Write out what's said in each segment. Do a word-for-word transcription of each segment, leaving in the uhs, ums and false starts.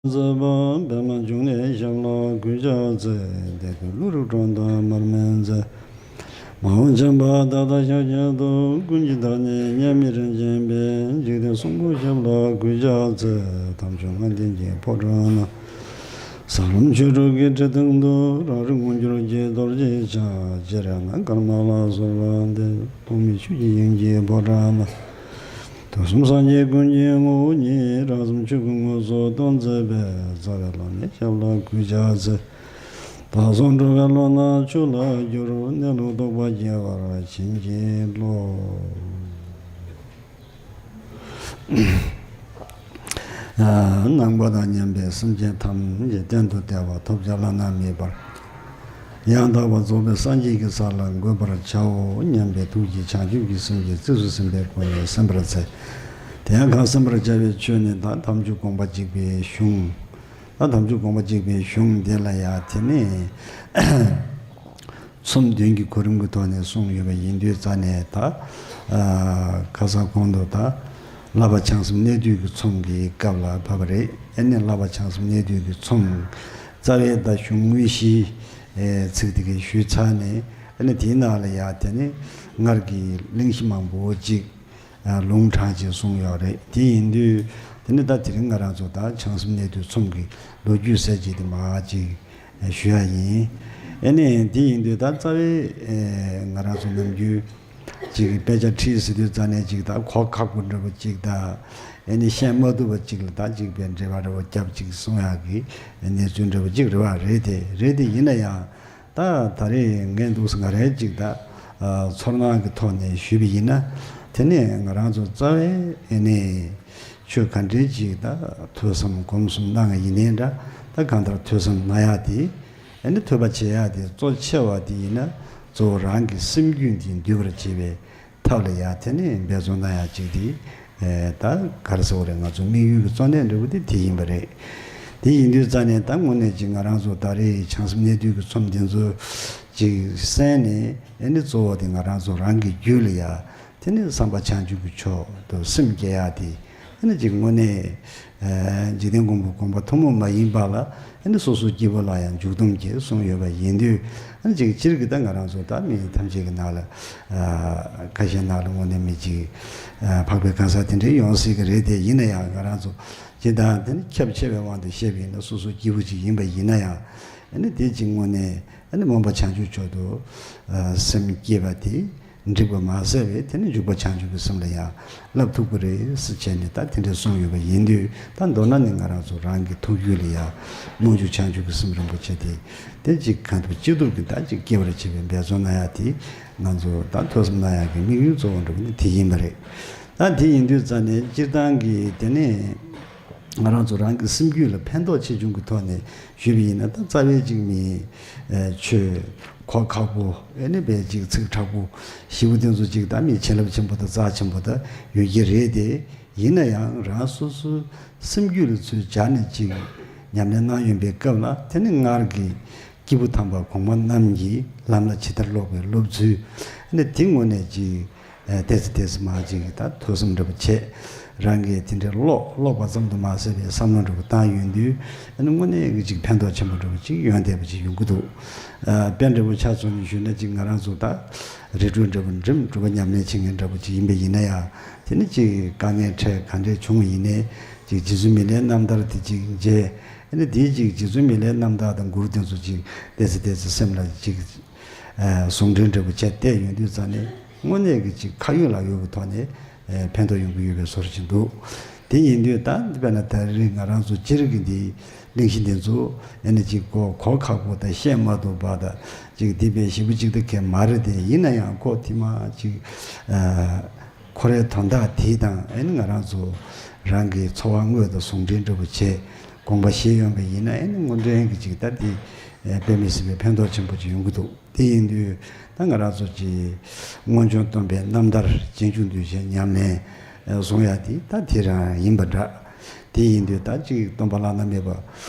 མཛད་པ། པདྨ་འབྱུང་གནས་ཞབས་ལ་གུས་ཕྱག་འཚལ། བདེ་སྟོང་ཀླུ་རིགས་སྒྲོན་དང་མར་མེ་མཛད། མ་འོངས་བྱམས་པ་བདག་ལྟ་ཕྱག་རྒྱ་ཏུ། ཀུན་གྱི་བདག་ཉིད་མཉམ་མེད་རིན་ཆེན་དཔལ། འཇིག་རྟེན་གསུམ་མགོན་ཞབས་ལ་གུས་ཕྱག་འཚལ། དམ་ཆོས་ལྔ་ལྡན་གྱི་ཕོ་བྲང་ན། ཟབ་ལམ་ཆོས་དྲུག་གི་འཁྲིལ་སྟངས་དུ། རང་རིག་མངོན་གྱུར་གྱི་རྡོ་རྗེ་འཆང་། རྗེ་རཏྣ་ཀརྨ་ལ་གསོལ་བ་འདེབས། ཐོགས་མེད་ཆོས་ཀྱི་དབྱིངས་ཀྱི་ཕོ་བྲང་ན། དུས་གསུམ་སངས་རྒྱས་ཀུན་གྱི་ངོ་བོ་ཉིད། རང་གསུམ་ཆོས་ཀྱི་ངོ་སོ་སྟོན་མཛད་པའི། རྩ་བའི་བླ་མའི་ཞབས་ལ་གུས་ཕྱག་འཚལ། བདག་སོགས་འགྲོ་བའི་བློ་སྣ་ཆོས་ལ་སྒྱུར། གནས་ལུགས་རྟོགས་པ་སྐྱེ་བར་བྱིན་གྱིས་རློབས། ནང་པ་དང་མཉམ་པའི་སེམས་ཅན་ཐམས་ཅད་གཏན་དུ་བདེ་བ་ཐོབ་བྱ་བླ་ན་མེད་པར་ཡང་དག་པར་རྫོགས་པའི་སངས་རྒྱས་ཀྱི་ས་ལ་འགོད་པར་བྱའོ་སྙམ་པའི་ཐུགས་ཀྱིས་བྱང་ཆུབ་ཀྱི་སེམས་ཀྱིས་རྩིས་སུ་ཟིན་པའི་སྒོ་ནས་གསན་པར་འཚལ། དེ་ཡང་གང་གསན་པར་བྱ་བའི་ཆོས་ནི། ད་དམ་ཆོས་དགོངས་པ་གཅིག་པའི་གཞུང་། ད་དམ་ཆོས་དགོངས་པ་གཅིག་པའི་གཞུང་འདི་ལ་ཡང་དེ་ནས། ཚོམས་བདུན་གྱི་གོ་རིམ་གྱི་ཐོག་ནས་གསུངས་ཡོད་པ་ཡིན་དུས་རྩ་ནས་ད། ཁ་སང་གོང་དུ་ད། བསླབ་པ་བྱང་སེམས་གནད་བསྡུས་ཀྱི་ཚོམས་ཀྱི་སྐབས་ལ་བབས་པ་རེད། ཨ་ནི་བསླབ་པ་བྱང་སེམས་གནད་བསྡུས་ཀྱི་ཚོམས། རྩ་བའི་ད་གཞུང་དངོས་གཞིའི་ཚིག་དེ་གའི་ཞུས་ཚར་ནས། ཨ་ནི་དེའི་ནང་ལ་ཡང་དེ་ནི་སྔར་གྱི་གླེང་གཞི་མང་པོ་ཅིག་ལུང་དྲངས་ཅིག་གསུངས་ཡོད་རེད། དེ་ཡིན་དུས་དེ་ནི་ད་དེ་རིང་ང་རང་ཚོ་ད་བྱང་སེམས་གནད་བསྡུས་ཚོམས་ཀྱི་ལོ་རྒྱུས་ཟེར་ཅིག་དེ་མར་ཅིག་ཞུ་ཡ་ཡིན། ཨེ་ནས་དེ་ཡིན་དུས་ད་རྩ་བའི་ང་རང་ཚོ་ནམ་རྒྱུན་ཅིག་དཔེ་ཆ་ཁྲིད་ཟེར་དུས་རྩ་ནས་ཅིག་ད་གོ་ཁག་པོ་འདྲ་པོ་ཅིག་ད། ཨེ་ནས་བཤད་མ་ཐུབ་པ་ཅིག་ལ་ད་ཅིག་དཔེ་འགྲེལ་པ་འདྲ་པོ་རྒྱབ་ཅིག་གསུང་ཡག་གི་གནས་ཚུལ་འདྲ་པོ་ཅིག་རེད་པ། རེད་དེ་རེད་དེ་ཡིན་ན་ཡང་། ད་ད་རེས་ངས་འདུག་སེ་ང་རའི་ཅིག་ད་ཚོར་སྣང་གི་ཐོག་ནས་ཞུས་པ་ཡིན་ན། དེ་ནས་ང་རང་ཚོ་རྩ་བའི་ཨེ་ནས་ཆོས་ག་འདྲའི་ཅིག་ད་ཐོས་བསམ་སྒོམ་གསུམ་གནང་ཡིན་ནའི་འདྲ། ད་གང་ལྟར་ཐོས་བསམ་གནང་ཡག་དེ། ཨེ་ནས་ཐོས་པ་བྱེད་ཡག་དེ་གཙོ་ཆེ་བ་དེ་ཡིན་ན། གཙོ་བོ་རང་གི་སེམས་རྒྱུད་འདི་འདུལ་བར་བྱེད་པའི་ཐབས་ལ་ཡང་དེ་ནས་འབད་བརྩོན་གནང་ཡག་ཅིག་དེ། ཨེ་ད་ག་རེ་ཟེར་དགོས་རེད། ང་ཚོ་དམིགས་ཡུལ་གྱི་གཙོ་གནད་འདྲ་བོ་དེ་དེ་ཡིན་པ་རེད། དེ་ཡིན་དུས་རྩ་ནས་ད་དངོས་གནས་ཅིག་ང་རང་ཚོ་ད་རེས་བྱང་སེམས་གནད་བསྡུས་ཀྱི་ཚོམས་འདི་ཚོ་ཅིག་གསན་ནས། ཨེ་ནི་གཙོ་བོ་དེ་ང་རང་ཚོ་རང་གི་རྒྱུད་ལ་ཡ། དེ་ནི་བསམ་པ་བྱང་ཆུབ་ཀྱི་ཕྱོགས་དུ་སེམས་བསྐྱེད་ཡག་དེ། ཨེ་ནི་ཅིག་དངོས་གནས། ཨེ་འཇིག་རྟེན་མགོན་པོ་གོང་མ་ཐུན་མོང་མ་ཡིན་པ་ལ། ཨ་ནི་སོ་སོ་སྐྱེ་བོ་ལ་ཡང་འཇུག་སྡོམ་གྱིས་གསུངས་ཡོད་པ་ཡིན་དུས། ཨ་ནི་ཅིག་སྤྱིར་གྱི་ད་ང་རང་ཚོ་ད་མི་ཐམས་ཅད་ཀྱི་ནང་ལ། ཨ་ཁ་ཤས་ནང་ལ་དངོས་གནས་མི་ཅིག་ཨ་འཕགས་པའི་གང་ཟག་དེ་འདྲའི་ཡོང་སྲིད་ཀྱི་རེད་དེ། ཡིན་ན་ཡང་ང་རང་ཚོ་སྤྱིར་བཏང་དེ་ནི་ཁྱབ་ཆེ་བའི་དབང་དུ་བཤད་པ་ཡིན་ན། སོ་སོ་སྐྱེ་བོ་ཅིག་ཡིན་པ་ཡིན་ན་ཡང་། ཨ་ནི་དེ་ཅིག་དངོས་གནས་ཨ་ནི་སྨོན་པ་བྱང་ཆུབ་མཆོག་ཏུ་ཨ་སེམས་བསྐྱེད་པ་དེ། འགྲིག་པ་མ་ཟད་པའི་དེ་ནི་འཇུག་པ་བྱང་ཆུབ་ཀྱི་སེམས་ལ་ཡང་བསླབ་ཐུབ་ཀྱི་རེད་ཟེར་བྱས་ནས་ད་དེ་འདྲ་གསུངས་ཡོད་པ་ཡིན་དུས། ད་མདོར་ན་ནི་ང་རང་ཚོ་རང་གི་ཐུགས་རྒྱུད་ལ་ཡང་རྨད་བྱུང་བྱང་ཆུབ་ཀྱི་སེམས་རིན་པོ་ཆེ་དེ། དེ་གཅིག་གང་ཐུབ་ཅི་ཐུབ་ཀྱིས་ད་གཅིག་སྐྱེ་བར་བྱེད་པའི་འབད་བརྩོན་གནང་ཡག་དེ། ང་ཚོ་ད་ཐོས་བསམ་གནང་ཡག་གི་དམིགས་ཡུལ་གཙོ་བོ་འདྲ་པོ་ནི་དེ་ཡིན་པ་རེད། ད་དེ་ཡིན་དུས་རྩ་ནས་སྤྱིར་བཏང་གི་དེ་ནས། ང་རང་ཚོ་རང་གི་སེམས་རྒྱུད་ལ་ཕན་ཐོགས་ཆེ་ཆུང་གི་ཐོག་ནས་ཞུས་པ་ཡིན་ན། ད་རྩ་བའི་གཅིག་མི་ཆོས་གོ་ཁག་པོ། ཨེ་ནི་བས་གཅིག་ཚིག་དྲག་པོ་ཞེ་པོ་དེ་ཚོ་གཅིག་ད་མི་བྱིན་རླབས་ཆེན་པོ་དང་རྩ་ཆེན་པོ་ད་ཡོད་ཀྱི་རེད་དེ། ཡིན་ན་ཡང་རང་སོ་སོའི་སེམས་རྒྱུད་ལ་ཚུར་སྦྱར་ནས་གཅིག་ཉམས་ལེན་གནང་ཡོང་པའི་སྐབས་ལ། དེ་ནི་སྔར་གྱི་སྐྱེས་བུ་དམ་པ་གོང་མ་རྣམས་ཀྱིས་ལམ་ལ་ཇི་ལྟར་སློག་པའི་སློབ་ཚུལ། ཨེ་ནི་དེ་དངོས་གནས་གཅིག་ཨ་ཏོག་ཙམ་ཏོག་ཙམ་མར་ཅིག་ད་ཐོས་བསམ་འདྲ་པོ་བྱས། རང་གིས་དེ་འདྲའི་ཀློག་ཀློག་པ་ཙམ་དུ་མ་ཟད་པའི་བསམ་བློ་འདྲ་པོ་བཏང་ཡོང་དུས། ཨ་ནི་དངོས་གནས་ཀྱི་ཅིག་ཕན་ཐོགས་ཆེན་པོ་འདྲ་པོ་ཅིག་ཡོང་བསྡད་པ་ཅིག་ཡོང་གི་འདུག་ཨ་དཔེ་འདྲ་པོ་ཆ་མཚོན་ནས་ཞུས་ན། ཅིག་ང་རང་ཚོ་ད་རི་ཁྲོད་འདྲ་པོ་འགྲིམ། སྒྲུབ་པ་ཉམས་ལེན་བྱེད་མཁན་འདྲ་པོ་ཅིག་ཡིན་པ་ཡིན་ན་ཡང་། དེ་ནི་ཅིག་དཀའ་ངལ་འཕྲད་ག་འདྲས་བྱུང་བ་ཡིན་ནའི། ཅིག་རྗེ་བཙུན་མི་ལའི་རྣམ་ཐར་དེ་ཅིག་མཇལ། ཨ་ནི་དེའི་ཅིག་རྗེ་བཙུན་མི་ལའི་རྣམ་ཐར་དང་མགུར་དེ་ཚོ་ཅིག་ཏོག་ཙམ་ཏོག་ཙམ་སེམས་ལ་ཅིག་ཨ་ཟུང་འབྲེལ་འདྲ་པོ་བྱས་བསྡད་ཡོང་དུས་ཙ་ནས། དངོས་གནས་ཀྱི་ཅིག་ཁ་ཡོད་ལག་ཡོད་ཀྱི་ཐོག་ནས་ཨ་ཕན་ཐོགས་ཡོང་གི་ཡོད་པའི་བཟོ་འདྲ་ཅིག་འདུག་དེ་ཡིན་དུས་ད་དཔེར་ན་ད་རེས་ང་རང་ཚོ་སྤྱིར་གྱི་འདི་གླེང་གཞི་འདི་ཚོ་ཨ་ནི་ཅིག་གོ་གོ་ཁག་པོ་དང་བཤད་མ་ཐུབ་པ་དང་། ཅིག་འདི་དཔེ་ཞིབ་པོ་ཅིག་ད་གས་མ་རེད་དེ། ཡིན་ན་ཡང་ཁོ་དེ་མ་ཅིག་ཨ་ཁོ་རའི་དོན་དག་དེ་དང་། ཨ་ནི་ང་རང་ཚོ་རང་གི་འཚོ་བ་དངོས་དང་ཟུང་འབྲེལ་འདྲ་པོ་བྱས། དགོངས་པ་བཞེས་ཡོང་པ་ཡིན་ན། ཨ་ནི་དངོས་འབྲེལ་གྱི་ཅིག་ད་དེ་ཨ་དཔེ་མི་སྲིད་པའི་ཕན་ཐོགས་ཆེན་པོ་ཅིག་ཡོང་གི་འདུག་དེ་ཡིན་དུས་ད་ང་རང་ཚོ་ཅིག་སྔོན་བྱུང་སྟོན་པའི་རྣམ་ཐར་རྗེས་འཇུག་གདུལ་བྱའི་ཉམས་ལེན་བཟུང་ཡ་དེ་ད་དེ་རང་ཡིན་པ་འདྲ། དེ་ཡིན་དུས་ད་ཅིག་སྟོན་པ་བླ་ན་མེད་པ་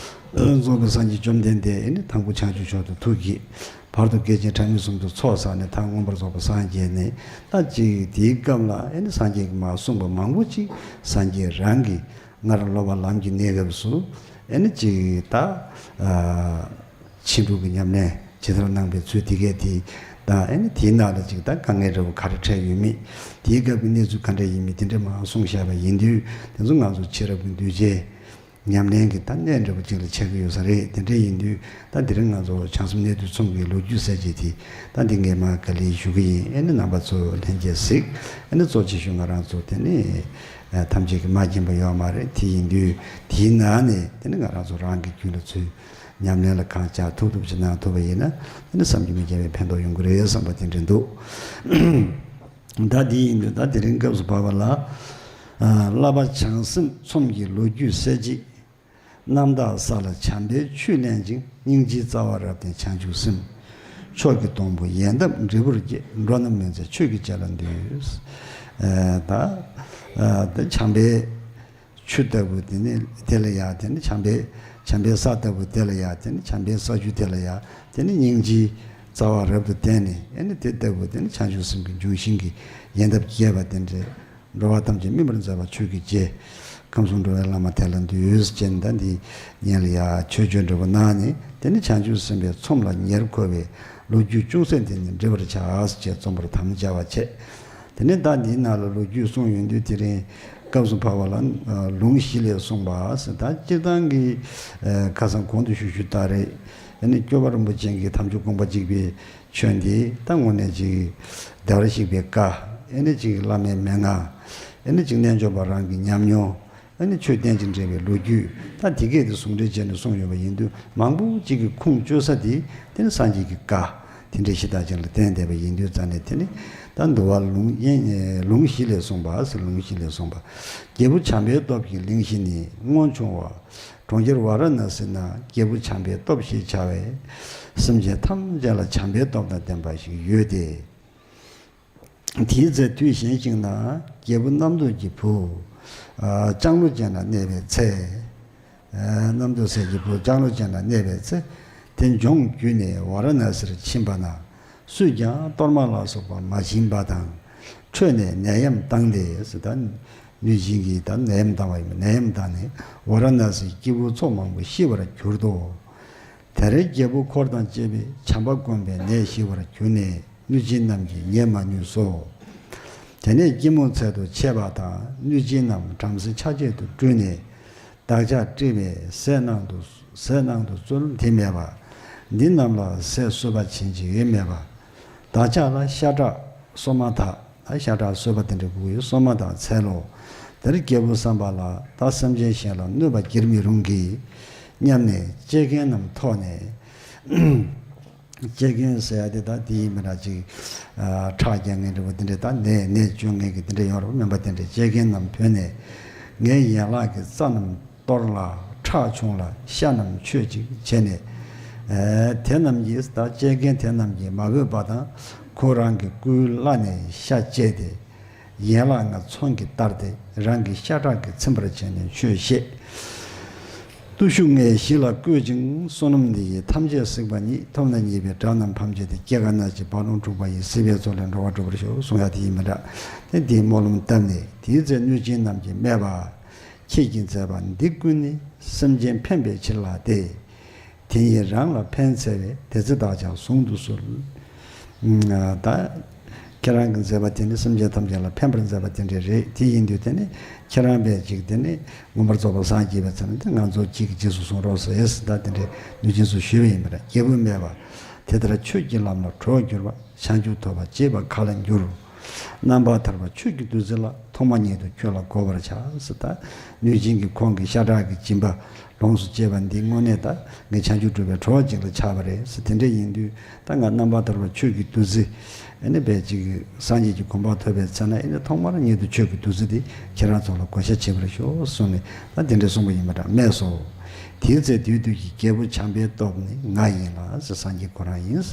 རྫོགས་པའི་སངས་རྒྱས་བཅོམ་ལྡན་འདས། ཨ་ནི་དང་པོ་བྱང་ཆུབ་མཆོག་ཏུ་ཐུགས་བསྐྱེད། བར་དུ་བསྐལ་ཆེན་ཕྲ་མོ་གསུམ་དུ་ཚོགས་བསགས་ནས། མཐར་མངོན་པར་རྫོགས་པར་སངས་རྒྱས་ནས། ད་ཅིག་དེའི་སྐབས་ལ་ཨ་ནི་སངས་རྒྱས་ཀྱིས་མར་གསུངས་པ་མང་པོ་ཅིག་སངས་རྒྱས་རང་གིས་སྔར་སློབ་པ་ལམ་གྱི་གནས་སྐབས་སུ་ ཨེ་ནི་ཅིག་ད་ཨ་ཕྱིན་དྲུག་གི་ཉམས་ལེན་ཇི་ལྟར་གནང་པའི་ཚུལ་དེ་གས་དེ་དང་། ཨེ་ནི་དེའི་ནང་ལ་ཅིག་ད་དཀའ་ངལ་འདྲ་བོ་ག་རེ་འཕྲད་ཡོད་མེད། དེའི་སྐབས་ཀྱི་གནས་ཚུལ་ག་འདྲ་ཡིན་མིན་དེ་འདྲ་མར་གསུངས་བཞག་པ་ཡིན་དུས། དེ་ཚོ་ང་ཚོ་ཕྱི་རབས་ཀྱི་གདུལ་བྱའི་ཉམས་ལེན་གྱི་ད་གནས་འདྲ་བོ་ཅིག་ལ་ཆགས་ཀྱི་ཡོད་ས་རེད། དེ་འདྲ་ཡིན་དུས་ད་དེ་རིང་ང་ཚོ་བྱང་སེམས་གནས་བསྡུས་ཚོམས་ཀྱི་ལོ་རྒྱུས་ཟེར་གྱི་དེ་ད་འདི་ངས་མར་ག་ལེར་ཞུ་གི་ཡིན། ཨེ་ནི་རྣམ་པ་ཚོ་ལྷན་རྒྱས་གཟིགས། ཨེ་ནི་གཙོ་ཆེ་ཤོས་ང་རང་ཚོ་དེ་ནི་ཨ་ཐམས་ཅད་ཀྱིས་མ་མཁྱེན་པ་ཡོད་མ་རེད། དེ་ཡིན་དུས་དེའི་ནང་ནས་དེ་ནི་ང་རང་ཚོ་རང་གི་རྒྱུད་ལ་ཚུད། ཉམས་ལེན་ལ་གང་བྱ་ཐུབ་ཐུབ་ཅིག་གནང་ཐུབ་པ་ཡིན་ན། དེ་ནི་བསམ་གྱིས་མི་ཁྱབ་པའི་ཕན་ཐོགས་ཡོང་གི་རེད་བསམ་པ་དེ་འདྲ་འདུག། ད་དེ་ཡིན་དུས་ད་དེ་རིང་སྐབས་སུ་བབས་པ་ལ། ཨ་བསླབ་པ་བྱང་སེམས་ཚོམས་ཀྱི་ལོ་རྒྱུས་གསལ་བྱེད། རྣམ་དག་ས་ལ་བྱམས་པའི་ཆུས་བརླན་ཅིང་། སྙིང་རྗེའི་རྩ་བ་རབ་བརྟན་བྱང་ཆུབ་སེམས། མཆོག་གི་སྡོང་པོ་ཡལ་འདབ་འབྲས་བུར་སྐྱེས། འགྲོ་རྣམས་མུན་མཚོན་ཆོས་ཀྱི་རྗེ་ལ་འདུད། ཨ་ད་ཨ་ད་བྱམས་པའི་ཆུ་ལྟ་བུ་དེ་ནི་དེ་ལ་ཡ། དེ་ནི་བྱམས་པའི་བྱམས་པའི་ས་ལྟ་བུ་དེ་ལ་ཡ། དེ་ནི་བྱམས་པའི་ས་ཆུ་དེ་ལ་ཡ། དེ་ནི་སྙིང་རྗེའི་རྩ་བ་རབ་ཏུ་བརྟན་ནས། ཨེ་ནི་དེ་ལྟ་བུ་དེ་ནི་བྱང་ཆུབ་སེམས་ཀྱི་ལྗོན་ཤིང་གི་ཡལ་འདབ་རྒྱས་པ་དེ་འདྲའི། འགྲོ་བ་ཐམས་ཅད་སྨིན་པར་མཛད་པ་ཆོས་ཀྱི་རྗེ། ཁམས་གསུམ་འགྲོ་བའི་བླ་མ་དེ་ལ་འདུད། ཅེས་ད་འདི་སྙན་ལ་ཡ་མཆོད་བརྗོད་འདྲ་བོ་གནང་ནས། དེ་ནི་བྱང་ཆུབ་སེམས་དཔའི་ཚོམས་ལ་ཉེར་མཁོ་བའི་ལོ་རྒྱུས་ཅུང་ཟད་འདི་ནི་འདྲི་བར་བྱ། ཅེས་རྩོམ་པར་དམ་བཅའ་བ་བྱས། དེ་ནས་ད་འདིའི་ནང་ལ་ལོ་རྒྱུས་གསུངས་ཡོང་དུས། དེ་རིང་སྐབས་སུ་བབས་པ་ལ་ལུང་བཞི་ལས་གསུངས་པ་ཟེར། ད་སྤྱིར་བཏང་གི་ཁ་སང་གོང་དུ་ཞུ་ཞུ་ལྟར་རེད། ཨེ་ནི་སྐྱོབ་པ་རིན་པོ་ཆེ་གི་དམ་ཆོས་དགོངས་པ་གཅིག་པའི་ཆོས་འདི་ད་དངོས་གནས་ཅིག་བདེ་བར་གཤེགས་པའི་བཀའ། ཨེ་ནི་ཅིག་བླ་མའི་མན་ངག། ཨེ་ནི་ཅིག་རྣལ་འབྱོར་པ་རང་གི་ཉམས་མྱོང་། ཨེ་ནི་ཆོས་བསྟན་ཅིང་འབྲེལ་བའི་ལོ་རྒྱུས། ད་དེ་གས་དེ་ཟུང་འབྲེལ་བྱས་ནས་གསུངས་ཡོད་པ་ཡིན་དུས། མང་པོ་ཅིག་གི་ཁུངས་བཅོལ་ས་དེ་དེ་ནི་སངས་རྒྱས་ཀྱི་བཀའ་དེ་འདྲའི་གཞི་བདག་ཅིག་ལ་བརྟེན་བསྡད་པ་ཡིན་དུས་ཙང་ནས། དེ་ནི་ད་འདུལ་བ་ལུང་ཡན་ལུང་བཞི་ལས་གསུངས་པ་ཟེར། ལུང་བཞི་ལས་གསུངས་པ། རྒྱལ་པོ་བྱམས་པའི་སྟོབས་ཀྱིས་གླིང་བཞི་ནི། སྔོན་བྱུང་བ་གྲོང་ཁྱེར་ཝཱ་ར་ཎཱ་སི་ན། རྒྱལ་པོ་བྱམས་པའི་སྟོབས་ཞེས་བྱ་བས། སེམས་ཅན་ཐམས་ཅད་ལ་བྱམས་པའི་སྟོབས་དང་ལྡན་པ་ཞིག་ཡོད་དེ། དེའི་ཚེ་དུས་གཞན་ཞིག་ན། རྒྱལ་པོ་རྣམ་ཐོས་ཀྱི་བུ་ལྕང་ལོ་ཅན་ལ་གནས་པའི་ཚེ། རྣམ་ཐོས་སྲས་ཀྱི་བུ་ལྕང་ལོ་ཅན་ལ་གནས་པའི་ཚེ། དེ་འབྱོངས་བརྒྱུད་ནས་ཝཱ་ར་ཎཱ་སིར་ཕྱིན་པ་ན། སུས་ཀྱང་གཏོར་མ་ལ་སོགས་པ་མ་བྱིན་པ་དང་། ཁྲོས་ནས་ནད་ཡམས་བཏང་སྟེ་ཟེར། ད་གནོད་སྦྱིན་གྱིས་ད་ནད་ཡམས་བཏང་བ་ཡིན། ནད་ཡམས་བཏང་ནས་ཝཱ་ར་ཎཱ་སིའི་སྐྱེ་བོའི་ཚོགས་མང་པོ་ཤི་བར་གྱུར་ཏོ། དེར་རྒྱལ་པོ་འཁོར་དང་བཅས་པས་བྱམས་པ་བསྒོམས་པས་ནད་ཞི་བར་གྱུར་ནས། གནོད་སྦྱིན་རྣམས་ཀྱིས་ཉན་མ་ནུས་སོ། དེ་ནས་སྐྱིད་མོ་ཚལ་དུ་ཆས་པ་དང་། གནོད་སྦྱིན་རྣམས་བྲམ་ཟེ་ཆ་བྱད་དུ་སྤྲུལ་ནས། བདག་ཅག་བཀྲེས་པས་ཟས་གནང་དུ། ཟས་གནང་དུ་གསོལ་འདི་སྨྲས་པ། འདི་རྣམས་ལ་ཟས་གསོལ་བ་བྱིན་ཅིག་སྨྲས་པ། བདག་ཅག་ལ་ཤ་ཁྲག་སོ་མ་དག། ད་ཤ་ཁྲག་གསོལ་བ་དེ་འདྲ་དགོས་ཡོད། སོ་མ་དག་འཚལ་ལོ། དེར་རྒྱལ་པོ་བསམ་པ་ལ། ད་སེམས་ཅན་གཞན་ལ་གནོད་པ་བགྱིར་མི་རུང་གི་སྙམ་ནས་གཅེས་རྒན་རྣམས་ཐོགས་ནས། གཅེས་རྒན་ཟེར་ཡ་དེ་ད་དེ་ཡིན་མིན་ར་ཅིག་ཁྲག་རྒྱག་མཁན་འདྲ་བོ་དེ་འདྲ། ད་ནད་ནད་བཅོས་མཁན་གྱི་དེ་འདྲ་ཡོད་རེད་པ། སྨན་པ་དེ་འདྲས་གཅེས་རྒན་རྣམས་བོས་ནས། ངའི་ཡན་ལག་གི་རྩ་རྣམས་གཏོར་ལ། ཁྲག་ཕྱུང་ལ་ཤ་རྣམས་མཆོད་ཅིག་བྱས་ནས། དེ་རྣམས་ཀྱིས། ད་གཅེས་རྒན་དེ་རྣམས་ཀྱིས་མ་བོས་པ་དང་། ཁོ་རང་གི་སྐུའི་བརླ་ནས་ཤ་བཅད་དེ། ཡན་ལག་ལྔ་ཚོན་གྱིས་བསྟར་ཏེ། རང་གི་ཤ་ཁྲག་གིས་ཚིམ་པར་བྱས་ནས་མཆོད་བཞེས། བརྟུལ་ཞུགས་ལྔས་གཞི་ལ་བཀོད་ཅིང་། བསོད་ནམས་འདི་ཡིས་ཐམས་ཅད་གཟིགས་པ་ཉིད། ཐོབ་ན་ཉེས་པའི་དགྲ་རྣམས་ཕམ་བྱས་ཏེ། སྐྱེ་རྒ་ན་འཆི་རྦ་ཀློང་འཁྲུགས་པ་ཡི། སྲིད་པའི་མཚོ་ལས་འགྲོ་བ་སྒྲོལ་བར་ཤོག་གསུང་ཡ་དེ་ཡིན་མིན་འདྲ། དེ་འདིའི་སྨོན་ལམ་བཏབ་ནས། དེའི་ཚེ་གནོད་སྦྱིན་རྣམས་ཀྱིས་སྨྲས་པ། ཁྱེད་ཀྱི་མཛད་པ་འདི་ཀུན་ནི། སེམས་ཅན་ཕན་པའི་ཕྱིར་ལགས་ཏེ། དེ་ཉིད་རང་ལ་ཕན་འཚལ་བས། དེ་ཚེ་བདག་ཅག་ཟུང་དུ་གསོལ། ད་ཁྱེད་རང་གི་མཛད་པ་དེ་ནི་སེམས་ཅན་ཐམས་ཅད་ལ་ཕན་པར་མཛད་པ་དེ་འདྲ་རེད། དེ་ཡིན་དུས་དེ་ནི་ཁྱེད་རང་པས་ཅིག་དེ་ནི་མངོན་པར་རྫོགས་པར་སངས་རྒྱས་པའི་ཚེ་ན། དེ་ང་ཚོ་གཅིག་གི་རྗེས་སུ་བཟུང་རོགས་ཟེར། ད་དེ་འདྲའི་གནོད་སྦྱིན་ཚོས་ཞུས་པ་ཡིན་པ་རེད། རྒྱལ་པོས་སྨྲས་པ། དེ་ལྟར་ཆོས་ཀྱི་ལམ་ལ་གྲོགས་གྱུར་པ། བྱང་ཆུབ་ཐོབ་པར་བྱེད་པ་ག་ལ་འགྱུར། རྣམ་པར་ཐར་པ་ཆོས་ཀྱི་བདུད་རྩི་ལགས། ཐོག་མ་ཉིད་དུ་ཁྱོད་ལ་འགོད་པར་བྱ་ཟེར། ད་གནོད་སྦྱིན་གྱིས་ཁོང་གི་ཤ་ཁྲག་གི་སྦྱིན་པ་ལོངས་སུ་སྤྱད་པ་འདི་དངོས་གནས་ད་ངས་བྱང་ཆུབ་སྒྲུབ་པའི་གྲོགས་ཅིག་ལ་ཆགས་པ་རེད་ཟེར། དེ་འདྲ་ཡིན་དུས་ད་ང་རྣམ་པར་ཐར་པ་ཆོས་ཀྱི་བདུད་རྩི། ཨེ་ནི་བས་ཅིག་སངས་རྒྱས་ཀྱི་གོ་འཕང་ཐོབ་པའི་ཚེ་ན། ཨེ་ནི་ཐོག་མར་ཉིད་དུ་ཆོས་ཀྱི་བདུད་རྩི་འདི་ཁྱེད་རང་ཚོ་ལ་བགོ་བཤའ་བྱེད་པར་ཤོག་གསུངས་ནས། ད་དེ་འདྲ་གསུངས་པ་ཡིན་པ་འདྲ་སྨྲས་སོ། དེའི་ཚེ་བདུད་འདུལ་གྱི་རྒྱལ་པོ་བྱམས་པའི་སྟོབས་ནི་ང་ཡིན་ལ་ཟེར། སངས་རྒྱས་ཁོ་རང་ཡིན།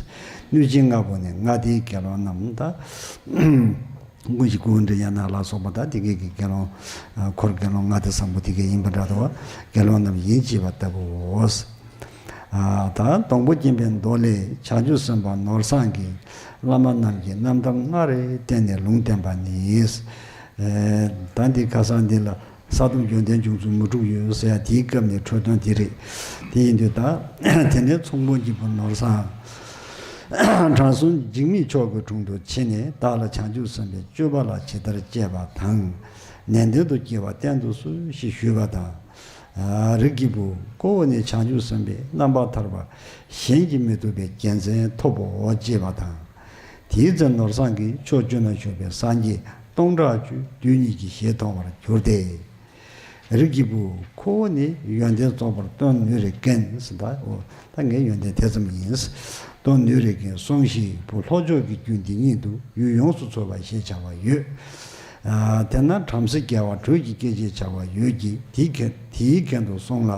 གནོད་སྦྱིན་ལྔ་པོ་ནི་ལྔ་སྡེའི་དགེ་སློང་རྣམས་ད། ཀུན་གཞི་ཀུན་འདྲི་ཡ་ན་ལ་སོགས་པ་དང་། དེ་གའི་གི་དགེ་སློང་། ཨ་འཁོར་དགེ་སློང་ལྔ་སྡེ་བཟང་པོ་དེ་གའི་ཡིན་པ་འདྲ་འདུག་པ། དགེ་སློང་རྣམས་ཡིན་ཅེས་པ་ལྟ་བུའོ། ཨ་ད་སྡོང་པོ་སྐྱེས་པའི་མདོ་ལས། བྱང་ཆུབ་སེམས་དཔའ་ནོར་བཟང་གིས། བླ་མ་རྣམས་ཀྱི་རྣམ་ཐར་སྔར་བསྟན་ནས་ལུང་བསྟན་པ་ནི། ཨེ་ད་འདི་ཁ་སང་འདི་ལ། ས་དོམ་ཡོན་ཏན་འབྱུང་ཚུལ་མི་འཁྲུགས་ཡོད་ཟེར་ཡ་དེའི་སྐབས་ནས་འཕྲོས་དོན་དེ་རེད། དེ་ཡིན་དུས་ད་དེ་ནས་ཚོང་དཔོན་གྱི་བུ་ནོར་བཟང་དྲང་སྲོང་འཇིགས་མེད་མཆོག་གི་དྲུང་དུ་ཕྱིན་ནས་བདག་ལ་བྱང་ཆུབ་སེམས་དཔའི་སྤྱོད་པ་ལ་ཇི་ལྟར་སྤྱད་པ་དང་། ནན་ཏན་དུ་སྐྱེ་བ་བསྟན་དུ་གསོལ་ཞེས་ཞུས་པ་དང་། རིགས་ཀྱི་བུ། ཁོ་བོ་ནི་བྱང་ཆུབ་སེམས་དཔའི་རྣམ་པར་ཐར་པ་གཞན་གྱིས་མི་ཐུབ་པའི་རྒྱལ་མཚན་ཐོབ་བོ་ཅེས་པ་དང་། དེའི་ཚེ་ནོར་བཟང་གིས་ཕྱོགས་བཅུ་ན་བཞུགས་པའི་སངས་རྒྱས་སྟོང་ཕྲག་བཅུ་དུས་གཉིས་ཀྱི་ཞལ་མཐོང་བར་གྱུར་ཏེ། རིགས་ཀྱི་བུ། ཁོ་བོ་ནི་ཡོན་ཏན་རྫོགས་པར་སྟོན་ནུས་རེ་ཀན་ཟེར། ད་འོ་ད་ངའི་ཡོན་ཏན་དེ་ཙམ་ཡིན། སྟོན་ནུས་རེ་ཀན་སོང་ཞིག་བུ་ལྷོ་ཕྱོགས་ཀྱི་རྒྱུད་འདི་ཉིད་དུ་ཡུལ་ཡོངས་སུ་ཚོལ་བ་ཞེས་བྱ་བ་ཡོད། དེ་ན་བྲམ་ཟེ་རྒྱལ་བ་དྲོད་ཀྱི་སྐད་ཅེས་བྱ་བ་ཡོད་ཀྱི། དེའི་གན་དེའི་གན་དུ་སོང་ལ་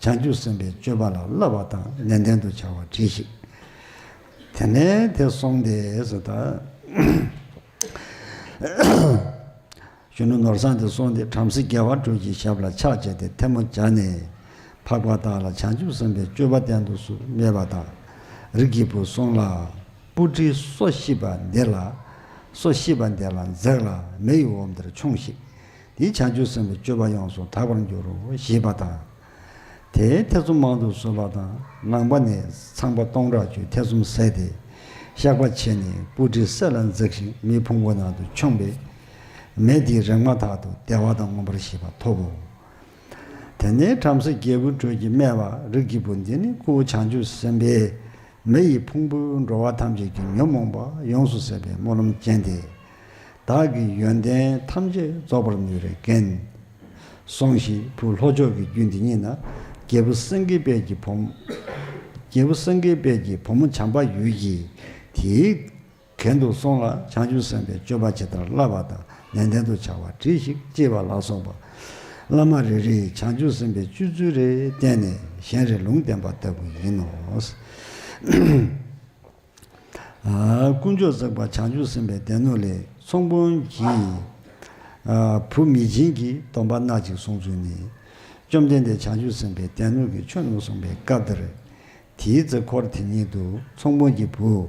བྱང་ཆུབ་སེམས་དཔའི་སྤྱོད་པ་ལ་བསླབ་པ་དང་ནན་ཏན་དུ་བྱ་བ་བྲིས་ཤིག་དེ་ནས་དེ་སོང་སྟེ་ཟེར་ད། གཞོན་ནུ་ནོར་བཟང་དེ་སོང་སྟེ་བྲམ་ཟེ་རྒྱལ་བ་དྲོད་ཀྱི་ཞབས་ལ་ཕྱག་བྱས་ཏེ་ཐལ་མོ་སྦྱར་ནས། འཕགས་པ་བདག་ལ་བྱང་ཆུབ་སེམས་དཔའི་སྤྱོད་པ་བསྟན་དུ་གསོལ་སྨྲས་པ་དང་། རིགས་ཀྱི་བུ་སོང་ལ། སྤུ་གྲི་སོ་བཞི་པ་འདི་ལ། སོ་བཞི་པ་འདི་ལ་འཛེགས་ལ་མེ་ཡི་འོབས་འདིར་མཆོངས་ཤིག་དེས་བྱང་ཆུབ་སེམས་དཔའི་སྤྱོད་པ་ཡོངས་སུ་དག་པར་འགྱུར་རོ་ཞེས་པ་དང་། དེས་ཐེ་ཚོམ་མང་དུ་བཟོས་པ་དང་། ནང་པ་ནས་ཚངས་པ་སྟོང་ཕྲག་བཅུས་ཐེ་ཚོམ་ཟད་དེ། བཤགས་པ་བྱས་ནས་སྤུ་གྲི་སེ་ལ་འཛེགས་ཤིང་མེའི་ཕུང་པོ་ནང་དུ་མཆོངས་པས། མེ་དེས་རེག་མ་ཐག་ཏུ་བདེ་བ་དང་མངོན་པར་ཤེས་པ་ཐོབ་བོ། དེ་ནས་བྲམ་ཟེ་རྒྱལ་བུ་དྲོད་ཀྱིས་སྨྲས་པ། རིགས་ཀྱི་བུ། འདི་ནི་ཁོ་བོ་བྱང་ཆུབ་སེམས་དཔས་མེ་ཡི་ཕུང་པོས་འགྲོ་བ་ཐམས་ཅད་ཀྱི་ཉོན་མོངས་པ་ཡོངས་སུ་ཟད་པའི་སྨོན་ལམ་ཅན་ཏེ། བདག་གི་ཡོན་ཏན་ཐམས་ཅད་རྫོགས་པར་ནུས་རེ་ཀན། སོང་ཞིག་བུ་ལྷོ་ཕྱོགས་ཀྱི་རྒྱུད་འདི་ཉིད་ན། རྒྱལ་པོ་སེང་གེ་དཔལ་གྱི་བུ་མོ། རྒྱལ་པོ་སེང་གེ་དཔལ་གྱི་བུ་མོ་བྱམས་པ་ཡོད་ཀྱི། དེའི་གན་དུ་སོང་ལ་བྱང་ཆུབ་སེམས་དཔའི་སྤྱོད་པ་ཇི་ལྟར་བསླབ་པ་དང་ནན་ཏན་དུ་བྱ་བ་བྲིས་ཤིག་ཅེས་པ་ལ་སོགས་པ། བླ་མ་རེ་རེས་བྱང་ཆུབ་སེམས་དཔའི་སྤྱོད་ཚུལ་རེ་བསྟན་ནས་གཞན་རེ་ལུང་བསྟན་པ་ལྟ་བུ་ཡིན་ནོ། དཀོན་མཆོག་གཙུག་པ་བྱང་ཆུབ་སེམས་དཔའི་སྡེ་སྣོད་ལས་ཚོང་དཔོན་གྱིས་བུ་མི་སྦྱིན་གྱི་སྡོམ་པ་སྣ་གཅིག་གསུང་ཚུལ་ནི། བཅོམ་ལྡན་འདས་བྱང་ཆུབ་སེམས་དཔའི་སྡེ་སྣོད་ཀྱི་ཆོས་རྣམས་གསུངས་པའི་སྐབས་དེར། དེའི་ཚེ་འཁོར་དེ་ཉིད་དུ་ཚོང་དཔོན་གྱི་བུ་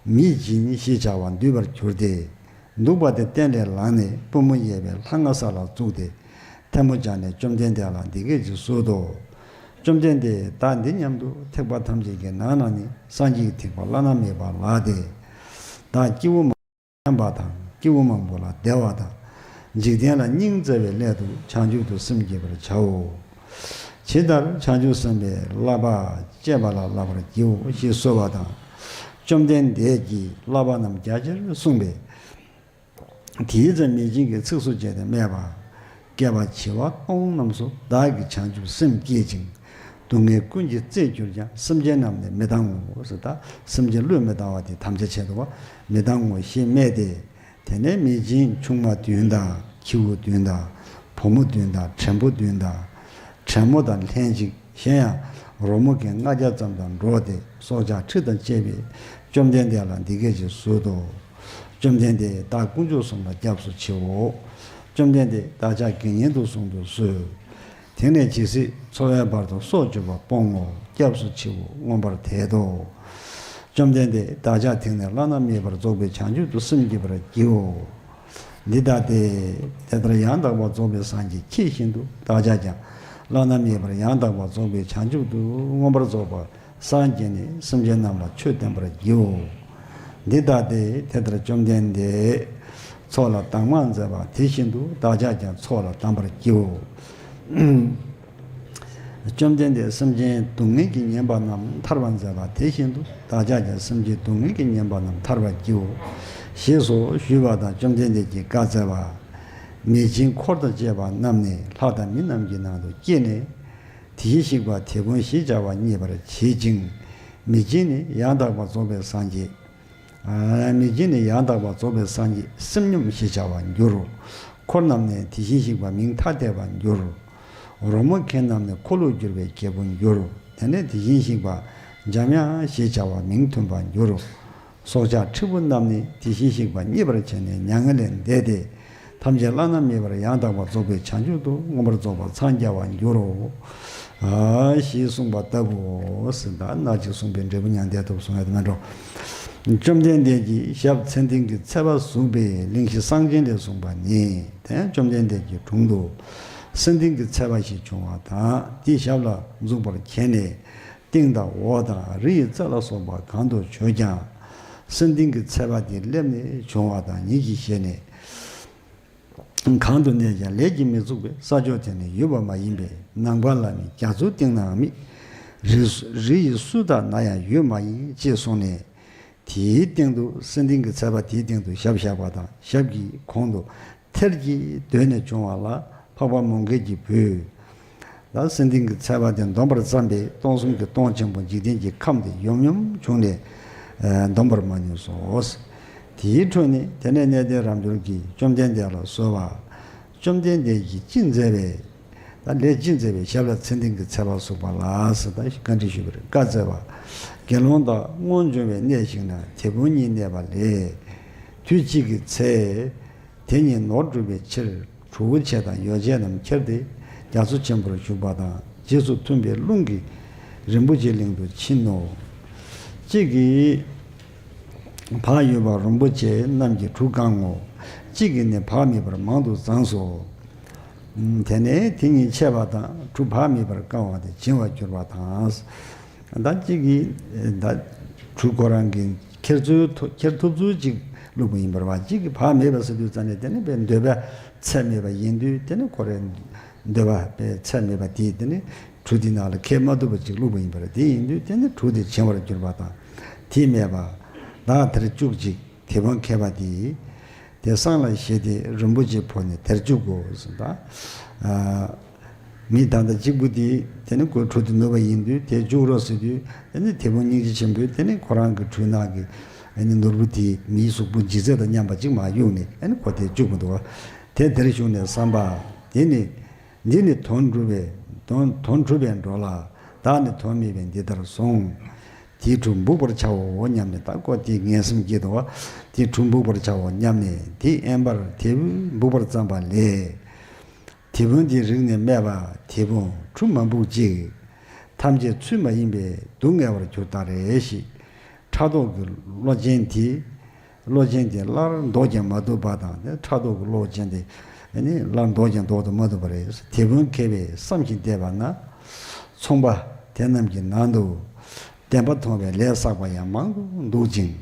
མི་སྦྱིན་ཞེས་བྱ་བ་འདུས་པར་གྱུར་ཏེ། འདུག་པ་དེ་སྟན་ལས་ལངས་ནས་པུས་མོ་གཡས་པའི་ལྷ་ང་ས་ལ་བཙུགས་ཏེ། ཐལ་མོ་སྦྱར་ནས་བཅོམ་ལྡན་འདས་ལ་འདི་སྐད་ཅེས་གསོལ་ཏོ། བཅོམ་ལྡན་འདས། བདག་འདི་སྙམ་དུ་ཐེག་པ་ཐམས་ཅད་ཀྱི་ནང་ན་ནི་སངས་རྒྱས་ཀྱི་ཐེག་པ་བླ་ན་མེད་པ་ལགས་ཏེ། བདག་སྐྱེ་བོ་མ་ཉམས་པ་དང་སྐྱེ་བོ་མང་པོ་ལ་བདེ་བ་དང་། འཇིག་རྟེན་ལ་སྙིང་བརྩེ་བའི་སླད་དུ་བྱང་ཆུབ་ཏུ་སེམས་བསྐྱེད་པར་བྱའོ། ཇི་ལྟར་བྱང་ཆུབ་སེམས་དཔའི་བསླབ་པ་སྤྱད་པ་ལ་བསླབ་པར་བགྱིའོ་ཞེས་གསོལ་བ་དང་། བཅོམ་ལྡན་འདས་ཀྱིས་བསླབ་པ་རྣམས་རྒྱ་ཆེར་གསུངས་པས། དེའི་ཚེ་མི་སྦྱིན་གྱིས་ཚིགས་སུ་བཅད་དེ་སྨྲས་པ། བསྐལ་པ་བྱེ་བ་སྟོང་རྣམས་སུ་བདག་གིས་བྱང་ཆུབ་སེམས་བསྐྱེད་ཅིང་། སྡུག་བསྔལ་ཀུན་གྱི་རྩེར་གྱུར་ཀྱང་། སེམས་ཅན་རྣམས་ནི་མི་གདའ་འོ་ཟེར། ད་སེམས་ཅན་བློས་མི་གདའ་བ་དེ་དམ་བཅའ་བྱས་འདུག་པ། མི་གདའ་འོ་ཞེས་སྨྲས་ཏེ། དེ་ནས་མི་སྦྱིན་ཆུང་མ་བདུན་དང་ཁྱེའུ་བདུན་དང་བུ་མོ་བདུན་དང་བྲན་པོ་བདུན་དང་། བྲན་མོ་དང་ལྷན་ཅིག་གཞན་ཡང་རོལ་མོ་མཁན་ལྔ་བརྒྱ་ཙམ་དང་འགྲོགས་ཏེ་སྲོག་ཆགས་ཁྲི་དང་བཅས་པས་བཅོམ་ལྡན་འདས་ལ་འདི་སྐད་ཅེས་གསོལ་ཏོ། བཅོམ་ལྡན་འདས། བདག་དཀོན་མཆོག་གསུམ་ལ་སྐྱབས་སུ་མཆིའོ། བཅོམ་ལྡན་འདས། བདག་ཅག་དགེ་བསྙེན་དུ་སོང་དུ་གསོལ། དེང་ནས་ཇི་སྲིད་འཚོ་བའི་བར་དུ་སྲོག་གཅོད་པ་སྤོང་ངོ་། སྐྱབས་སུ་མཆིའོ། མངོན་པར་དད་དོ། བཅོམ་ལྡན་འདས། བདག་ཅག་དེང་ནས་བླ་ན་མེད་པར་རྫོགས་པའི་བྱང་ཆུབ་ཏུ་སེམས་བསྐྱེད་པར་བགྱིའོ། འདི་ལྟ་སྟེ། དེ་ལྟར་ཡང་དག་པར་རྫོགས་པའི་སངས་རྒྱས་མཁྱེན་བཞིན་དུ་བདག་ཅག་ཀྱང་བླ་ན་མེད་པར་ཡང་དག་པར་རྫོགས་པའི་བྱང་ཆུབ་ཏུ་མངོན་པར་རྫོགས་པར་སངས་རྒྱས་ནས་སེམས་ཅན་རྣམས་ལ་ཆོས་བསྟན་པར་བགྱིའོ། འདི་ལྟ་སྟེ། དེ་ལྟར་བཅོམ་ལྡན་འདས་ཚོགས་ལ་དྭངས་མ་མཛད་པ་དེ་བཞིན་དུ་བདག་ཅག་ཀྱང་ཚོགས་ལ་དམ་པར་བགྱིའོ། བཅོམ་ལྡན་འདས་སེམས་ཅན་སྡུག་བསྔལ་གྱིས་ཉེན་པ་རྣམས་ཐར་བར་མཛད་པ་དེ་བཞིན་དུ་བདག་ཅག་ཀྱང་སེམས་ཅན་སྡུག་བསྔལ་གྱིས་ཉེན་པ་རྣམས་ཐར་བར་བགྱིའོ། ཞེས་སོགས་ཞུས་པ་དང་། བཅོམ་ལྡན་འདས་ཀྱིས་བཀའ་སྩལ་པ། མི་སྦྱིན་འཁོར་དང་བཅས་པ་རྣམས་ནི་ལྷ་དང་མི་རྣམས་ཀྱི་ནང་དུ་སྐྱེས་ནས། དེ་བཞིན་གཤེགས་པ་དེད་དཔོན་ཞེས་བྱ་བ་མཉེས་པར་བྱེད་ཅིང་། མི་སྦྱིན་ནི་ཡང་དག་པར་རྫོགས་པའི་སངས་རྒྱས། མི་སྦྱིན་ནི་ཡང་དག་པར་རྫོགས་པའི་སངས་རྒྱས་སེམས་སྙོམས་ཞེས་བྱ་བར་འགྱུར་རོ། འཁོར་རྣམས་ནི་དེ་བཞིན་གཤེགས་པ་མིང་ཐ་དད་པར་འགྱུར་རོ། རོལ་མོ་མཁན་རྣམས་ནི་འཁོར་ལོ་སྒྱུར་བའི་རྒྱལ་པོར་འགྱུར་རོ། དེ་ནས་དེ་བཞིན་གཤེགས་པ་འཇམ་དབྱངས་ཞེས་བྱ་བ་མིང་མཐུན་པར་འགྱུར་རོ། སྲོག་ཆགས་ཁྲི་དཔོན་རྣམས་ནི་དེ་བཞིན་གཤེགས་པ་མཉེས་པར་བྱས་ནས་མྱ་ངན་ལས་འདས་ཏེ། ཐམས་ཅད་བླ་ན་མེད་པར་ཡང་དག་པར་རྫོགས་པའི་བྱང་ཆུབ་ཏུ་མངོན་པར་རྫོགས་པར་འཚང་རྒྱ་བར་འགྱུར་རོ། ཨ་ཞེས་གསུངས་པ་ལྟ་བུའོ། ཟེར་ད་ནག་ཅིག་གསུངས་པའི་འབྲས་བུ་མྱང་འདས་ཐོབ་གསུང་ཡ་དེ་མ་འགྲོ། བཅོམ་ལྡན་འདས་ཀྱི་ཞབས་མཚན་ལྡན་གྱི་ཚལ་པ་ཟུག་པའི་གླིང་བཞི་གསང་ཆེན་ལས་གསུངས་པ་ནི། དེ་བཅོམ་ལྡན་འདས་ཀྱི་དྲུང་དུ་ སེང་ལྡེང་གི་ཚད་པ་ཞིག་བྱུང་བ་དང་། དེའི་ཞབས་ལ་འཛུགས་པར་མཁྱེན་ནས། སྟེང་དང་འོག་དང་རི་ཡི་རྩེ་ལ་སོགས་པ་གང་དུ་བྱོན་ཀྱང་། སེང་ལྡེང་གི་ཚད་པ་དེ་སླེབས་ནས་བྱུང་བ་དང་ཉིད་ཀྱི་ཞལ་ནས། གང་དུ་གནས་ཀྱང་ལས་ཀྱིས་མི་ཚུགས་པས། ས་ཕྱོགས་དེ་ནི་ཡོད་པ་མ་ཡིན་པས། ནམ་མཁའ་ལ་ནི་རྒྱ་མཚོའི་གཏིང་ནའང་མེད། རི་རི་ཡི་སུ་དག་ན་ཡང་ཡོད་མ་ཡིན། ཅེས་གསུངས་ནས། དེའི་སྟེང་དུ། སེང་ལྡེང་གི་ཚད་པ་དེའི་སྟེང་དུ་ཞབས་བཞག་པ་དང་། ཞབས་ཀྱི་གོང་དུ་ཐལ་གྱིས་བརྡོལ་ནས་བྱུང་བ་ལ་འཕགས་པ་མོའུ་འགལ་གྱིས་བོས། ད་སེང་ལྡེང་གི་ཚད་པ་དེ་འདོམས་པར་བརྩམས་པས། སྟོང་གསུམ་གྱི་སྟོང་ཆེན་པོ་འཇིག་རྟེན་གྱི་ཁམས་དེ་ཡོམ་ཡོམ་བྱུང་ནས། ཨ། འདོམས་པར་མ་ནུས་སོ། དེའི་འཕྲོ་ནས་དེ་ནས་གནས་བརྟན་རབ་འབྱོར་གྱིས་བཅོམ་ལྡན་འདས་ལ་གསོལ་བ། བཅོམ་ལྡན་འདས་ཀྱིས་ཅི་མཛད་པས། ད་ལས་ཅི་མཛད་པས། ཞབས་ལ་སེང་ལྡེང་གི་ཚད་པ་ཟུག་པ་ལ་ཟེར། ད་བཀའ་འདྲི་ཞུས་པར་བཀའ་སྩལ་པ། དགེ་སློང་དག་སྔོན་བྱུང་བའི་གནས་ཤིག་ན་དེད་དཔོན་གཉིས་གནས་པ་ལས། དུས་གཅིག་གི་ཚེ། དེ་གཉིས་ནོར་སྒྲུབ་པའི་ཕྱིར་གྲུ་བོ་ཆེ་དང་ཡོ་བྱད་རྣམས་ཁྱེར་ཏེ་རྒྱ་མཚོ་ཆེན་པོར་ཞུགས་པ་དང་། རྗེས་སུ་མཐུན་པའི་རླུང་གིས་རིན་པོ་ཆེའི་གླིང་དུ་ཕྱིན་ནོ། གཅིག་གིས་བག་ཡོད་པ་རིན་པོ་ཆེ་རྣམས་ཀྱིས་གྲུ་བཀང་ངོ་། གཅིག་གིས་ནི་བག་མེད་པར་མང་དུ་བརྫངས་སོ། དེ་ནས་དེ་གཉིས་ཆད་པ་དང་། གྲུ་བག་མེད་པར་བཀང་བ་དེ་བྱིང་བར་གྱུར་པ་དང་། ད་གཅིག་གིས་ད་གྲུ་ཁོ་རང་གི་འཁྱེར་ཚུལ་ཐུ་འཁྱེར་ཐུབ་ཚུལ་ཅིག་བླུགས་པ་ཡིན་པར་བ། གཅིག་གིས་བག་མེད་པ་ཟེར་དུས་ཙམ་ནས་དེ་ནི་བའི་འདོད་པ་ཚད་མེད་པ་ཡིན་དུས། དེ་ནི་ཁོ་རའི་འདོད་པ་བའི་ཚད་མེད་པ་དེས་དེ་ནི་གྲུ་དེ་ནང་ལ་འཁྱེར་མ་ཐུབ་པ་ཅིག་བླུགས་པ་ཡིན་པར། དེ་ཡིན་དུས་དེ་ནི་གྲུ་དེ་བྱིང་བར་གྱུར་པ་དང་། དེས་སྨྲས་པ། བདག་དེར་བཅུག་ཅིག་དེད་དཔོན་མཁས་པ་དེས་དེ་སྲང་ལ་བཞེས་ཏེ་རིན་པོ་ཆེ་ཕོག་ནས་དེར་བཅུག་གོ་ཟེར། ད་ཨ་མི་ད་ལྟ་གཅིག་པུ་དེ་དེ་ནི་ཁོའི་གྲུ་དེ་ནོར་བ་ཡིན་དུས་དེར་བཅུག་རོགས་ཟེར་དུས། དེ་ནི་དེད་དཔོན་སྙིང་རྗེ་ཆེན་པོས་དེ་ནི་ཁོ་རང་གི་གྲུའི་ནང་གི་ཨ་ནི་ནོར་བུ་དེ་མིའི་གཟུགས་པོ་ལྗིད་ཚད་དང་མཉམ་པ་ཅིག་མར་གཡུགས་ནས། ཨ་ནི་ཁོ་དེར་བཅུག་མི་འདུག་བ། དེ་དེར་བཞུགས་ནས་བསམ་པ། དེ་ནི་འདི་ནི་དོན་གྲུབ་པས། དོན་དོན་གྲུབ་པས་འགྲོ་ལ། བདག་ནི་དོན་མེད་པས་འདི་ལྟར་སོང་། དེའི་གྲུ་འབུགས་པར་བྱའོ་སྙམ་ནས། ད་ཁོ་དེ་ངན་སེམས་སྐྱེས་འདུག་བ། དེའི་གྲུ་འབུགས་པར་བྱའོ་སྙམ་ནས། དེ་ཨེན་པར་དེ་འབུགས་པར་བརྩམས་པ་ལས། དེད་དཔོན་དེས་རིག་ནས་སྨྲས་པ། དེད་དཔོན། གྲུ་མ་འབུགས་ཅིག་ཐམས་ཅད་ཚུལ་མ་ཡིན་པས་སྡུག་བསྔལ་བར་གྱུར་ད་རེ་ཞིག་ཕྲག་དོག་གི་བློ་ཅན་དེ། བློ་ཅན་དེ་སླར་ལྡོག་ཀྱང་མ་ཐུབ་པ་དང་། དེ་ཕྲག་དོག་གི་བློ་ཅན་དེ་ནི་སླར་ལྡོག་ཀྱང་ལྡོག་ཏུ་མ་ཐུབ་པ་རེད། དེད་དཔོན་མཁས་པས་བསམ་ཞིང་བལྟས་པ་ན། ཚོང་པ་དེ་རྣམས་ཀྱི་ནང་དུ་བདེན་པ་མཐོང་བའི་ལས་བསགས་པ་ཡང་མང་དུ་འདུག་ཅིང་།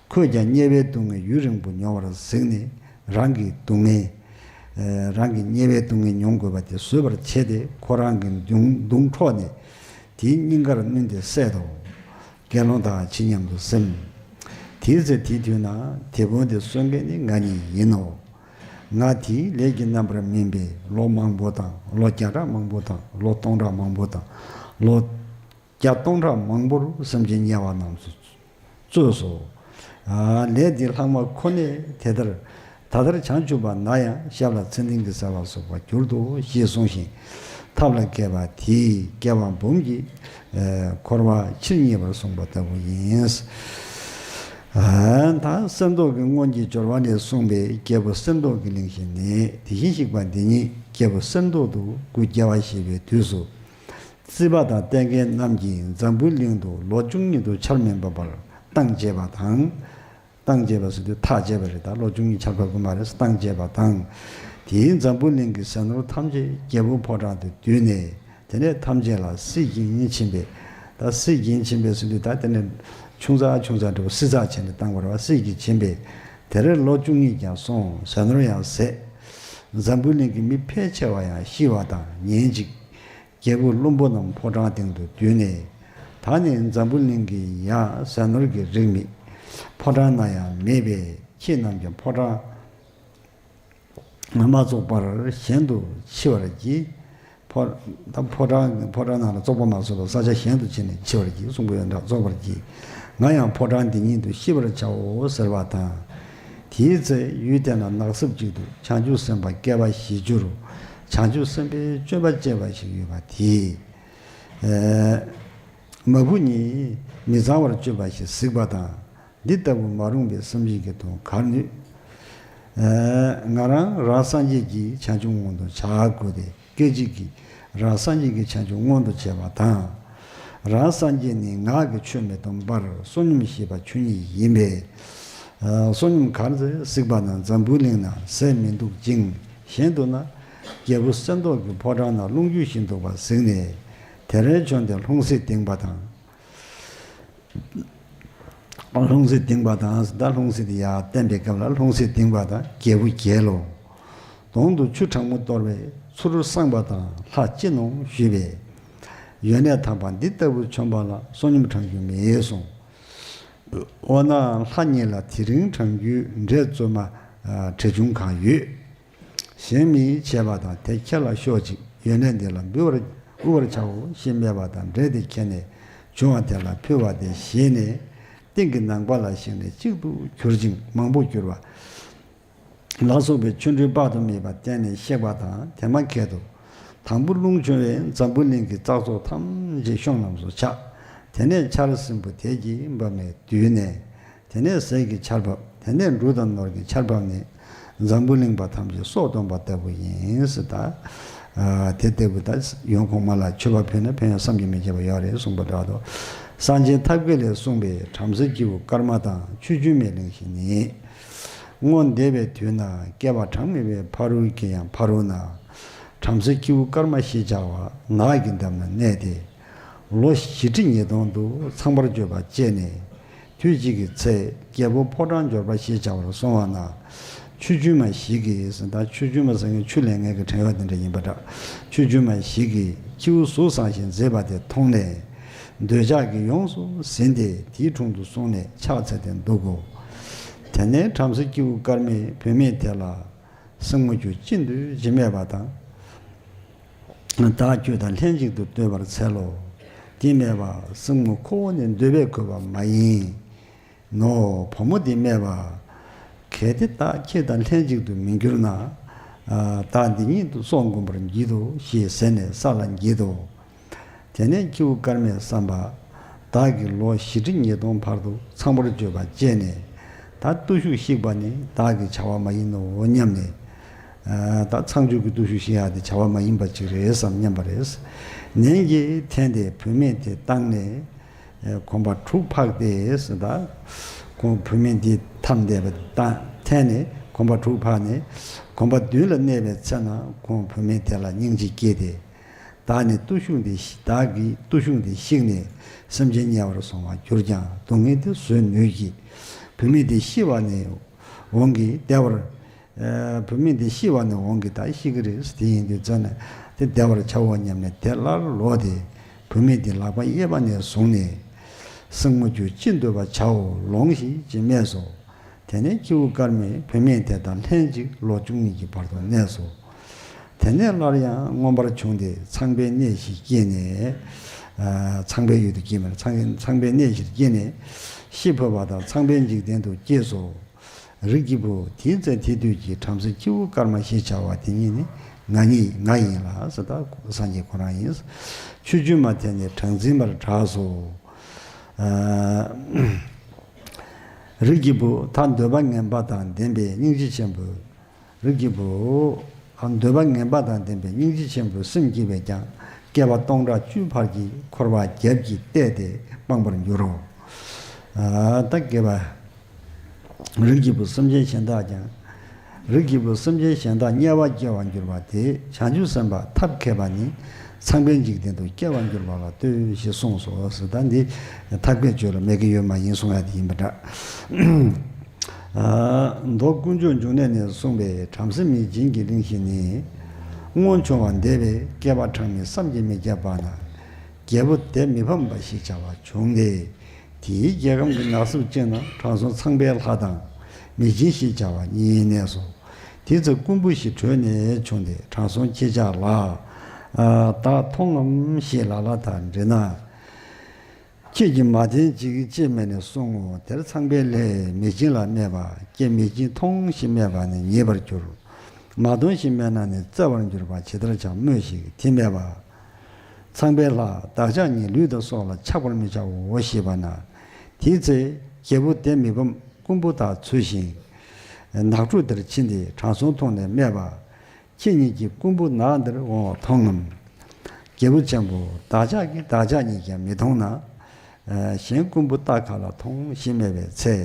ཁོས་ཀྱང་དམྱལ་བའི་སྡུག་བསྔལ་ཡུན་རིང་པོ་མྱོང་བར་གཟིགས་ནས། རང་གི་སྡུག་བསྔལ། ཨ། རང་གི་དམྱལ་བའི་སྡུག་བསྔལ་མྱོང་དགོས་པ་དེ་བཟོད་པར་བྱས་ཏེ། ཁོ་རང་གི་མདུང་མདུང་ཕྲོགས་ནས་དེའི་སྙིང་གར་བསྣུན་ཏེ་བསད་དོ། དགེ་སློང་དག་ཇི་སྙམ་དུ་སེམས། དེའི་ཚེ་དེའི་དུས་ན་དེད་དཔོན་དེ་གསོད་མཁན་ནི་ང་ཉིད་ཡིན་ནོ། ང་དེའི་ལས་ཀྱི་རྣམ་པར་སྨིན་པས་ལོ་མང་པོ་དང་། ལོ་བརྒྱ་ཕྲག་མང་པོ་དང་། ལོ་སྟོང་ཕྲག་མང་པོ་དང་། ལོ་བརྒྱ་སྟོང་ཕྲག་མང་པོར་སེམས་ཅན་དམྱལ་བ་རྣམས་སུ་བཙོས་སོ། ཨ། ལས་འདི་ལྷག་མ་ཁོ་ནས་དེ་ལྟར་ད་ལྟར་བྱང་ཆུབ་པ་ན་ཡང་། ཞབས་ལ་ཚེ་འདིང་གི་ཟེར་བ་སོགས་པ་གྱུར་ཏོ་ཞེས་གསུངས་ཤིང་། ཐབས་ལ་མཁས་པ་དེས་སྐྱེ་བ་འབུམ་གྱི་འཁོར་བ་ཕྱིར་བསྙིལ་བར་གསུངས་པ་ལྟ་བུ་ཡིན། ཨ། ད་གསེར་མདོག་གི་སྔོན་གྱི་སྦྱོར་བ་ནས་གསུངས་པའི་རྒྱལ་པོ་གསེར་མདོག་གི་གླིང་བཞིན་ནི། དེ་བཞིན་གཤེགས་པ་འདི་ཉིད་རྒྱལ་པོ་གསེར་མདོག་ཏུ་སྐུ་སྐྱེ་བ་བཞེས་པའི་དུས་སུ། རྩིས་པ་དང་བསྟེན་མཁན་རྣམས་ཀྱིས་འཛམ་བུའི་གླིང་དུ་ལོ་བཅུ་གཉིས་དུ་ཆར་མི་འབབ་པར་བཏང་བྱས་པ་དང་། བཏང་བྱས་པ་ཟེར་དུས་ཐག་བཅད་པ་རེད། ད་ལོ་བཅུ་གཉིས་ཆར་འབབ་ཀྱི་མ་རེད། བཏང་བྱས་པ་དང་། དེའི་འཛམ་བུ་གླིང་གི་ཟས་ནོར་ཐམས་ཅད་རྒྱལ་པོའི་ཕོ་བྲང་དུ་བསྡུས་ནས། དེ་ནས་ཐམས་ཅད་ལ་སྲིད་ཀྱིས་བྱིན་པས། ད་སྲིད་ཀྱིས་བྱིན་པས་ཟེར་དུས་ད་དེ་ནས་ཆུང་ཙག་ཆུང་ཙག་འདྲ་བོ་བསྲི་ཚགས་བྱས་ནས་བཏང་བ་རེད་བ། སྲིད་ཀྱིས་བྱིན་པས་དེར་ལོ་བཅུ་གཉིས་ཀྱང་སོང་། ཟས་ནོར་ཡང་ཟད། འཛམ་བུ་གླིང་གི་མི་ཕལ་ཆེ་བ་ཡང་ཤི་བ་དང་། ཉིན་གཅིག་རྒྱལ་པོས་བློན་པོ་རྣམས་ཕོ་བྲང་སྟེང་དུ་བསྡུས་ནས། ད་ནི་འཛམ་བུ་གླིང་གི་ཡང་ཟས་ནོར་གྱི་རིགས་མེད། ཕོ་བྲང་ན་ཡང་མེད་པས། ཁྱེད་རྣམས་ཀྱང་ཕོ་བྲང་མ་བཙོག་པར་གཞན་དུ་འཆི་བར་བགྱི། ཕོ་ད་ཕོ་བྲང་ཕོ་བྲང་ནང་ལ་བཙོག་པ་མ་བཟོ་བར་ས་ཆ་གཞན་དུ་ཕྱིན་ནས་འཆི་བར་བགྱི། གསུང་པོ་ཡོན་བདག་བཙོག་པར་བགྱི། ང་ཡང་ཕོ་བྲང་འདི་ཉིད་དུ་ཤི་བར་བྱའོ་ཟེར་བ་དང་། དེའི་ཚེ་ཡུལ་དེ་ན་ནགས་སྲུབས་ཅིག་ཏུ་བྱང་ཆུབ་སེམས་དཔའ་བསྐལ་པ་བཞི་བཅུ་རུ་བྱང་ཆུབ་སེམས་དཔའི་སྤྱོད་པ་སྤྱད་པ་ཞིག་ཡོད་པ་དེས། ཨ། མ་བུ་གཉིས་མི་གཙང་བར་སྤྱོད་པ་ཞིག་གཟིགས་པ་དང་། འདི་ལྟ་བུ་མ་རུངས་པའི་སེམས་ཅན་གྱི་དོན་གར་ནུས། ཨ། ང་རང་རང་སངས་རྒྱས་ཀྱི་བྱང་ཆུབ་མངོན་དུ་བྱ་དགོས་ཏེ། སྐད་ཅིག་གིས་རང་སངས་རྒྱས་ཀྱི་བྱང་ཆུབ་མངོན་དུ་བྱས་པ་དང་། རང་སངས་རྒྱས་ནི་ངག་གིས་ཆོས་མི་སྟོན་པར་བསོད་སྙོམས་ཤེས་པ་ཆོས་ཉིད་ཡིན་པས། ཨ། བསོད་སྙོམས་གར་གཟིགས་པ་ན་འཛམ་བུའི་གླིང་ན་ཟས་མི་འདུག་ཅིང་། གཞན་དུ་ན་ རྒྱལ་པོ་གསེར་མདོག་གི་ཕོ་བྲང་ན་རླུང་རྒྱུག་བཞིན་འདུག་པ་གཟིགས་ནས། དེར་བྱོན་ཏེ་ལྷུང་བཟེད་བཏིང་པ་དང་། ལྷུང་བཟེད་བཏིང་པ་དང་། ད་ལྷུང་བཟེད་དེ་ཡར་བསྟན་པའི་སྐབས་ལ་ལྷུང་བཟེད་བཏིང་པ་དང་། རྒྱལ་བུ་རྒྱལ་ལོ། དོང་དུ་ཆུ་གྲང་མོ་གཏོར་བས་ཚུར་བསངས་པ་དང་། ལྷ་ཅི་ནོངས་ཞུས་པས། ཡོན་གནས་དམ་པ་འདི་ལྟ་བུར་བྱོན་པ་ལ་བསོད་སྙོམས་དྲང་རྒྱུ་མེད་གསུངས། འོ་ན་ལྷ་གཉིས་ལ་དེ་རིང་དྲང་རྒྱུའི་འབྲས་བཙོ་མ་བྲེ་ཆུང་གང་ཡོད། གཞན་མིས་བྱས་པ་དང་དེ་ཁྱེད་ལ་ཤོག་ཅིག་ཡོན་གནས་འདི་ལ་འབུལ་བར་དབུལ་བར་བྱའོ་ཞེས་སྨྲས་པ་དང་། འབྲས་དེ་ཁྱེར་ནས་བྱུང་བ་དེ་ལ་ཕུལ་བ་དེ་བཞེས་ནས་ཏིང་གི་ནང་པ་ལ་ཞིག་ནས་གཅིག་ཏུ་གྱུར་ཅིང་མང་པོ་གྱུར་པ་ལ་སོགས་པའི་ཆོ་འཕྲུལ་དཔག་ཏུ་མེད་པ་བསྟན་ནས་གཤེགས་པ་དང་། དེ་མ་ཁད་དུ་དང་པོ་རླུང་བྱུང་བས་འཛམ་བུ་གླིང་གི་རྩྭ་ཚོགས་ཐམས་ཅད་ཤོང་ལམ་སུ་ཆགས། དེ་ནས་ཆར་སྲིན་པོ་དལ་གྱིས་འབབ་ནས་བསྡུས་ནས། དེ་ནས་ཟས་ཀྱི་ཆར་བབས། དེ་ནས་འབྲུ་དང་ནོར་གྱི་ཆར་བབས་ནས། འཛམ་བུ་གླིང་པ་ཐམས་ཅད་སྲོག་སྟོན་པ་ལྟ་བུ་ཡིན་ཟེར། ད་དེ་ལྟ་བུ་ད་ཡོན་གོང་མ་ལ་མཆོད་པ་ཕུལ་ན་ཕན་ཡོན་བསམ་གྱིས་མི་ཁྱབ་པ་ཡོད་རེད་གསུངས་པ་འདྲ་འདུག། གསང་ཆེན་ཐབས་མཁས་ལས་གསུངས་པའི་བྲམ་ཟེ་སྐྱེས་བུ་སྐར་མ་དང་ཆུ་རྒྱུན་མའི་གླེང་གཞི་ནི། སྔོན་འདས་པའི་དུས་ན་བསྐལ་པ་གྲངས་མེད་པའི་ཕ་རོལ་གྱི་ཡང་ཕ་རོལ་ན། བྲམ་ཟེ་སྐྱེས་བུ་སྐར་མ་ཞེས་བྱ་བ་ནགས་ཀྱི་འདབས་ན་གནས་ཏེ། ལོ་བཞི་ཁྲི་ཉིས་སྟོང་དུ་ཚངས་པར་སྤྱོད་པ་སྤྱད་ནས། དུས་གཅིག་གི་ཚེ་རྒྱལ་པོ་ཕོ་བྲང་འབྱོར་པ་ཞེས་བྱ་བར་སོང་བ་ན། ཆུ་རྒྱུན་མ་ཞིག་གིས་ཟེར། ད་ཆུ་རྒྱུན་མ་ཟེར་མཁན་ཆུ་ལེན་མཁན་གྱི་བྲན་གཡོག་དེ་འདྲ་ཡིན་པ་འདྲ། ཆུ་རྒྱུན་མ་ཞིག་གིས་ཁྱེའུ་གཟུགས་བཟང་ཞིང་མཛེས་པ་དེ་མཐོང་ནས། འདོད་ཆགས་ཀྱིས་ཡོངས་སུ་ཟིན་ཏེ་དེའི་དྲུང་དུ་སོང་ནས་ཕྱག་འཚལ་ཏེ་འདུག་གོ། དེ་ནས་བྲམ་ཟེ་སྐྱེས་བུ་སྐར་མས་བུད་མེད་དེ་ལ། སྲིང་མོ་ཁྱོད་ཅི་འདོད་ཅེས་སྨྲས་པ་དང་། བདག་ཁྱོད་དང་ལྷན་ཅིག་ཏུ་སྡོད་པར་འཚལ་ལོ། དེས་སྨྲས་པ། སྲིང་མོ་ཁོ་བོ་ནི་འདོད་པས་གོས་པ་མ་ཡིན་ནོ། བུ་མོ་དེས་སྨྲས་པ། གལ་ཏེ་བདག་ཁྱེད་དང་ལྷན་ཅིག་ཏུ་མི་འགྱུར་ན། བདག་འདི་ཉིད་དུ་སྲོག་འགུམ་པར་བགྱིད་དོ་ཞེས་ཟེར་ནས་ས་ལ་འགྱེལ་ཏོ། དེ་ནས་ཁྱེའུ་སྐར་མས་བསམ་པ། བདག་གིས་ལོ་བཞི་ཁྲི་ཉིས་སྟོང་བར་དུ་ཚངས་པར་སྤྱོད་པ་སྤྱད་ནས། ད་བརྟུལ་ཞུགས་བཤིག་པ་ནི་བདག་གི་བྱ་བ་མ་ཡིན་ནོ་སྙམ་ནས། ད་ཚངས་སྤྱོད་ཀྱི་བརྟུལ་ཞུགས་བཤིག་ཡག་དེ་བྱ་བ་མ་ཡིན་པ་ཅིག་རེད་བསམ་སྙམ་པ་རེད། ནན་གྱིས་འཐེན་ཏེ་བུད་མེད་དེ་བཏང་ནས། གོམ་པ་དྲུག་འཕགས་ཏེ་ཟེར། ད་ཁོང་བུད་མེད་འདི་འཐམས་བསྡད་པ་དང་འཐེན་ནས་གོམ་པ་དྲུག་འཕགས་ནས། གོམ་པ་བདུན་ལ་གནས་པའི་ཚེ་ན་ཁོང་བུད་མེད་དེ་ལ་སྙིང་རྗེ་སྐྱེས་ཏེ། བདག་ནི་བརྟུལ་ཞུགས་འདི། བདག་གིས་བརྟུལ་ཞུགས་འདི་བཤིག་ནས་སེམས་ཅན་དམྱལ་བར་སོང་བར་གྱུར་ཀྱང་སྡུག་བསྔལ་དེ་བཟོད་ནུས་ཀྱི། བུད་མེད་འདི་ཤི་བ་ནི་འོང་གི་བདེ་བར། བུད་མེད་འདི་ཤི་བ་ནི་འོང་གི། ད་ཤི་གི་རེད། དེ་ཡིན་དུས་ཙ་ན་དེ་བདེ་བར་བྱའོ་སྙམ་ནས་དེ་སླར་ལོག་སྟེ་བུད་མེད་འདི་ལག་པ་གཡས་པ་ནས་བཟུང་ནས། སྲིང་མོ་ཁྱོད་ཅི་འདོད་པ་བྱའོ། ལོངས་ཤིག་ཅེས་སྨྲས་སོ། དེ་ནས་ཁྱེའུ་སྐར་མས་བུད་མེད་དེ་དང་ལྷན་ཅིག་ལོ་བཅུ་གཉིས་ཀྱི་བར་དུ་གནས་སོ། དེ་ནས་སླར་ཡང་མངོན་པར་བྱུང་སྟེ་ཚངས་པའི་གནས་ཤིག་སྐྱེས་ནས། ཚངས་པའི་ཡུལ་དུ་སྐྱེས་མ་རེད། ཚངས་ཚངས་པའི་གནས་ཤིག་སྐྱེས་ནས་ཤི་འཕོས་པ་དང་། ཚངས་པའི་འཇིག་རྟེན་དུ་སྐྱེས་སོ། རིགས་ཀྱི་བུ། དེའི་ཚེ་དེ་དུས་ཀྱི་བྲམ་ཟེ་སྐྱེས་བུ་སྐར་མ་ཞེས་བྱ་བ་དེ་ཉིད་ནི་ང་ཉིད་ང་ཡིན་ལ་ཟེར། ད་སངས་རྒྱས་ཁོ་རང་ཡིན། ཆུ་རྒྱུན་མ་དེ་ནི་གྲངས་འཛིན་པར་གྲགས་སོ། རིགས་ཀྱི་བུ། ད་འདོད་པ་ངན་པ་དང་ལྡན་པའི་སྙིང་རྗེ་ཆེན་པོས། རིགས་ཀྱི་བུ། འདོད་པ་ངན་པ་དང་ལྡན་པའི་སྙིང་རྗེ་ཆེན་པོའི་སེམས་བསྐྱེད་པས་ཀྱང་བསྐལ་པ་སྟོང་ཕྲག་བཅུའི་བར་གྱི་འཁོར་བ་བརྒྱད་ཀྱིས་བལྟས་ཏེ་སྤངས་པར་འགྱུར་རོ། ད་བསྐལ་པ། རིགས་ཀྱི་བུ། སེམས་ཅན་གཞན་དག་ཀྱང་། རིགས་ཀྱི་བུ། སེམས་ཅན་གཞན་དག་དམྱལ་བར་སྐྱེ་བར་འགྱུར་བ་དེ་བྱང་ཆུབ་སེམས་དཔའ་ཐབས་མཁས་པ་ནི་ཚངས་པའི་འཇིག་རྟེན་དུ་སྐྱེ་བར་འགྱུར་བ་ལ་ལྟོས་ཞེས་གསུངས་སོ་ཟེར། ད་འདི་ཐབས་མཁས་སྤྱོད་ལ་མེད་ཀྱི་ཡོད་མ་ཡིན་གསུང་ཡ་དེ་ཡིན་པ་འདྲ། མདོ་དཀོན་མཆོག་འབྱུང་གནས་ནས་གསུངས་པའི་བྲམ་ཟེ་མི་སྦྱིན་གྱི་གླེང་གཞི་ནི། སྔོན་བྱུང་བ་འདས་པའི་བསྐལ་པ་གྲངས་མེད་བསམ་གྱིས་མི་ཁྱབ་པ་ན། རྒྱལ་པོ་དེ་མི་ཕམ་པ་ཞེས་བྱ་བ་བྱུང་སྟེ། དེའི་རྒྱལ་ཁམས་ཀྱི་ནགས་གསེབ་ཅིག་ན་དྲང་སྲོང་ཚངས་པའི་ལྷ་དང་མི་སྦྱིན་ཞེས་བྱ་བ་གཉིས་གནས་སོ། དེ་ཚེ་རྐུན་པོ་ཞིག་བྲོས་ནས་བྱུང་སྟེ་དྲང་སྲོང་ཁྱེད་ཅག་ལ། བདག་མཐོང་ངམ་ཞེས་ལ་ལ་དང་འདྲི་ན། ཁྱེད་ཀྱིས་མ་བསྟན་ཅིག་ཅེས་སྨྲས་ནས་གསུང་ངོ་། དེར་ཚངས་པའི་ལྷས་མི་སྦྱིན་ལ་སྨྲས་པ། ཀྱེ་མི་སྦྱིན། མཐོང་ཞེས་སྨྲས་པ་ནི་ཉེས་པར་འགྱུར། མ་མཐོང་ཞེས་སྨྲས་ན་ནི་བརྩེ་བར་འགྱུར་བ་ཇི་ལྟར་བྱ་སྨྲོས་ཤིག་དེས་སྨྲས་པ། ཚངས་པའི་ལྷ། བདག་ཅག་གཉིས་ལུས་དང་སྲོག་ལ་ཆགས་པར་མི་བྱའོ་ཞེས་པ་ན། དེའི་ཚེ་རྒྱལ་པོ་དེ་མི་ཕམ་རྐུན་པོ་དག་ཚུལ་བཞིན་ནགས་ཁྲོད་དེར་ཕྱིན་ཏེ་དྲང་སྲོང་མཐོང་ནས་སྨྲས་པ། ཁྱེད་གཉིས་ཀྱིས་རྐུན་པོ་ནགས་འདིར་འོང་བ་མཐོང་ངམ། རྒྱལ་པོ་ཆེན་པོ། བདག་ཅག་གིས་བདག་ཅག་གཉིས་ཀྱང་མི་མཐོང་ན། གཞན་རྐུན་པོ་རྟ་ག་ལ་མཐོང་ཞེས་སྨྲས་པའི་ཚེ།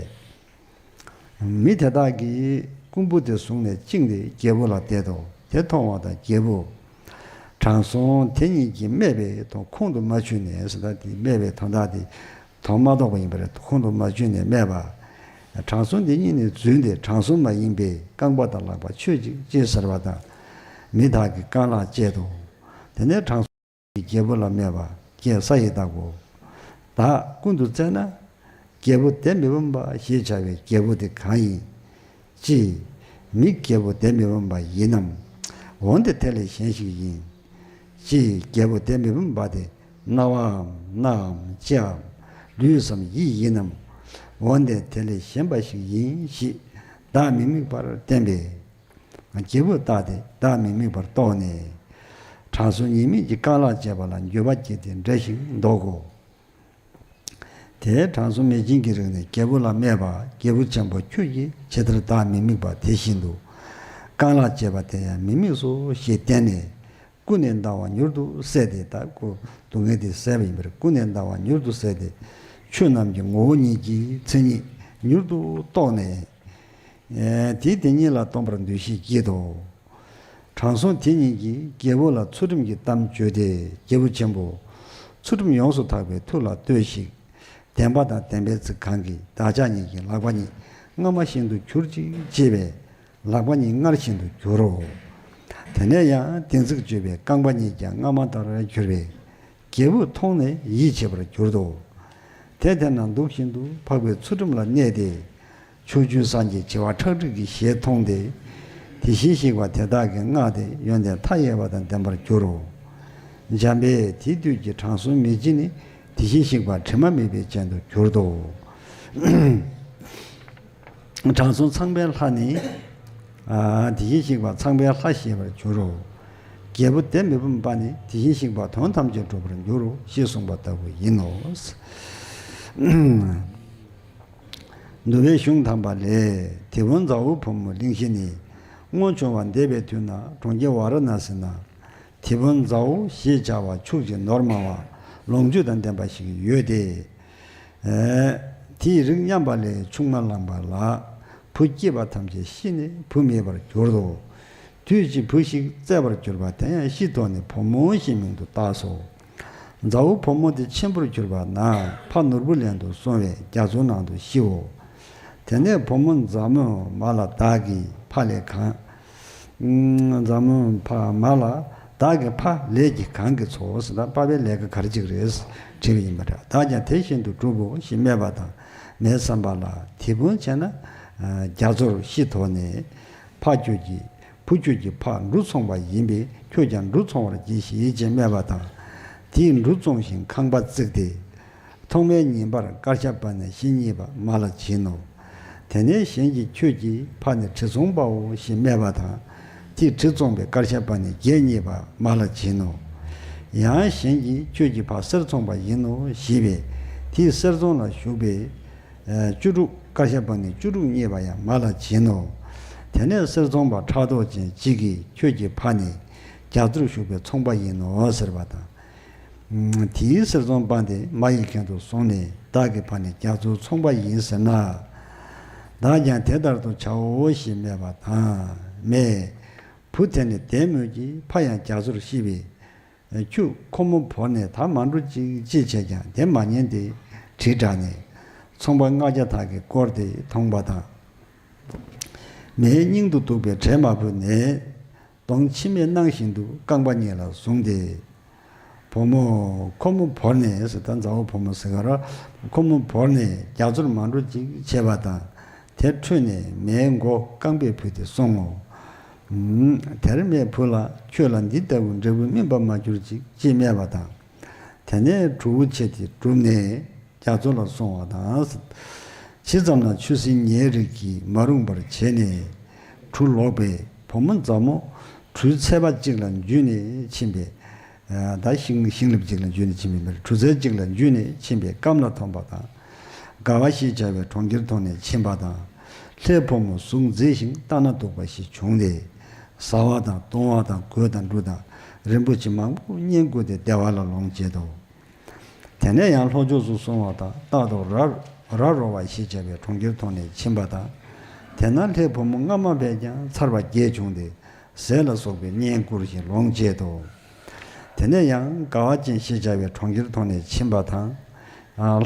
མི་དེ་དག་གིས་རྐུན་པོ་དེ་བཟུང་ནས་བཅིངས་ཏེ་རྒྱལ་པོ་ལ་གཏད་དོ། དེ་མཐོང་བ་དང་རྒྱལ་པོ། དྲང་སྲོང་དེ་ཉིད་ཀྱིས་སྨྲས་པའི་དོན་ཁོང་དུ་མ་ཆུད་ནས་ཟེར། ད་དེ་སྨྲས་པའི་དོན་དག་དེ་དོན་མ་རྟོགས་པ་ཡིན་པར་ཁོང་དུ་མ་ཆུད་ནས་སྨྲས་པ། དྲང་སྲོང་དེ་ཉིད་ནི་རྫུན་ཏེ་དྲང་སྲོང་མ་ཡིན་པས་རྐང་པ་དང་ལག་པ་ཆོད་ཅིག་ཅེས་ཟེར་བ་དང་། མི་དག་གིས་རྐང་ལག་བཅད་དོ། དེ་ནས་དྲང་སྲོང་གིས་རྒྱལ་པོ་ལ་སྨྲས་པ། ཀྱེ་ས་ཡི་བདག་པོ། བདག་ཀུན་ཏུ་བཙལ་ན། རྒྱལ་པོ་དེ་མི་འབུམ་པ་ཞེས་བྱ་བའི་རྒྱལ་པོ་དེ་གང་ཡིན། ཅི། མི་རྒྱལ་པོ་དེ་མི་འབུམ་པ་ཡིན་ནམ། འོན་ཏེ་དེ་ལས་གཞན་ཞིག་ཡིན། ཅི། རྒྱལ་པོ་དེ་མི་འབུམ་པ་དེ་རྣ་བའམ་སྣའམ་ལྕེའམ་ལུས་སམ་ཡིད་ཡིན་ནམ། འོན་ཏེ་དེ་ལས་གཞན་པ་ཞིག་ཡིན་ཞེས་བདག་མི་དམིགས་པར་བསྟན་པས། རྒྱལ་པོས་བལྟས་ཏེ་བདག་མི་དམིགས་པར་རྟོགས་ནས། དྲང་སྲོང་ཉེས་དམིགས་ཀྱི་རྐང་ལག་བཅད་པ་ལ་འགྱོད་པ་སྐྱེས་ཏེ་འདྲ་ཞིང་བཟློག་གོ། དེས་དྲང་སྲོང་མེ་སྦྱིན་གྱི་རིགས་ནས་རྒྱལ་པོ་ལ་སྨྲས་པ། རྒྱལ་པོ་ཆེན་པོ་ཁྱོད་ཀྱིས་ཇི་ལྟར་བདག་མི་དམིགས་པ་དེ་བཞིན་དུ། རྐང་ལག་བཅད་པ་དེ་ཡང་མི་དམིགས་སོ་ཞེས་བསྟན་ནས། ཀུན་ནས་འདའ་བ་མྱུར་དུ་བསལ་ཏེ། ད་ཁོ་སྡུག་བསྔལ་དེ་བསལ་བ་ཡིན་པར་ཀུན་ནས་འདའ་བ་མྱུར་དུ་བསལ་ཏེ། ཆོས་རྣམས་ཀྱི་ངོ་བོ་ཉིད་ཀྱི་མཚན་ཉིད་མྱུར་དུ་རྟོགས་ནས། ཨེ། དེས་དེ་ཉིད་ལ་སྟོན་པར་འདུ་ཤེས་བསྐྱེད་དོ། དྲང་སྲོང་དེ་ཉིད་ཀྱིས་རྒྱལ་པོ་ལ་ཚུལ་ཁྲིམས་ཀྱི་གཏམ་བརྗོད་དེ། རྒྱལ་པོ་ཆེན་པོ། ཚུལ་ཁྲིམས་ཡོངས་སུ་དག་པའི་མཐུ་ལ་ལྟོས་ཤིག། བདེན་པ་དང་བདེན་པའི་ཚིག་གང་གིས་བདག་ཅག་གཉིས་ཀྱི་ལག་པ་གཉིས་རྔ་མ་བཞིན་དུ་གྱུར་ཅིག་ཅེས་པས། ལག་པ་གཉིས་རྔ་བཞིན་དུ་འགྱུར་རོ། དེ་ནས་ཡང་བདེན་ཚིག་བརྗོད་པས། རྐང་པ་གཉིས་ཀྱང་རྔ་མ་ལྟར་གྱུར་པས། རྒྱལ་པོས་མཐོང་ནས་ཡིད་ཆེས་པར་གྱུར་ཏོ། དེ་དེ་ན་འདུག་བཞིན་དུ་འཕགས་པའི་ཚུལ་ཁྲིམས་ལ་གནས་ཏེ། ཕྱོགས་བཅུའི་སངས་རྒྱས་བྱེ་བ་ཁྲག་ཁྲིག་གི་ཞལ་མཐོང་སྟེ། དེ་བཞིན་གཤེགས་པ་དེ་དག་གི་སྔགས་དེ་ཡོན་ཏན་མཐའ་ཡས་པ་དང་ལྡན་པར་གྱུར་རོ། འཇམ་དཔལ་དེའི་དུས་ཀྱི་དྲང་སྲོང་མི་སྦྱིན་ནི་དེ་བཞིན་གཤེགས་པ་དྲི་མ་མེད་པའི་སྤྱན་དུ་གྱུར་ཏོ། དྲང་སྲོང་ཚངས་པའི་ལྷ་ནི། ཨ། དེ་བཞིན་གཤེགས་པ་ཚངས་པའི་ལྷ་ཞེས་པར་གྱུར་རོ། རྒྱལ་པོ་དེ་མི་འབུམ་པ་ནི་དེ་བཞིན་གཤེགས་པ་དོན་ཐམས་ཅད་འགྲུབ་པར་འགྱུར་རོ་ཞེས་གསུངས་པ་ལྟ་བུ་ཡིན་ནོ། འདུལ་བའི་གཞུང་དམ་པ་ལས། དེ་བོ་ཛ་འོ་བུ་མོ་གླིང་བཞི་ནི། སྔོན་བྱུང་བ་འདས་པའི་དུས་ན་གྲོང་ཁྱེར་ཝཱ་ར་ཎཱ་སི་ན། དེ་བོ་ཛ་འོ་ཞེས་བྱ་བ་ཕྱུགས་ཀྱི་ནོར་མང་བ་ལོངས་སྤྱོད་དང་ལྡན་པ་ཞིག་ཡོད་དེ། ཨེ། དེའི་རིགས་མཉམ་པ་ལས་ཆུང་མ་ལངས་པ་ལ། བུ་སྐྱེས་པ་ཐམས་ཅད་ཤི་ནས་བུ་མེད་པར་གྱུར་ཏོ། དུས་ཀྱི་བུ་ཞིག་བཙས་པར་གྱུར་པ་དེ་ཡང་ཤི་དོགས་ནས་བུ་མོ་ཞེས་མིང་དུ་བཏགས་སོ། ཛ་འོ་བུ་མོ་དེ་ཆེན་པོར་གྱུར་པ་ན་ཕ་ནོར་བུ་ལེན་དུ་སོང་བས་རྒྱ་མཚོའི་ནང་དུ་ཤིའོ། དེ་ནས་བུ་མོ་མཛའ་མོ་མ་ལ་བདག་གི་ཕ་ལས་གང་། མཛའ་མོ་ཕ་མ་ལ་བདག་གི་ཕ་ལས་ཀྱིས་གང་གིས་འཚོའོ་ཟེར་ན། པ་ཕའི་ལས་ཀ་ག་རེ་ཅིག་རེད་དྲིས་པ་ཡིན་པ་འདྲ། བདག་ཀྱང་དེ་བཞིན་དུ་སྒྲུབ་བོ་ཞེས་སྨྲས་པ་དང་། མའི་བསམ་པ་ལ། དེ་བོ་བྱས་ན་རྒྱ་མཚོར་ཤི་དོགས་ནས། ཕ་ཁྱོད་ཀྱི་བུ་ཁྱོད་ཀྱི་ཕ་འབྲུ་འཚོང་པ་ཡིན་པས་ཁྱོད་ཀྱང་འབྲུ་འཚོང་བར་གྱིས་ཤིག་ཅེས་སྨྲས་པ་དང་། དེས་འབྲུ་བཙོང་ཞིང་ཁང་པ་བརྩིགས་ཏེ། ཐོག་མའི་ཉིན་པར་ཀར་ཤ་པ་ནི་བཤེས་གཉེན་པ་མ་ལ་བྱིན་ནོ། དེ་ནས་གཞན་གྱིས་ཁྱོད་ཀྱི་ཕ་ནི་གྲི་བཙོང་པའོ་ཞེས་སྨྲས་པ་དང་། དེས་གྲི་བཙོང་པའི་ཀར་ཤ་པ་ནི་བརྒྱད་རྙེད་པ་མ་ལ་བྱིན་ནོ། ཡང་གཞན་གྱིས་ཁྱོད་ཀྱི་ཕ་གསེར་བཙོང་པ་ཡིན་ནོ་ཞེས་པས། དེས་གསེར་བཙོང་ལ་ཞུགས་པས། བཅུ་དྲུག་ཀར་ཤ་པ་ནི་བཅུ་དྲུག་རྙེད་པ་ཡང་མ་ལ་བྱིན་ནོ། དེ་ནས་གསེར་བཙོང་པ་ཕྲག་དོག་ཅན་གཅིག་གིས་ཁྱོད་ཀྱི་ཕ་ནི་རྒྱ་མཚོར་ཞུགས་པའི་ཚོང་པ་ཡིན་ནོ་ཟེར་བ་དང་། དེའི་གསེར་བཙོང་པ་དེ་མ་ཡི་གན་དུ་སོང་ནས་བདག་གི་ཕ་ནི་རྒྱ་མཚོའི་ཚོང་པ་ཡིན་ཟེར་ན། བདག་ཀྱང་དེ་ལྟར་དུ་བྱའོ་ཞེས་སྨྲས་པ་དང་། སྨྲས། བུ་དེ་ནི་བདེན་མོད་ཀྱི་ཕ་ཡང་རྒྱ་མཚོར་ཤི་བས། ཁྱོད་ཁོ་མོ་བོར་ནས་ད་མ་འགྲོ་ཅིག་ཅེས་བྱས་ཀྱང་དེ་མ་ཉན་ཏེ་གྲི་བསྒྲགས་ནས་ཚོང་པ་ལྔ་བརྒྱ་དག་གིས་བསྐོར་ཏེ་མཐོང་པ་དང་། མའི་སྙིང་དུ་སྡུག་པའི་བྲན་མ་བུ་ནས་གདོང་མཆི་མས་བརྣངས་བཞིན་དུ་རྐང་པ་གཉིས་ལ་བཟུང་སྟེ། བུ་མོ་ཁོ་མོ་བོར་ནས་ཟེར། ད་མཛའ་བོ་བུ་མོ་ཟེར་ག་ར། ཁོ་མོ་བོར་ནས་རྒྱ་མཚོར་མ་འགྲོ་ཅིག་བྱས་པ་དང་། དེར་ཁྲོས་ནས་མའི་མགོ་རྐང་པས་བུས་ཏེ་སོང་ངོ་། དེར་མས་བུ་ལ། ཁྱོད་ལ་འདི་ལྟ་བུའི་འབྲས་བུ་སྨིན་པར་མ་གྱུར་ཅིག་ཅེས་སྨྲས་པ་དང་། དེ་ནས་གྲུ་བོ་ཆེ་དེ་བསྒྲུབས་ནས་རྒྱ་མཚོ་ལ་སོང་བ་དང་། ཇི་ཙམ་ན་ཆུ་སྲིན་ཉའི་རིགས་ཀྱིས་མ་རུངས་པར་བྱས་ནས་གྲུ་ལོག་པས་བུ་མོ་མཛའ་མོ་གྲུའི་ཚད་པ་གཅིག་ལ་འཇུས་ནས་ཕྱིན་པས། ད་ཤིང་ཤིང་ལེབ་གཅིག་ལ་འཇུས་ནས་ཕྱིན་པའི་མེར་གྲུ་ཚད་གཅིག་ལ་འཇུས་ནས་ཕྱིན་པའི་སྐམ་ལ་ཐོན་པ་དང་། དགའ་བ་ཞེས་བྱ་བའི་གྲོང་ཁྱེར་མཐོང་ནས་ཕྱིན་པ་དང་། ལྷའི་བུ་མོ་གཟུགས་མཛེས་ཤིང་ལྟ་ན་སྡུག་པ་ཞིག་བྱུང་སྟེ། བཟའ་བ་དང་བཏུང་བ་དང་གོས་དང་འབྲུ་དང་རིན་པོ་ཆེ་མང་པོ་བསྙེན་བཀུར་ཏེ་བདེ་བ་ལ་ལོངས་སྤྱད་དོ། དེ་ནས་ཡང་ལྷོ་ཕྱོགས་སུ་སོང་བ་དང་རྟག་ཏུ་ར་ར་རོ་བ་ཞེས་བྱ་བའི་གྲོང་ཁྱེར་མཐོང་ནས་ཕྱིན་པ་དང་། དེ་ན་ལྷའི་བུ་མོ་སྔ་མ་བས་ཀྱང་མཚར་བ་བརྒྱད་བྱུང་སྟེ། ཟས་ལ་སོགས་པའི་བསྙེན་བཀུར་ཞིང་ལོངས་སྤྱད་དོ། དེ་ནས་ཡང་དགའ་བ་ཅན་ཞེས་བྱ་བའི་གྲོང་ཁྱེར་མཐོང་ནས་ཕྱིན་པ་དང་།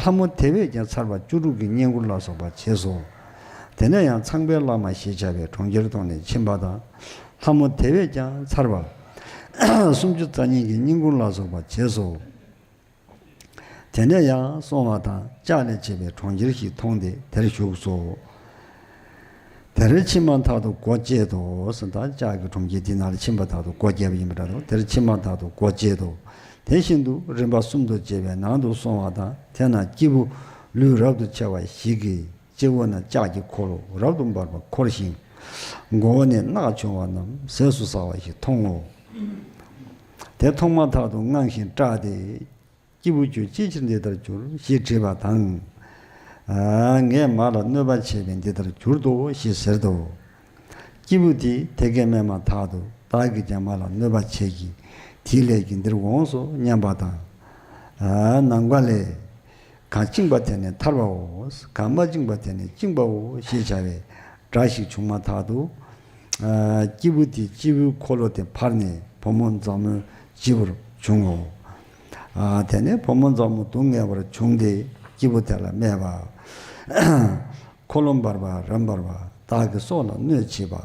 ལྷ་མོ་དེ་བས་ཀྱང་མཚར་བ་བཅུ་དྲུག་གི་བསྙེན་བཀུར་ལ་སོགས་པ་བྱས་སོ། དེ་ནས་ཡང་ཚངས་པའི་བླ་མ་ཞེས་བྱ་བའི་གྲོང་ཁྱེར་མཐོང་ནས་ཕྱིན་པ་དང་། ལྷ་མོ་དེ་བས་ཀྱང་མཚར་བ་སུམ་ཅུ་རྩ་གཉིས་ཀྱི་བསྙེན་བཀུར་ལ་སོགས་པ་བྱས་སོ། དེ་ནས་ཡང་སོང་བ་དང་ལྕགས་ལས་བྱས་པའི་གྲོང་ཁྱེར་ཞིག་མཐོང་སྟེ་དེར་བཞུགས་སོ། དེར་ཕྱིན་མ་ཐག་ཏུ་སྒོ་བཅད་དོ། ཟེར་ད་ལྕགས་ཀྱི་གྲོང་ཁྱེར་དེ་ནང་ལ་ཕྱིན་པ་ཐག་ཏུ་སྒོ་བཅད་པ་ཡིན་པ་འདྲ་འདུག་དེར་ཕྱིན་མ་ཐག་ཏུ་སྒོ་བཅད་དོ། དེ་བཞིན་དུ་རིམ་པ་གསུམ་དུ་བཅད་པའི་ནང་དུ་སོང་བ་དང་དེ་ན་སྐྱེས་བུ་ལུས་རབ་ཏུ་ཕྱེ་བ་ཞིག་གིས་སྤྱི་བོ་ན་ལྕགས་ཀྱི་འཁོར་ལོ་རབ་ཏུ་འབར་བ་འཁོར་ཞིང་། མགོ་བོ་ནས་རྣག་བྱུང་བ་རྣམས་ཟས་སུ་ཟ་བ་ཞིག་མཐོང་ངོ་། དེ་མཐོང་མ་ཐག་ཏུ་དངངས་ཤིང་སྐྲག་སྟེ། སྐྱེས་བུ་ཁྱོད་ཅིའི་ཕྱིར་འདི་ལྟར་གྱུར་ཞེས་དྲིས་པ་དང་། ཨ། ངས་མ་ལ་གནོད་པ་བྱས་པས་འདི་ལྟར་གྱུར་ཏོ་ཞེས་ཟེར་ཏོ། སྐྱེས་བུ་དེས་དེ་སྐད་སྨྲས་མ་ཐག་ཏུ་བདག་གིས་ཀྱང་མ་ལ་གནོད་པ་བྱས་ཀྱི་དེའི་ལས་ཀྱིས་འདིར་འོངས་སོ་སྙམ་པ་དང་། ཨ། ནམ་མཁའ་ལས། གང་བཅིངས་པ་དེ་ནི་ཐར་བའོ། གང་མ་བཅིངས་པ་དེ་ནི་བཅིངས་པའོ་ཞེས་བྱ་བའི་སྒྲ་ཞིག་བྱུང་མ་ཐག་ཏུ། ཨ། སྐྱེས་བུ་དེའི་སྤྱི་བོའི་འཁོར་ལོ་དེ་འཕར་ནས་བུ་མོ་མཛངས་མོའི་སྤྱི་བོར་བྱུང་ངོ་། ཨ། དེ་ནས་བུ་མོ་མཛངས་མོ་སྡུག་བསྔལ་བར་བྱུང་སྟེ་སྐྱེས་བུ་དེ་ལ་སྨྲས་པ། འཁོར་ལོ་འབར་བ་རབ་འབར་བ་བདག་གི་སྲོག་ལ་གནོད་བྱེད་པ།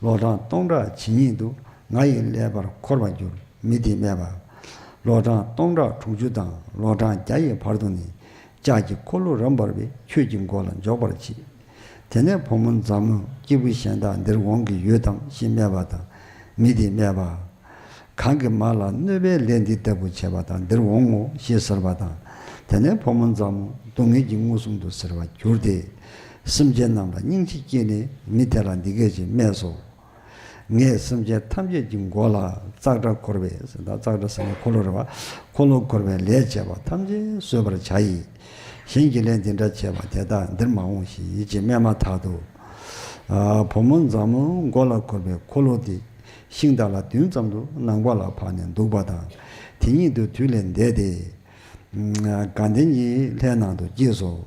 ལོ་གྲངས་སྟོང་ཕྲག་ཇི་སྙེད་དུ་ང་ཡི་ཀླད་པར་འཁོར་བར་འགྱུར། མི་དེས་སྨྲས་པ། ལོ་གྲངས་སྟོང་ཕྲག་དྲུག་ཅུ་དང་ལོ་གྲངས་བརྒྱ་ཡི་བར་དུ་ནི་ལྕགས་ཀྱི་འཁོར་ལོ་རབ་འབར་བས་ཁྱོད་ཀྱི་མགོ་ལ་འཇོག་པར་བྱེད། དེ་ནས་བུ་མོ་མཛངས་མོས་སྐྱེས་བུ་གཞན་དག་འདིར་འོང་གི་ཡོད་དམ་ཞེས་སྨྲས་པ་དང་། མི་དེས་སྨྲས་པ། གང་གིས་མ་ལ་གནོད་པའི་ལས་འདི་ལྟ་བུ་བྱས་པ་དག་འདིར་འོང་ངོ་ཞེས་ཟེར་བ་དང་། དེ་ནས་བུ་མོ་མཛངས་མོ་སྡུག་བསྔལ་གྱིས་མངོན་སུམ་དུ་གཟིར་བར་གྱུར་ཏེ། སེམས་ཅན་རྣམས་ལ་སྙིང་རྗེ་སྐྱེས་ནས་མི་དེ་ལ་འདི་སྐད་ཅེས་སྨྲས་སོ། ངས་སེམས་ཅན་ཐམས་ཅད་ཀྱི་མགོ་ལ་ཙཀྲ་འཁོར་བའི་ཟེར་ད་ཙཀྲ་ཟེར་ན་འཁོར་ལོ་རེད་བ། འཁོར་ལོ་འཁོར་བའི་ལས་བྱས་པ་ཐམས་ཅད་གསོད་པར་བྱ་ཡི། གཞན་གྱི་ལས་འདི་འདྲ་བྱས་པ་དེ་དག་འདིར་མ་འོང་ཞིག་ཅེས་སྨྲས་མ་ཐག་ཏུ། ཨ། བུ་མོ་མཛངས་མོའི་མགོ་ལ་འཁོར་བའི་འཁོར་ལོ་དེ་ཤིང་རྟ་ལ་བདུན་ཙམ་དུ་ནང་པ་ལ་འཕགས་ནས་འདུག་པ་དང་། དེ་ཉིད་དུ་དུས་ལས་འདས་ཏེ། དགའ་ལྡན་གྱི་ལྷའི་ནང་དུ་སྐྱེས་སོ།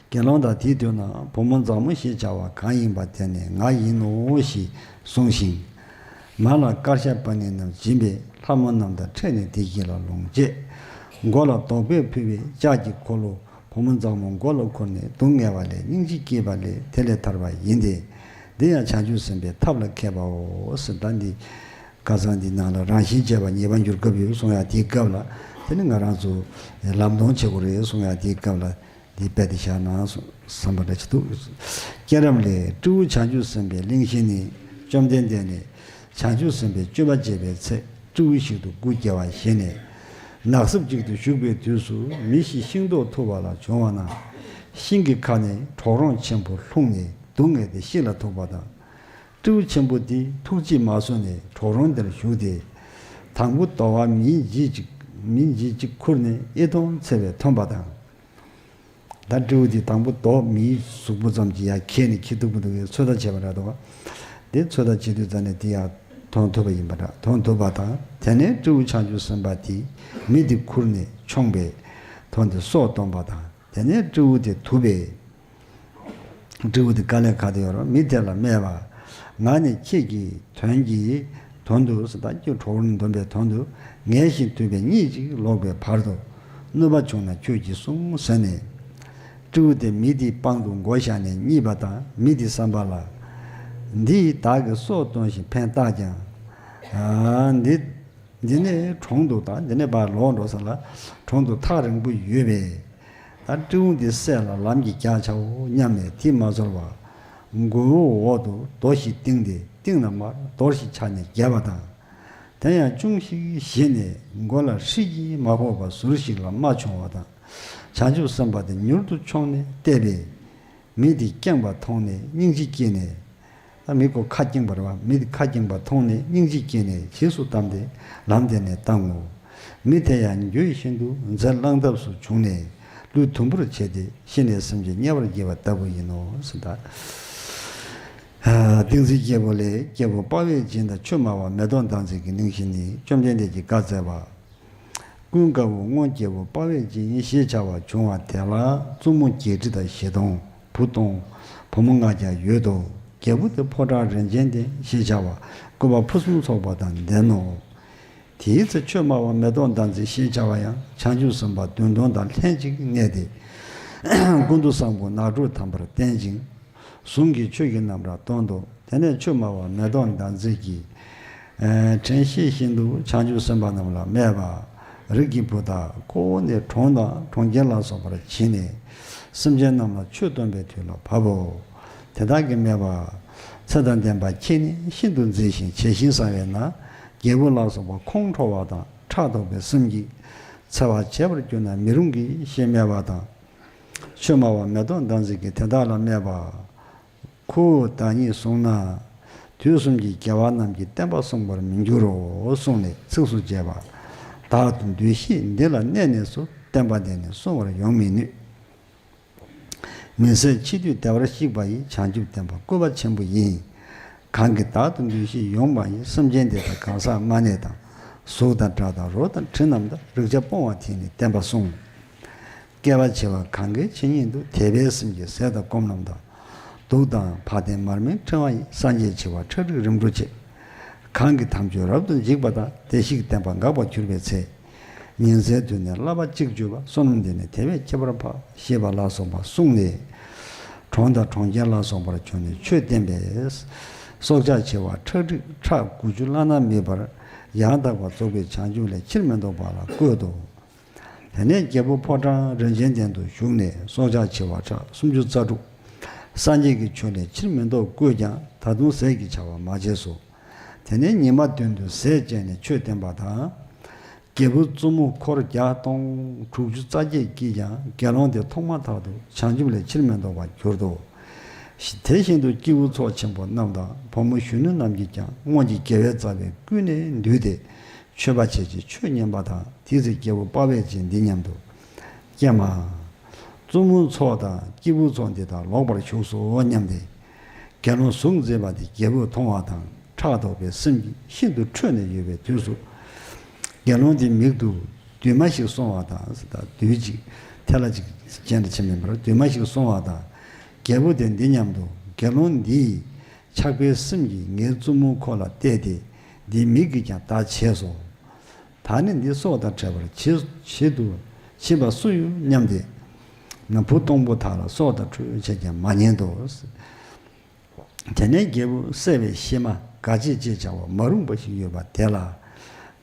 དགེ་སློང་དག་དེའི་དུས་ན་བུ་མོ་མཛངས་མོ་ཞེས་བྱ་བ་གང་ཡིན་པ་དེ་ནི་ང་ཡིན་ནོ་ཞེས་གསུངས་ཤིང་། མ་ལ་དཀར་ཤ་པ་ཎི་རྣམས་སྦྱིན་པས་ལྷ་མོ་རྣམས་དང་ཕྲད་ནས་དེ་བཞིན་ལ་ལོངས་སྤྱད། མགོ་ལ་དོག་པས་ཕུལ་བའི་ལྕགས་ཀྱི་འཁོར་ལོ་བུ་མོ་མཛངས་མོ་མགོ་ལ་འཁོར་ནས་སྡུག་བསྔལ་བ་ལས་སྙིང་རྗེ་སྐྱེས་པ་ལས་དེ་ལས་ཐར་བ་ཡིན་ཏེ། འདི་ཡང་བྱང་ཆུབ་སེམས་དཔའི་ཐབས་ལ་མཁས་པའོ། ཟེར་ད་འདི། ཁ་སང་འདི་ནང་ལ་རང་བཞིན་བྱས་པ་ངེས་པར་འགྱུར་སྐབས་ཡོད་གསུང་ཡ་དེའི་སྐབས་ལ། དེ་ནི་ང་རང་ཚོ་ལམ་སྟོན་བྱེད་དགོས་རེད་གསུང་ཡ་དེའི་སྐབས་ལ། འདི་དཔེ་དེ་བཞག་ན་བསམ་པ་འདྲ་ཅིག་འདུག་སྐྱེས་རབས་ལས་སྤྲེའུ་བྱང་ཆུབ་སེམས་དཔའི་གླེང་གཞི་ནི། བཅོམ་ལྡན་འདས་ནི་བྱང་ཆུབ་སེམས་དཔའི་སྤྱོད་པ་སྤྱད་པའི་ཚེ་སྤྲེའུ་ཞིག་ཏུ་སྐུ་སྐྱེ་བ་བཞེས་ནས། ནགས་གསེབ་ཅིག་ཏུ་བཞུགས་པའི་དུས་སུ་མི་ཞིག་ཤིང་ཏོག་འཐུ་བ་ལ་བྱོན་པ་ན། ཤིང་གི་ཁ་ནས་གྲོག་རོང་ཆེན་པོ་ལྷུང་ནས་སྡུག་བསྔལ་ཏེ་ཤི་ལ་ཐུག་པ་དང་། སྤྲེའུ་ཆེན་པོ་དེས་ཐུགས་རྗེས་མ་བཟོད་ནས་གྲོག་རོང་དེར་ཞུགས་ཏེ། དང་པོ་དོ་བ་མིའི་རྗེས་གཅིག་མིའི་རྗེས་གཅིག་ཁུར་ནས་ཨེ་མཐོང་ཚེ་བས་ཐོན་པ་དང་། ད་སྤྲེའུ་དེ་དང་པོ་དོ་མིའི་གཟུགས་པོ་ཙམ་གྱིས་ཡར་ཁྱེར་ནས་ཁྱེར་ཐུབ་ཀྱི་འདུག་གས། ཚོད་ལྟ་བྱས་པ་འདྲ་འདུག་ག་དེ་ཚོད་ལྟ་བྱེད་དུས་ཙམ་ནས་དེ་ཡར་ཐོན་ཐུབ་པ་ཡིན་པ་འདྲ། ཐོན་ཐུབ་པ་དང་། དེ་ནས་སྤྲེའུ་བྱང་ཆུབ་སེམས་དཔའ་དེས་མི་དེ་ཁུར་ནས་མཆོངས་པས་ཐོན་ཏེ་སྲོག་བཏོན་པ་དང་། དེ་ནས་སྤྲེའུ་དེ་དུབ་པས། སྤྲེའུ་དེ་དཀའ་ལས་ཁག་དེ་ཡོད་རེད། མི་དེ་ལ་སྨྲས་པ། ང་ནི་ཁྱེད་ཀྱི་དོན་གྱི་དོན་དུ་ཟེར་ད་ཁྱོད་གྲོགས་རིན་འདོན་པའི་དོན་དུ་ངལ་ཞིང་དུབ་པས་གཉིད་ཅིག་ལོག་པའི་བར་དུ་གནོད་པ་བྱུང་ན་ཁྱོད་ཀྱིས་སྲུངས་ཟེར་ནས། སྤྲེའུ་དེ་མི་དེའི་པང་དུ་མགོ་བཞག་ནས་གཉིད་པ་དང་། མི་དེའི་བསམ་པ་ལ། འདིས་བདག་གི་སྲོག་བཏོན་ཞིང་ཕན་བཏགས་ཀྱང་། ཨ། འདི། འདི་ནས་གྲོང་དུ་དང་། འདི་ནས་ཕར་ལོག་འགྲོ་ས་ལ་གྲོང་དུ་ཐག་རིང་པོ་ཡོད་པས། ད་སྤྲེའུ་འདི་བསད་ལ་ལམ་གྱི་རྒྱགས་བྱའོ་སྙམ་ནས་དེས་མ་ཚོར་བར། མགོ་བོའི་འོག་ཏུ་རྡོ་ཞིག་བཏིང་སྟེ་བཏིང་ལ་མར་རྡོ་ཞིག་ཆགས་ནས་བརྒྱབ་པ་དང་། དེ་ཡང་ཅུང་ཞིག་ཞི་ནས་མགོ་ལ་ཧྲིལ་གྱིས་མ་ཕོག་པར་ཟུར་ཞིག་ལ་མ་མཆོངས་པ་དང་། བྱང་ཆུབ་སེམས་དཔའ་དེ་མྱུར་དུ་མཆོངས་ནས་བལྟས་པས། མི་དེ་བརྐྱངས་པ་མཐོང་ནས་སྙིང་རྗེ་སྐྱེས་ནས། ད་མི་ཁོ་ཁ་བརྐྱངས་པ་རེད་བ། མི་དེ་ཁ་བརྐྱངས་པ་མཐོང་ནས་སྙིང་རྗེ་སྐྱེས་ནས་རྗེས་སུ་བསྡམས་ཏེ་ལམ་དེ་ནས་བཏང་ངོ་། མི་དེ་ཡང་འགྱོད་བཞིན་དུ་འཛེར་རླངས་ཐབས་སུ་བྱུང་ནས་ལུས་དུམ་བུར་བྱས་ཏེ་ཤི་ནས་སེམས་ཅན་དམྱལ་བར་སྐྱེས་པ་ལྟ་བུ་ཡིན་ནོ་ཟེར་ད། ཏིང་འཛིན་སྐྱེས་བུ་ལས། སྐྱེས་བུ་དཔའ་བོས་སྦྱིན་དང་ཆུ་དམར་བ་མེ་ཏོག་མདངས་འཛིན་གྱི་གླེང་གཞི་ནི། བཅོམ་ལྡན་འདས་ཀྱིས་བཀའ་སྩལ་པ། ཀུན་དགའ་བོ་སྔོན་སྐྱེས་བུ་དཔའ་བོས་སྦྱིན་ཞེས་བྱ་བ་བྱུང་བ་དེ་ལ་བཙུན་མོ་བརྒྱད་ཁྲི་དང་བཞི་སྟོང་། བུ་སྟོང་། བུ་མོ་ལྔ་བརྒྱ་ཡོད་དོ། རྒྱལ་པོ་དེ་ཕོ་བྲང་རིན་ཆེན་ལྡན་ཞེས་བྱ་བ་བཀོད་པ་ཕུན་སུམ་ཚོགས་པ་དང་ལྡན་ནོ། དེའི་ཚེ་ཆོས་སྨྲ་བ་མེ་ཏོག་ཟླ་མཛེས་ཞེས་བྱ་བ་ཡང་བྱང་ཆུབ་སེམས་དཔའ་བདུན་སྟོང་དང་ལྷན་ཅིག་གནས་ཏེ། ཀུན་ཏུ་བཟང་པོ་ནགས་ཁྲོད་དམ་པར་བསྟེན་ཅིང་། གཟུངས་ཀྱི་ཆོས་ཀྱི་རྣམ་གྲངས་བཏོན་ཏོ། དེ་ནས་ཆོས་སྨྲ་བ་མེ་ཏོག་ཟླ་མཛེས་ཀྱིས། ཨ་དྲན་ཤེས་བཞིན་དུ་བྱང་ཆུབ་སེམས་དཔའ་རྣམས་ལ་སྨྲས་པ། རིགས་ཀྱི་བུ་དག་ཁོ་བོ་ནི་གྲོང་དང་གྲོང་ཁྱེར་ལ་སོགས་པར་ཕྱིན་ནས། སེམས་ཅན་རྣམས་ལ་ཆོས་སྟོན་པའི་དུས་ལ་བབ་བོ། དེ་དག་གིས་སྨྲས་པ། ཚེ་དང་ལྡན་པ་ཁྱེད་ནི་ཤིན་ཏུ་མཛེས་ཤིང་བྱད་བཞིན་བཟང་བས་ན། རྒྱལ་པོ་ལ་སོགས་པ་ཁོང་ཁྲོ་བ་དང་ཕྲག་དོག་པའི་སེམས་ཀྱིས། འཚེ་བ་བྱེད་པར་གྱུར་ན་མི་རུང་གི་ཞེས་སྨྲས་པ་དང་། ཆོས་སྨྲ་བ་མེ་ཏོག་ཟླ་མཛེས་ཀྱིས་དེ་དག་ལ་སྨྲས་པ། ཁོ་བོས་བདག་ཉིད་བསྲུངས་ན། དུས་གསུམ་གྱི་རྒྱལ་བ་རྣམས་ཀྱིས་བསྟན་པ་བསྲུང་བར་མི་འགྱུར་རོ་གསུངས་ནས་ཚིགས་སུ་བཅད་པ། བདག་ཏུ་འདུ་ཤེས་འདི་ལ་གནས་ནས་སུ་བསྟན་པ་འདི་ནི་བསྲུང་བར་ཡོང་མི་ནུས། མི་ཟད་འཆི་དུས་བདེ་བར་གཤེགས་པ་ཡི། བྱང་ཆུབ་བསྟན་པ་བཀོད་པ་ཆེན་པོ་ཡིན། གང་གིས་བདག་ཏུ་འདུ་ཤེས་ཡོངས་མ་ཡིན། སེམས་ཅན་དེ་དག་གང་ཟག་མ་ནས་དང་། གཟུགས་དང་སྒྲ་དང་རོ་དང་དྲི་རྣམས་དང་། རེག་བྱ་སྤོང་བ་དེས་ནི་བསྟན་པ་བསྲུང་། སྐྱེ་བ་འཆི་བ་གང་གི་ཕྱི་ཉིད་དུ། དད་པའི་སེམས་ཀྱིས་ཟས་དང་སྐོམ་རྣམས་དང་། གདུགས་དང་བ་དན་མར་མེའི་ཕྲེང་བ་ཡིས། སངས་རྒྱས་འཆི་བ་ཁྲག་ཁྲིག་རིམ་གྲོ་བྱེད། གང་གིས་དམ་ཆོས་རབ་ཏུ་འཇིག་པ་དང་། བདེ་གཤེགས་བསྟན་པ་འགག་པར་གྱུར་པའི་ཚེ། ཉིན་མཚན་དུས་ནས་བསླབ་པ་གཅིག་བརྗོད་པ། བསོད་ནམས་འདི་ནི་དེ་བས་ཁྱད་པར་འཕགས། ཞེས་པ་ལ་སོགས་པ་གསུངས་ནས། གྲོང་དང་གྲོང་ཁྱེར་ལ་སོགས་པར་བྱོན་ནས་ཆོས་བསྟན་པས། སྲོག་ཆགས་བྱེ་བ་ཁྲག་ཁྲིག་ཕྲག་དགུ་བཅུ་བླ་ན་མེད་པར་ཡང་དག་པར་རྫོགས་པའི་བྱང་ཆུབ་ལས་ཕྱིར་མི་ལྡོག་པ་ལ་བཀོད་དོ། དེ་ནས་རྒྱལ་པོ་ཕོ་བྲང་རིན་ཆེན་ལྡན་དུ་བཞུགས་ནས་སྲོག་ཆགས་བྱེ་བ་ཕྲག་སུམ་ཅུ་རྩ་དྲུག་སངས་རྒྱས་ཀྱི་ཆོས་ལས་ཕྱིར་མི་ལྡོག་བཀོད་ཀྱང་ད་དུང་ཟས་ཀྱི་བྱ་བ་མ་བྱས་སོ། དེ་ནས་ཉི་མ་བདུན་དུ་ཟས་བཅད་ནས་ཆོས་བསྟན་པ་དང་། རྒྱལ་བུ་བཙུན་མོ་འཁོར་བརྒྱ་སྟོང་དྲུག་ཅུ་རྩ་བརྒྱད་ཀྱིས་ཀྱང་དགེ་སློང་དེ་མཐོང་མ་ཐག་ཏུ་བྱང་ཆུབ་ལས་ཕྱིར་མི་ལྡོག་པར་གྱུར་ཏོ། དེ་བཞིན་དུ་སྐྱེས་བུ་ཚོགས་ཆེན་པོ་རྣམས་དང་བུ་མོ་གཞོན་ནུ་རྣམས་ཀྱིས་ཀྱང་སྔོན་གྱི་དགེ་བའི་རྩ་བས་ཀུན་ནས་འདུས་ཏེ་མཆོད་པ་བྱས་ཀྱི་ཆོས་ཉན་པ་དང་། དེའི་ཚེ་རྒྱལ་པོ་དཔའ་བོས་ཀྱིས་འདི་སྙམ་དུ། ཀྱེ་མ། བཙུན་མོ་ཚོགས་དང་སྐྱེས་བུ་ཚོགས་འདི་དག་ལོག་པར་ཞུགས་སོ་སྙམ་སྟེ། དགེ་སློང་གཟུགས་མཛེས་པ་དེ་རྒྱལ་པོས་མཐོང་བ་དང་ཕྲག་དོག་པའི་སེམས་ཀྱིས་ཤིན་ཏུ་ཁྲོས་ནས་ཡོད་པའི་དུས་སུ། དགེ་སློང་དེའི་མིག་ཏུ་བདུད་མ་ཞིག་སོང་བ་དང་། བདུད་ཅིག་ཐལ་ལ་ཅིག་ཅན་དུ་ཕྱིན་མིན་པར་བདུད་མ་ཞིག་སོང་བ་དང་། རྒྱལ་པོ་དེ་འདི་སྙམ་དུ། དགེ་སློང་འདིས་ཆགས་པའི་སེམས་ཀྱིས་ངའི་བཙུན་མོ་ཁོ་ལ་གཏད་དེ། འདིའི་མིག་གིས་ཀྱང་བདག་བྱས་སོ། ད་ནི་འདི་སྲོག་དང་བྲལ་བར་བྱེད་བྱེད་དུ་ཕྱིན་པ་སུ་ཡོད་སྙམ་སྟེ། ན་བུ་སྟོང་པོ་དག་ལ་སྲོག་དང་ཕྲལ་བྱས་ཀྱང་མ་ཉན་ཏོ། དེ་ནས་རྒྱལ་པོ་བསད་པའི་གཤེད་མ་དགའ་བྱེད་ཅེས་བྱ་བ་མ་རུངས་པ་ཞིག་ཡོད་པ་དེ་ལ།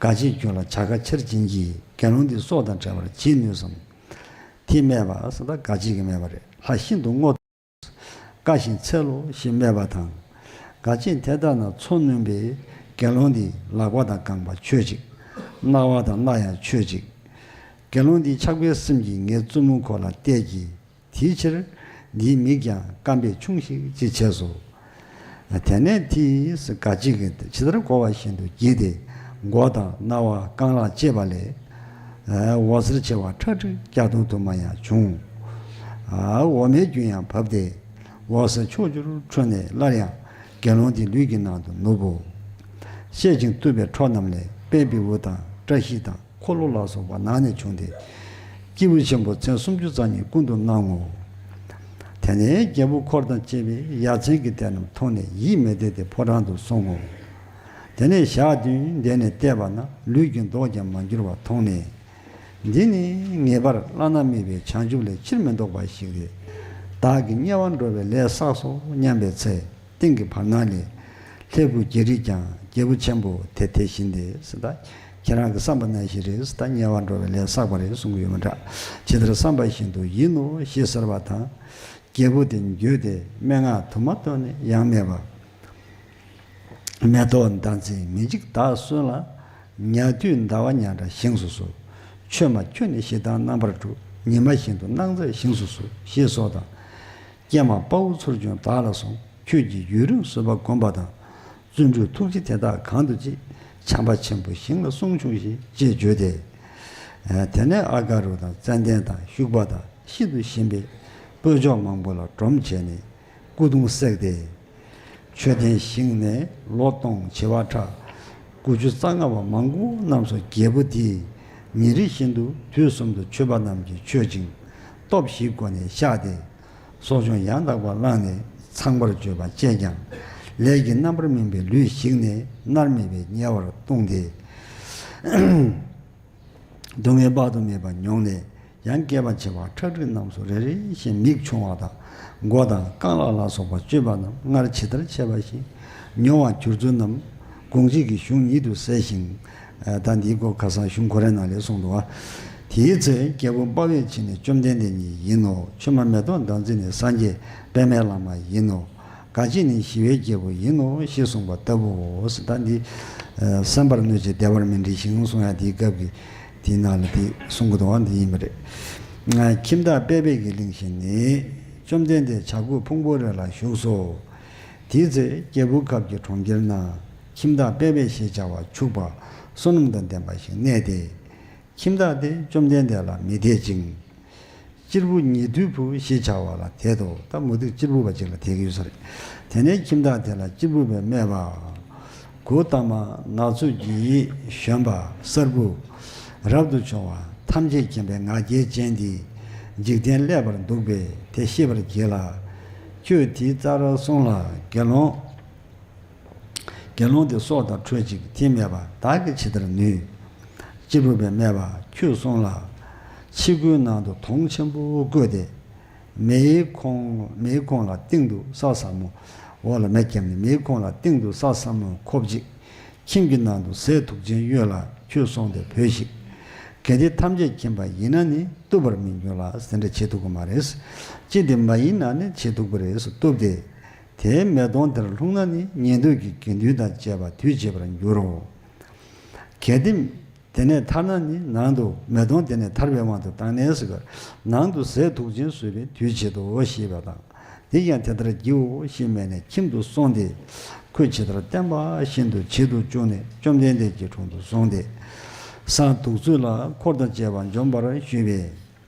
དགའ་བྱེད་ཁྱོད་ལ་བྱ་དགའ་ཆེར་བྱིན་གྱིས་དགེ་སློང་འདི་སྲོག་དང་བྲལ་བར་བྱེད་ནུས་སམ། དེས་སྨྲས་པ། ཟེར་ད་དགའ་བྱེད་ཀྱིས་སྨྲས་པ་རེད། ལྷ་ཤིན་ཏུ་ངོ་དཀའ་ཞིང་འཚེར་ལོ་ཞེས་སྨྲས་པ་དང་། དགའ་བྱེད་དེ་ལྟ་ན་མཚོ་སྣོན་པས་དགེ་སློང་འདི་ལག་པ་དང་རྐང་པ་ཆོད་ཅིག་རྣ་བ་དང་སྣ་ཡང་ཆོད་ཅིག་དགེ་སློང་འདིས་ཆགས་པའི་སེམས་ཀྱིས་ངའི་བཙུན་མོ་ཁོ་ལ་གཏད་ཀྱིས། དེའི་ཕྱིར་འདིའི་མིག་ཀྱང་སྐམ་པས་ཆུང་ཞིག་ཅེས་བྱས་སོ། དེ་ནས་དེས་དགའ་བྱེད་ཀྱིས་ཇི་ལྟར་གོ་བ་བཞིན་དུ་བགྱིས་ཏེ། མགོ་དང་རྣ་བ་རྐང་ལག་བཅད་པ་ལས། འོད་ཟེར་བྱེ་བ་ཁྲག་ཁྲིག་བརྒྱ་སྟོང་དུ་མ་ཡང་བྱུང་། འོ་མའི་རྒྱུན་ཡང་བབས་ཏེ། འོད་ཟེར་ཕྱོགས་བཅུར་འཕྲོས་ནས་སླར་ཡང་དགེ་སློང་དེའི་ལུས་ཀྱི་ནང་དུ་ནུབ་བོ། བཤད་ཅིང་བཏུབ་པའི་འཕྲོ་རྣམས་ལས་པད་པའི་འུ་དང་བཀྲ་ཤིས་དང་། འཁོར་ལོ་ལ་སོགས་པ་ནང་ནས་བྱུང་སྟེ། སྐྱེས་བུ་ཆེན་པོ་ཚེ་སུམ་ཅུ་རྩ་གཉིས་ཀུན་ཏུ་སྣང་ངོ་། དེ་ནས་རྒྱལ་པོ་འཁོར་དང་བཅས་པས་ཡ་མཚན་གྱི་དེ་རྣམས་མཐོང་ནས་ཡིད་མི་བདེ་སྟེ་ཕོ་བྲང་དུ་སོང་ངོ་། དེ་ནས་ཞག་བདུན་བསྡད་ནས་བལྟས་པ་ན་ལུས་ཀྱི་མདོག་ཀྱང་མ་འགྱུར་བ་མཐོང་ནས། འདི་ནི་ངེས་པར་བླ་ན་མེད་པའི་བྱང་ཆུབ་ལས་ཕྱིར་མི་ལྡོག་པ་ཞིག་རེད། བདག་གིས་དམྱལ་བར་འགྲོ་བའི་ལས་བསགས་སོ་སྙམ་པའི་ཚེ། སྟེང་གི་བར་སྣང་ལས། ལྷའི་བུ་རྒྱལ་རིགས་ཀྱང་རྒྱལ་པོ་ཆེན་པོ་དེ་དེ་བཞིན་ཏེ་ཟེར་ད། ཁྱེད་རང་གི་བསམ་པ་ནང་བཞིན་རེད་ཟེར་ད། དམྱལ་བར་འགྲོ་བའི་ལས་བསགས་པ་རེད་གསུང་གི་ཡོད་མ་འདྲ། ཇི་ལྟར་བསམ་པ་བཞིན་དུ་ཡིན་ནོ་ཞེས་ཟེར་བ་དང་། རྒྱལ་པོ་དེ་འགྱོད་དེ་སྨྲེ་སྔགས་དུ་མ་བཏོན་ནས་ཡང་སྨྲས་པ། མེ་ཏོག་ཟླ་མཛེས་མི་འཇིགས་བདག་གསོན་ལ། ཉལ་དུས་ཟླ་བ་ཉག་ཕྲ་བཞེངས་སུ་གསོལ། མཆོད་མ་ཁྱོད་ནི་ཞེ་སྡང་རྣམ་པར་འཁྲུགས། ཉི་མ་བཞིན་དུ་སྣང་མཛད་བཞེངས་སུ་གསོལ། ཞེས་སོགས་དང་། ཀྱེ་མ་དཔའ་བོ་ཚུར་བྱོན་བདག་ལ་གསོལ། ཁྱོད་ཀྱིས་ཡུན་རིང་བཟོད་པ་བསྒོམས་པ་དང་། བརྩོན་འགྲུས་ཐུགས་རྗེ་དེ་དག་གང་དུ་མཆིས། བྱམས་པ་ཆེན་པོ་ཞིང་ལ་གསུང་བྱུང་ཞིང་། ཅེས་བརྗོད་དེ། དེ་ནས་ཨ་ག་རུ་དང་ཙན་དན་དང་ཤུག་པ་དང་ཤིན་ཏུ་ཞིམ་པའི་སྤོས་མཆོག་མང་པོ་ལ་སྒྲོམ་བྱས་ནས་སྐུ་གདུང་བསྲེགས་ཏེ། མཆོད་རྟེན་བཞེངས་ནས་ལོ་སྟོང་བྱེ་བ་ཕྲག་དགུ་བཅུ་རྩ་ལྔ་པ་མང་པོ་རྣམས་སུ་རྒྱལ་པོ་དེས་ཉིན་རེ་བཞིན་དུ་དུས་གསུམ་དུ་མཆོད་པ་རྣམས་ཀྱིས་མཆོད་ཅིང་སྟོབས་བཞིའི་སྒོ་ནས་བཤགས་ཏེ། གསོ་སྦྱོང་ཡང་དག་པ་བླངས་ནས་ ཚངས་པར་སྤྱོད་པ་བཅས་ཀྱང་། ལས་ཀྱི་རྣམ་པར་སྨིན་པའི་ལུས་ཞིག་ནས། མནར་མེད་པའི་དམྱལ་བར་ལྟུང་སྟེ། སྡུག་བསྔལ་དཔག་ཏུ་མེད་པ་མྱོང་ནས། ཡང་བསྐལ་པ་བྱེ་བ་ཁྲག་ཁྲིག་རྣམས་སུ་རེ་རེ་བཞིན་མིག་ཕྱུང་བ་དང་། མགོ་དང་རྐང་ལག་ལ་སོགས་པ་གཅོད་པ་རྣམས་སྔར་ཇི་ལྟར་བྱས་པ་བཞིན་མྱོང་བར་གྱུར་ཚུལ་རྣམས་དགོངས་གཅིག་གི་གཞུང་ཉིད་དུ་གསལ་ཞིང་། ད་འདིའི་སྐོར་ཁ་སང་གཞུང་ཁོ་རའི་ནང་ལས་གསུངས་འདུག་བ། དེའི་ཚེ་རྒྱལ་པོ་དཔའ་བོས་མཆི་ནས་བཅོམ་ལྡན་འདས་ཉིད་ཡིན་ནོ། ཆོས་མ་མེ་ཏོག་ཟླ་འཛིན་ནི་སངས་རྒྱས་པདྨའི་བླ་མ་ཡིན་ནོ། ག་ཅི་ནི་ཞི་བའི་རྒྱལ་པོ་ཡིན་ནོ་ཞེས་གསུངས་པ་ལྟ་བུའོ། ད་འདི་གསན་པར་གནོད་བྱེད་བདེ་བར་མི་འབྲི་ཞིང་གསུང་ཡ་དེའི་སྐབས་ཀྱི་དེའི་ནང་ལ་དེ་གསུང་གི་འདུག་བ། འདི་ཡིན་པ་རེད། ཁྱིམ་བདག་པེ་པེ་གིས་གླེང་བཞིན་ནི། བཅོམ་ལྡན་འདས་བྱ་རྒོད་ཕུང་པོའི་རི་ལ་བཞུགས་སོ། དེའི་ཚེ་རྒྱལ་པོའི་ཁབ་ཀྱི་གྲོང་ཁྱེར་ན་ཁྱིམ་བདག་པེ་པེ་ཞེས་བྱ་བ་ཕྱུག་པ་བསོད་ནམས་དང་ལྡན་པ་ཞིག་གནས་ཏེ། ཁྱིམ་བདག་དེ་བཅོམ་ལྡན་འདས་ལ་མི་དད་ཅིང་། གཅེར་བུ་ཉེ་དུའི་བུ་ཞེས་བྱ་བ་ལ་དད་དོ། ད་མུ་སྟེགས་གཅེར་བུ་བ་ཅིག་ལ་དད་ཀྱི་ཡོད་ས་རེད། དེ་ནས་ཁྱིམ་བདག་དེ་ལ་གཅེར་བུ་བས་སྨྲས་པ། གཽ་ཏ་མ། ནག་ཚོས་ཀྱི་ཡིད་བཞོན་པ་གསར་བུ་རབ་ཏུ་བྱུང་བ་ཐམས་ཅད་མཁྱེན་པའི་ང་རྒྱལ་ཅན་འདིས་འཇིག་རྟེན་བསླད་པར་འདུག་པས་དེ་ཤེས་པར་གྱིས་ལ། ཁྱོད་དེའི་རྩར་སོང་ལ་དགེ་སློང་དགེ་སློང་དེ་སྲོག་དང་ཕྲོལ་ཅིག། དེས་སྨྲས་པ། བདག་གིས་ཇི་ལྟར་ནུས། གཅེར་བུ་བས་སྨྲས་པ། ཁྱོད་སོང་ལ། ཕྱི་སྒོའི་ནང་དུ་དོང་ཆེན་པོ་བརྐོས་ཏེ། མེའི་ཁོང་མེའི་ཁོང་ལ་སྟེང་དུ་ས་ཟབ་མོ། འོག་ལ་མེ་བརྒྱབ་ནས་མེའི་ཁོང་ལ་སྟེང་དུ་ས་ཟབ་མོ་ཁོབ་ཅིག། ཁྱིམ་གྱི་ནང་དུ་ཟས་དུག་ཅན་གཡོས་ལ་ཁྱོད་སོང་སྟེ་བོས་ཤིག། གལ་ཏེ་ཐམས་ཅད་མཁྱེན་པ་ཡིན་ན་ནི་བཏུབ་པར་མི་འགྱུར་ལ། དེ་འདྲ་བྱེད་ཐུབ་ཀྱི་མ་རེད། ཅི་སྟེ་མ་ཡིན་ན་ནི་བྱེད་ཐུབ་ཀྱི་རེད། བཏུབ་སྟེ། དེའི་མེ་དོང་དེར་ལྷུང་ན་ནི་ཉན་ཐོས་ཀྱི་དགེ་འདུན་དང་བཅས་པ་དུས་བྱེད་པར་འགྱུར་རོ། གལ་ཏེ་དེ་ནས་ཐར་ན་ནི་ནང་དུ་མེ་དོང་དེ་ནས་ཐར་བའི་དབང་དུ་བཏང་ནས་ཟེར་གི། ནང་དུ་ཟས་དུག་ཅན་ཟོས་པས་དུས་བྱེད་དོ་ཞེས་པ་དང་། འདིས་ཀྱང་དེ་ལྟར་བགྱིའོ་ཞེས་སྨྲས་ནས་ཁྱིམ་དུ་སོང་སྟེ། ཁོས་ཇི་ལྟར་བསྟན་པ་བཞིན་དུ་བྱེད་དུ་བཅུག་ནས་བཅོམ་ལྡན་འདས་ཀྱི་དྲུང་དུ་སོང་སྟེ། བསང་བདུག་ཚོད་ལ་འཁོར་དང་བཅས་པ་འཇོམས་པར་ཞུས་པས།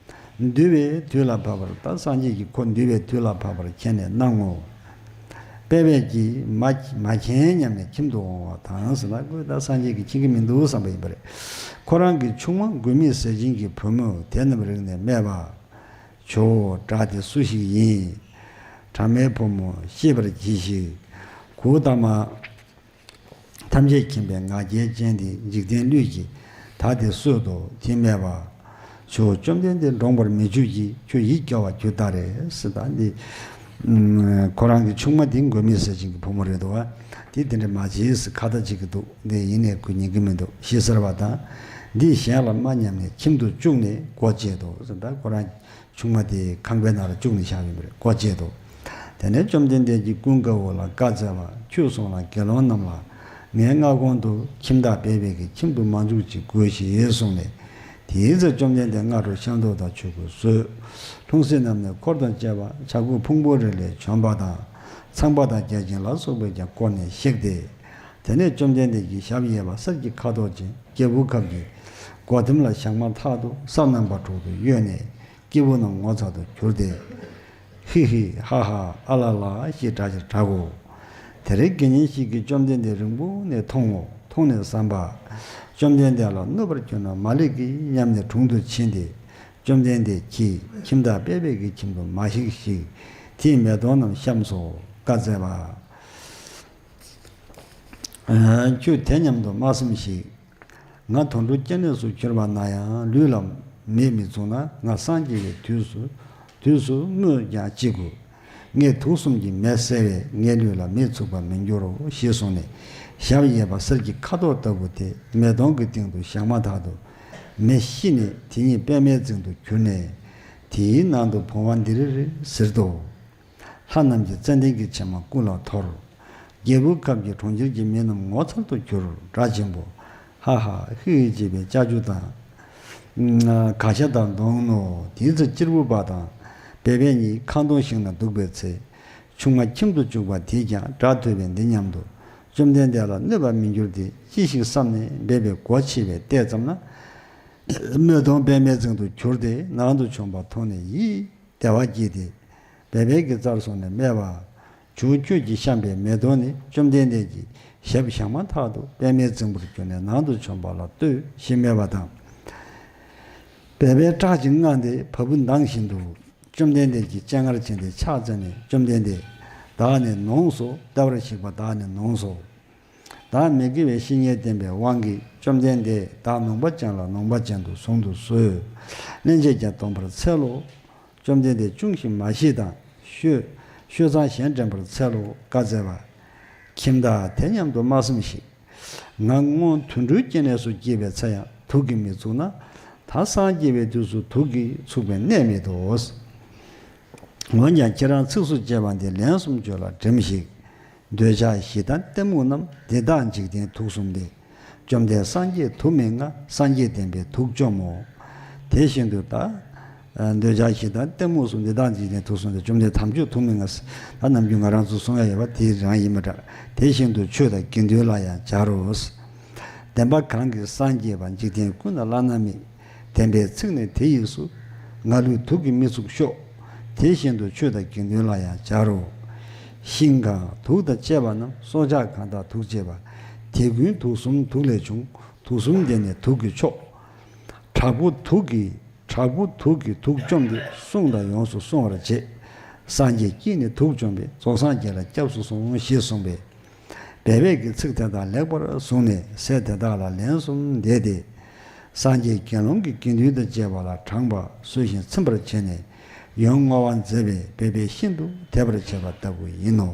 འདུལ་བའི་དུས་ལ་བབ་པར། ད་སངས་རྒྱས་ཀྱིས་ཁོ་འདུལ་བའི་དུས་ལ་བབ་པར་མཁྱེན་ནས་གནང་ངོ་། པེ་པེ་ཀྱིས་མ་མ་མཁྱེན་སྙམ་ནས་ཁྱིམ་དུ་འོང་བ་དང་ཟེར་ན། ཁོས་ད་སངས་རྒྱས་ཀྱིས་མཁྱེན་གྱི་མི་འདུག་བསམ་པ་ཡིན་པ་རེད། ཁོ་རང་གི་ཆུང་མ་མགོན་མེད་ཟས་སྦྱིན་གྱི་བུ་མོས་དེ་རྣམས་རིག་ནས་སྨྲས་པ། ཇོ་བོ། བྲག་དེ་སུ་ཞིག་ཡིན། བྲག་མའི་བུ་མོ་ཤེས་པར་གྱིས་ཤིག། གཽ་ཏ་མ། ཐམས་ཅད་མཁྱེན་པའི་ང་རྒྱལ་ཅན་དེ་འཇིག་རྟེན་བསླུས་ཀྱིས་བདག་དེ་གསོད་དོ། དེས་སྨྲས་པ། ཇོ་བོ། བཅོམ་ལྡན་འདས་འདྲོངས་པར་མི་འགྱུར་གྱིས། ཁྱོད་ཡིད་སྐྱོ་བར་གྱུར་ད་རེ་ཟེར། ད་འདི་ཁོ་རང་གི་ཆུང་མ་དེ་མགོན་མེད་ཟས་སྦྱིན་གྱི་བུ་མོ་རེད་འདུག་བ། དེ་དེ་འདྲ་མ་བྱེད་ཟེར་ཁ་ཏ་བྱེད་ཀྱི་འདུག། འདི་ཡིན་ནས་ཁོས་ཉན་གྱི་མི་འདུག། ཤི་ཚར་བ་དང་། འདིས་གཞན་ལ་སྨྲ་སྙམ་ནས་ཁྱིམ་དུ་བཅུག་ནས་སྒོ་བཅད་དོ་ཟེར། ད་ཁོ་རང་ཆུང་མ་དེ་ཁང་པའི་ནང་ལ་བཅུག་ནས་བཞག་ཡོད་པ་རེད། སྒོ་བཅད་དོ། དེ་ནས་བཅོམ་ལྡན་འདས་ཀྱིས་ཀུན་དགའ་བོ་ལ་བཀའ་སྩལ་པ། ཁྱོད་སོང་ལ་དགེ་སློང་རྣམས་ལ་ངའི་སྔ་དགོང་དུ་ཁྱིམ་བདག་པེ་པེ་གི་ཁྱིམ་དུ་མ་འཇུག་ཅིག་དགོས་ཞེས་གསུངས་ནས། དེའི་ཚེ་བཅོམ་ལྡན་འདས་སྔ་དྲོ་ཤིང་ཏོག་དང་ཆོས་གོས་བཟོས། ལྷུང་བཟེད་རྣམས་ནས་འཁོར་དང་བཅས་པ་བྱ་རྒོད་ཕུང་པོའི་རི་ལས་བྱོན་པ་དང་། ཚངས་པ་དང་བརྒྱ་བྱིན་ལ་སོགས་པས་ཀྱང་བསྐོར་ནས་གཤེགས་ཏེ། དེ་ནས་བཅོམ་ལྡན་འདས་ཀྱིས་ཞབས་གཡས་པ་གསེར་གྱི་ཁ་དོག་ཅན་རྒྱལ་པོའི་ཁབ་ཀྱི་སྒོ་ཐེམ་ལ་བཞེངས་མ་ཐག་ཏུ་ས་རྣམ་པ་དྲུག་ཏུ་གཡོས་ནས། སྐྱེས་བུ་རྣམས་ངོ་མཚར་དུ་གྱུར་ཏེ། ཧི་ཧི་ཧ་ཧ་ཨ་ལ་ལ་ཞེས་སྒྲ་ཆེར་གྲག་གོ། དེར་དགེ་བསྙེན་ཞིག་གིས་བཅོམ་ལྡན་འདས་རིང་པོ་ནས་མཐོང་ངོ་། མཐོང་ནས་བསམ་པ། བཅོམ་ལྡན་འདས་ལ་གནོད་པར་གྱུར་ན་མ་ལེགས་ཀྱི་སྙམ་ནས་དྲུང་དུ་ཕྱིན་ཏེ། བཅོམ་ལྡན་འདས་ཀྱིས་ཁྱིམ་བདག་པེ་པེ་གི་ཁྱིམ་དུ་མ་གཤེགས་ཤིག། དེས་མེ་དོང་རྣམས་བཤམས་སོ། བཀའ་སྩལ་པ། ཁྱོད་དེ་སྙམ་དུ་མ་བསམ་ཞིག། ང་དུད་འགྲོ་སྐྱེ་གནས་སུ་གྱུར་པ་ན་ཡང་ལུས་ལ་མེས་མི་ཚིག་ན། ང་སངས་རྒྱས་པའི་དུས་སུ་དུས་སུ་སྨོས་ཀྱང་ཅི་དགོས། ངས་དུག་གསུམ་གྱི་མེས་བསལ་བས་ངའི་ལུས་ལ་མེས་ཚིག་པར་མི་འགྱུར་རོ་ཞེས་གསུངས་ནས། ཞབས་གཡས་པ་གསེར་གྱི་ཁ་དོག་ལྟ་བུ་དེ་མེ་དོང་གི་སྟེང་དུ་བཞག་མ་ཐག་ཏུ་མེ་ཤི་ནས་དེ་ཉིད་པད་མའི་རྫིང་དུ་གྱུར་ནས། དེའི་ནང་དུ་བུང་བ་འདི་རི་རི་ཟེར་དོ། ལྷ་རྣམས་ཀྱི་ཙན་དན་གྱི་ཕྱེ་མ་སྐུ་ལ་འཐོར། རྒྱལ་པོའི་ཁབ་ཀྱི་གྲོང་ཁྱེར་གྱི་མི་རྣམས་ངོ་མཚར་དུ་གྱུར། སྒྲ་ཆེན་པོ། ཧ་ཧ་ཧི་ཧི་ཅེས་པའི་ཅ་ཅུ་དང་། ག་ཤ་དང་བསྡོངས་ནོ། དེའི་ཚེ་གཅེར་བུ་པ་དང་པེ་པེ་གཉིས་ཁང་སྟོང་ཞིག་ན་འདུག་པའི་ཚེ། ཆུང་མ་ཁྱིམ་དུ་བཅུག་པ་དེས་ཀྱང་སྒྲ་ཐོས་པས་འདི་སྙམ་དུ། བཅོམ་ལྡན་འདས་ལ་གནོད་པར་མི་འགྱུར་ཏེ་ཅི་ཞིག་བསམས་ནས་འབད་པའི་སྒོ་ཕྱེ་བས་བལྟས་ཙམ་ན། མེ་དོང་པད་མའི་རྫིང་དུ་གྱུར་ཏེ་ནང་དུ་བྱོན་པ་མཐོང་ནས་ཡིད། བདེ་བ་སྐྱེས་ཏེ། པེ་པེ་གི་རྩར་སོང་ནས་སྨྲས་པ། ཇོ་བོ་ཁྱོད་ཀྱིས་བཤམས་པའི་མེ་དོང་ནི་བཅོམ་ལྡན་འདས་ཀྱིས་ཞབས་བཞག་མ་ཐག་ཏུ་པད་མའི་རྫིང་བུར་གྱུར་ནས་ནང་དུ་བྱོན་པ་ལ་ལྟོས་ཞེས་སྨྲས་པ་དང་། པེ་པེ་སྐྲག་ཅིང་དངངས་ཏེ་བ་སྤུ་ལྡང་བཞིན་དུ་བཅོམ་ལྡན་འདས་ཀྱི་སྤྱན་སྔར་ཕྱིན་ཏེ་ཕྱག་འཚལ་ནས། བཅོམ་ལྡན་འདས། བདག་ནི་ནོངས་སོ། བདེ་བར་གཤེགས་པ་བདག་ནི་ནོངས་སོ། བདག་མི་དགེ་བའི་བཤེས་གཉེན་བསྟེན་པའི་དབང་གིས་བཅོམ་ལྡན་འདས་བདག་ནོངས་པ་ཅན་ལ་ནོངས་པ་ཅན་དུ་གཟུང་དུ་གསོལ། སླན་ཆད་ཀྱང་སྡོམ་པར་འཚལ་ལོ། བཅོམ་ལྡན་འདས་ཅུང་ཞིག་མ་ཤི་དང་། ཤོད། ཤོད་མཚམས་གཞན་འདྲེན་པར་འཚལ་ལོ། བཀའ་སྩལ་པ། ཁྱིམ་བདག་དེ་སྙམ་དུ་མ་བསམ་ཞིག། ང་སྔོན་དུད་འགྲོའི་སྐྱེ་གནས་སུ་སྐྱེས་པའི་ཚེ་ཡང་དུག་གིས་མི་ཚུགས་ན། ད་སངས་རྒྱས་པའི་དུས་སུ་དུག་གིས་ཚུགས་པའི་གནས་མེད་དོ། འོན་ཀྱང་ཁྱེད་རང་ཚིགས་སུ་བཅད་པ་འདི་ལན་གསུམ་བརྗོད་ལ་བྲིམས་ཤིག། འདོད་ཆགས་ཞེ་སྡང་གཏི་མུག་རྣམས། འདི་དག་འཇིག་རྟེན་དུག་གསུམ་སྟེ། བཅོམ་ལྡན་སངས་རྒྱས་དུག་མི་མངའ། སངས་རྒྱས་བསྟན་པས་དུག་བཅོམ་མོ། དེ་བཞིན་དུ་ད། འདོད་ཆགས་ཞེ་སྡང་གཏི་མུག་གསུམ། འདི་དག་འཇིག་རྟེན་དུག་གསུམ་སྟེ། བཅོམ་ལྡན་དམ་ཆོས་དུག་མི་མངའ། ད་ནམ་རྒྱུན་ང་རང་ཚོ་གསུང་ཡ་ཡོད་པ་དེ་རང་ཡིན་པ་འདྲ། དེ་བཞིན་དུ་ཆོས་དང་དགེ་འདུན་ལ་ཡང་སྦྱར་རོ། བདེན་པ་གང་གིས་སངས་རྒྱས་པ། འཇིག་རྟེན་ཀུན་ན་བླ་ན་མེད། བདེན་པའི་ཚིག་ནི་དེ་ཡིས་སུ། ང་ལུས་དུག་གིས་མི་ཚུགས་ཤོག། དེ་བཞིན་དུ་ཆོས་དང་དགེ་འདུན་ལ་ཡང་སྦྱར་རོ། ཤིང་གང་དུག་དང་བཅས་པ་རྣམས། སྲོག་ཆགས་གང་དག་དུག་བཅས་པ། དེ་ཀུན་དུག་གསུམ་དུག་ལས་བྱུང་། དུག་གསུམ་དེ་ནི་དུག་གི་མཆོག། དྲག་པོ་དུག་གི། དྲག་པོ་དུག་གིས་དུག་བཅོམ་སྟེ། བསྲུང་དང་ཡོངས་སུ་བསྲུང་བར་བྱེད། སངས་རྒྱས་ཀྱིས་ནི་དུག་བཅོམ་པས། རྫོགས་སངས་རྒྱས་ལ་སྐྱབས་སུ་སོང་། ཞེས་གསུངས་པས། སྦས་པའི་གི་ཚིག་དེ་དག་ལེགས་པར་བཟུང་ནས། ཟས་དེ་དག་ལ་ལན་གསུམ་བཟླས་ཏེ། སངས་རྒྱས་དགེ་སློང་གི་དགེ་འདུན་དང་བཅས་པ་ལ་དྲངས་པ་ཟོས་ཤིང་ཚིམ་པར་བྱས་ནས། ཡོན་བསྔོ་བ་མཛད་པས་སྦས་པས་ཤིན་ཏུ་དད་པར་བྱས་པ་ལྟ་བུ་ཡིན་ནོ།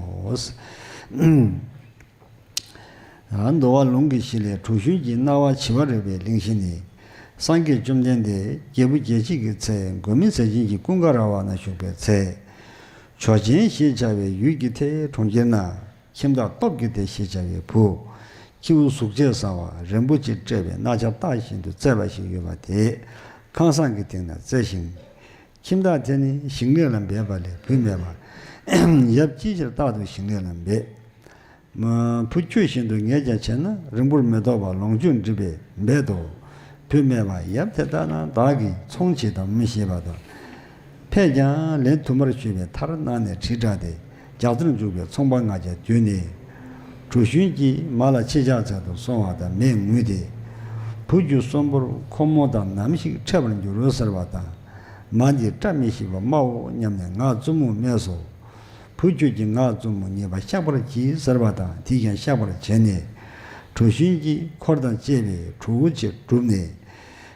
འདུལ་བ་ལུང་གི་གཞི་ལས། གྲུ་གཞོན་གྱི་རྣ་བ་བྱི་བ་རེག་པའི་གླེང་གཞི་ནི། སངས་རྒྱས་བཅོམ་ལྡན་འདས་རྒྱལ་བུ་རྒྱལ་བྱེད་ཀྱི་ཚལ་མགོན་མེད་ཟས་སྦྱིན་གྱི་ཀུན་དགའ་ར་བ་ན་བཞུགས་པའི་ཚེ། ཇོ་ཆེན་ཞེས་བྱ་བའི་ཡུལ་གྱི་མཐའི་གྲོང་ཁྱེར་ན། ཁྱིམ་བདག་སྟོབས་ཀྱི་སྡེ་ཞེས་བྱ་བའི་བུ། ཁྱེའུ་གཟུགས་བྱད་བཟང་བ་རིན་པོ་ཆེས་སྤྲས་པའི་རྣ་ཆ་བཏགས་བཞིན་དུ་བཙས་པ་ཞིག་ཡོད་པ་དེ་ཁང་བཟང་གི་སྟེང་ན་བཙས་ཤིང་། ཁྱིམ་བདག་དེ་ནི་ཞིང་ལས་ལ་འབད་པ་ལས་བུ་མེད་པར་ཡབ་ཅིའི་ཕྱིར་རྟག་ཏུ་ཞིང་ལས་ལ་འབད། བུ་ཁྱོད་བཞིན་དུ་ངས་ཀྱང་བྱས་ན། རིང་པོར་མི་ཐོགས་པར་ལོངས་སྤྱོད་འགྲིབ་པས་འབད་དོ། བུ་མེད་པར་ཡབ་དེ་ལྟ་ན་བདག་གིས་ཚོང་བྱེད་དམ་ཞེས་པ་དང་། ཕས་ཀྱང་ལན་དུ་མར་ཞུས་པའི་མཐར་གནང་ནས་དྲིལ་བསྒྲགས་ཏེ་རྒྱ་མཚོར་འཇུག་པའི་ཚོང་པ་ལྔ་བརྒྱ་བསྡུས་ནས། གྲུ་གཞོན་གྱིས་མ་ལ་ཕྱི་ཕྱག་འཚལ་དུ་སོང་བ་དང་མས་ངུས་ཏེ། བུ་ཁྱོད་གསོན་པོར་ཁོ་མོ་དང་ནམ་ཞིག་འཕྲད་པར་འགྱུར་རོ་ཟེར་བ་དང་། མ་འདིས་བཀྲ་མི་ཤིས་པ་སྨྲའོ་སྙམ་ནས་ངག་རྩུབ་མོ་སྨྲས་སོ། བུ་ཁྱོད་ཀྱི་ངག་རྩུབ་མོ་ཉེས་པ་བཤགས་པར་གྱིས་ཟེར་བ་དང་དེས་ཀྱང་བཤགས་པར་བྱས་ནས། གྲུ་གཞོན་གྱིས་འཁོར་དང་བཅས་པའི་གྲུ་བོ་ཆེ་བསྒྲུབས་ནས།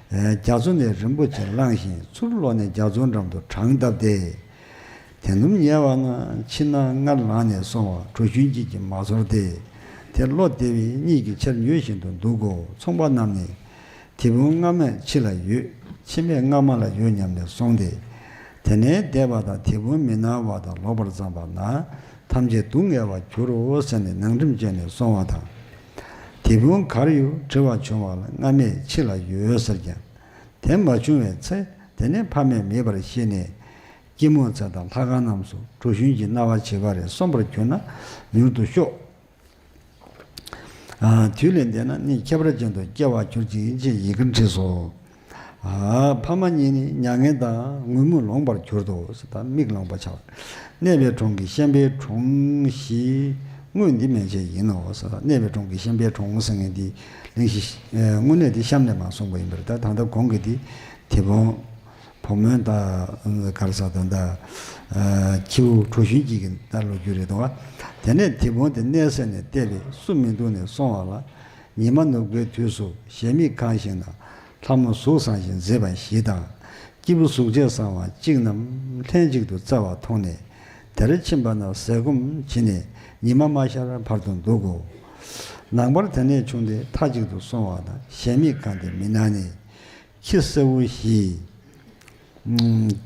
རྒྱ་མཚོ་ནས་རིན་པོ་ཆེ་བླངས་ཤིང་ཚུར་ལོག་ནས་རྒྱ་མཚོའི་འགྲམ་དུ་བྲང་བཏབ་སྟེ། དེ་ནུབ་ཉལ་བ་ན་ཕྱི་ནང་སྔར་ལངས་ནས་སོང་བ་གྲུ་གཞོན་སྐྱིད་ཀྱིས་མ་ཚོར་ཏེ། དེ་བློ་བདེ་བས་གཉིད་ཀྱི་ཆར་ཉུལ་བཞིན་དུ་འདུག་གོ། ཚོང་པ་རྣམས་ནི། དེད་དཔོན་སྔ་མས་ཕྱི་ལ་ཡོད། ཕྱི་མས་སྔ་མ་ལ་ཡོད་སྙམ་ནས་སོང་སྟེ། དེ་ནས་འདས་པ་དང་དེད་དཔོན་མི་སྣང་བ་དང་ལོག་པར་བརྩམས་པ་ན། ཐམས་ཅད་སྡུག་བསྔལ་བར་འགྱུར་རོ་ཟེར་ནས་ནང་ཁྲིམས་བཅད་ནས་སོང་བ་དང་། དེད་དཔོན་གར་ཡོད་དྲི་བར་བྱུང་བ་ལ་སྔ་མས་ཕྱི་ལ་ཡོད་ཟེར་ཀྱང་། དེ་མ་བྱུང་བའི་ཚེ་དེ་ནས་ཕ་མས་མེད་པར་ཤེས་ནས། སྐྱིད་མོ་ཚལ་དང་ལྷ་ཁང་རྣམས་སུ་གྲུ་གཞོན་གྱི་རྣ་བ་བྱི་བ་རེ་གསོན་པར་གྱུར་ན་མྱུར་དུ་ཤོག། ཨ། དུས་ལས་འདས་ན་ནི་ཁྱད་པར་ཅན་དུ་སྐྱེ་བར་གྱུར་ཅིག་ཅེས་ཡི་གེར་བྲིས་སོ། ཨ། ཕ་མ་གཉིས་ནི་མྱ་ངན་དང་ངུ་མུག་ལོངས་པར་གྱུར་ཏོ། ད་མིག་ལོངས་པ་ཆགས། གནས་པའི་གྲོང་གི་ཤན་པའི་གྲོང་ཞེས་དངོས་འདི་མན་ཆད་ཡིན་ནོ། གནས་པའི་གྲོང་གི་ཤན་པའི་གྲོང་ཟེར་མཁན་འདི་གླེང་གཞི་དངོས་གནས་འདི་གཤམ་ནས་མར་གསུངས་པ་ཡིན་པར། ད་ད་ལྟ་གོང་གི་འདི་དེད་དཔོན། བུ་མོའི་ད་གར་ས་དང་ད་ཁྱེའུ་གྲུ་གཞོན་གྱི་གི་ད་ལོ་རྒྱུས་རེད་དོ། དེ་ནས་དེད་དཔོན་དེ་གནས་ས་ནས་བལྟས་པས་སུ་མི་འདུག་ནས་སོང་བ་ལ། ཉི་མ་ནུབ་ཀའི་དུས་སུ་གཞལ་མེད་ཁང་ཞིག་ན་ལྷ་མོ་གཟུགས་བཟང་ཞིང་མཛེས་པ་བཞི་དང་། སྐྱེས་བུ་གཟུགས་བྱད་བཟང་བ་གཅིག་རྣམས་ལྷན་ཅིག་ཏུ་བཙའ་བ་མཐོང་ནས་དེར་ཕྱིན་པ་ན་ཟས་སྐོམ་བྱིན་ནས་ཉི་མ་མ་ཤར་བར་དུ་འདུག་གོ། ནངས་པར་དེ་ནས་བྱུང་སྟེ་མཐའ་གཅིག་ཏུ་སོང་བ་དང་གཞལ་མེད་ཁང་དེ་མི་སྣང་ནས། ཁྱི་སེར་བོ་བཞིས།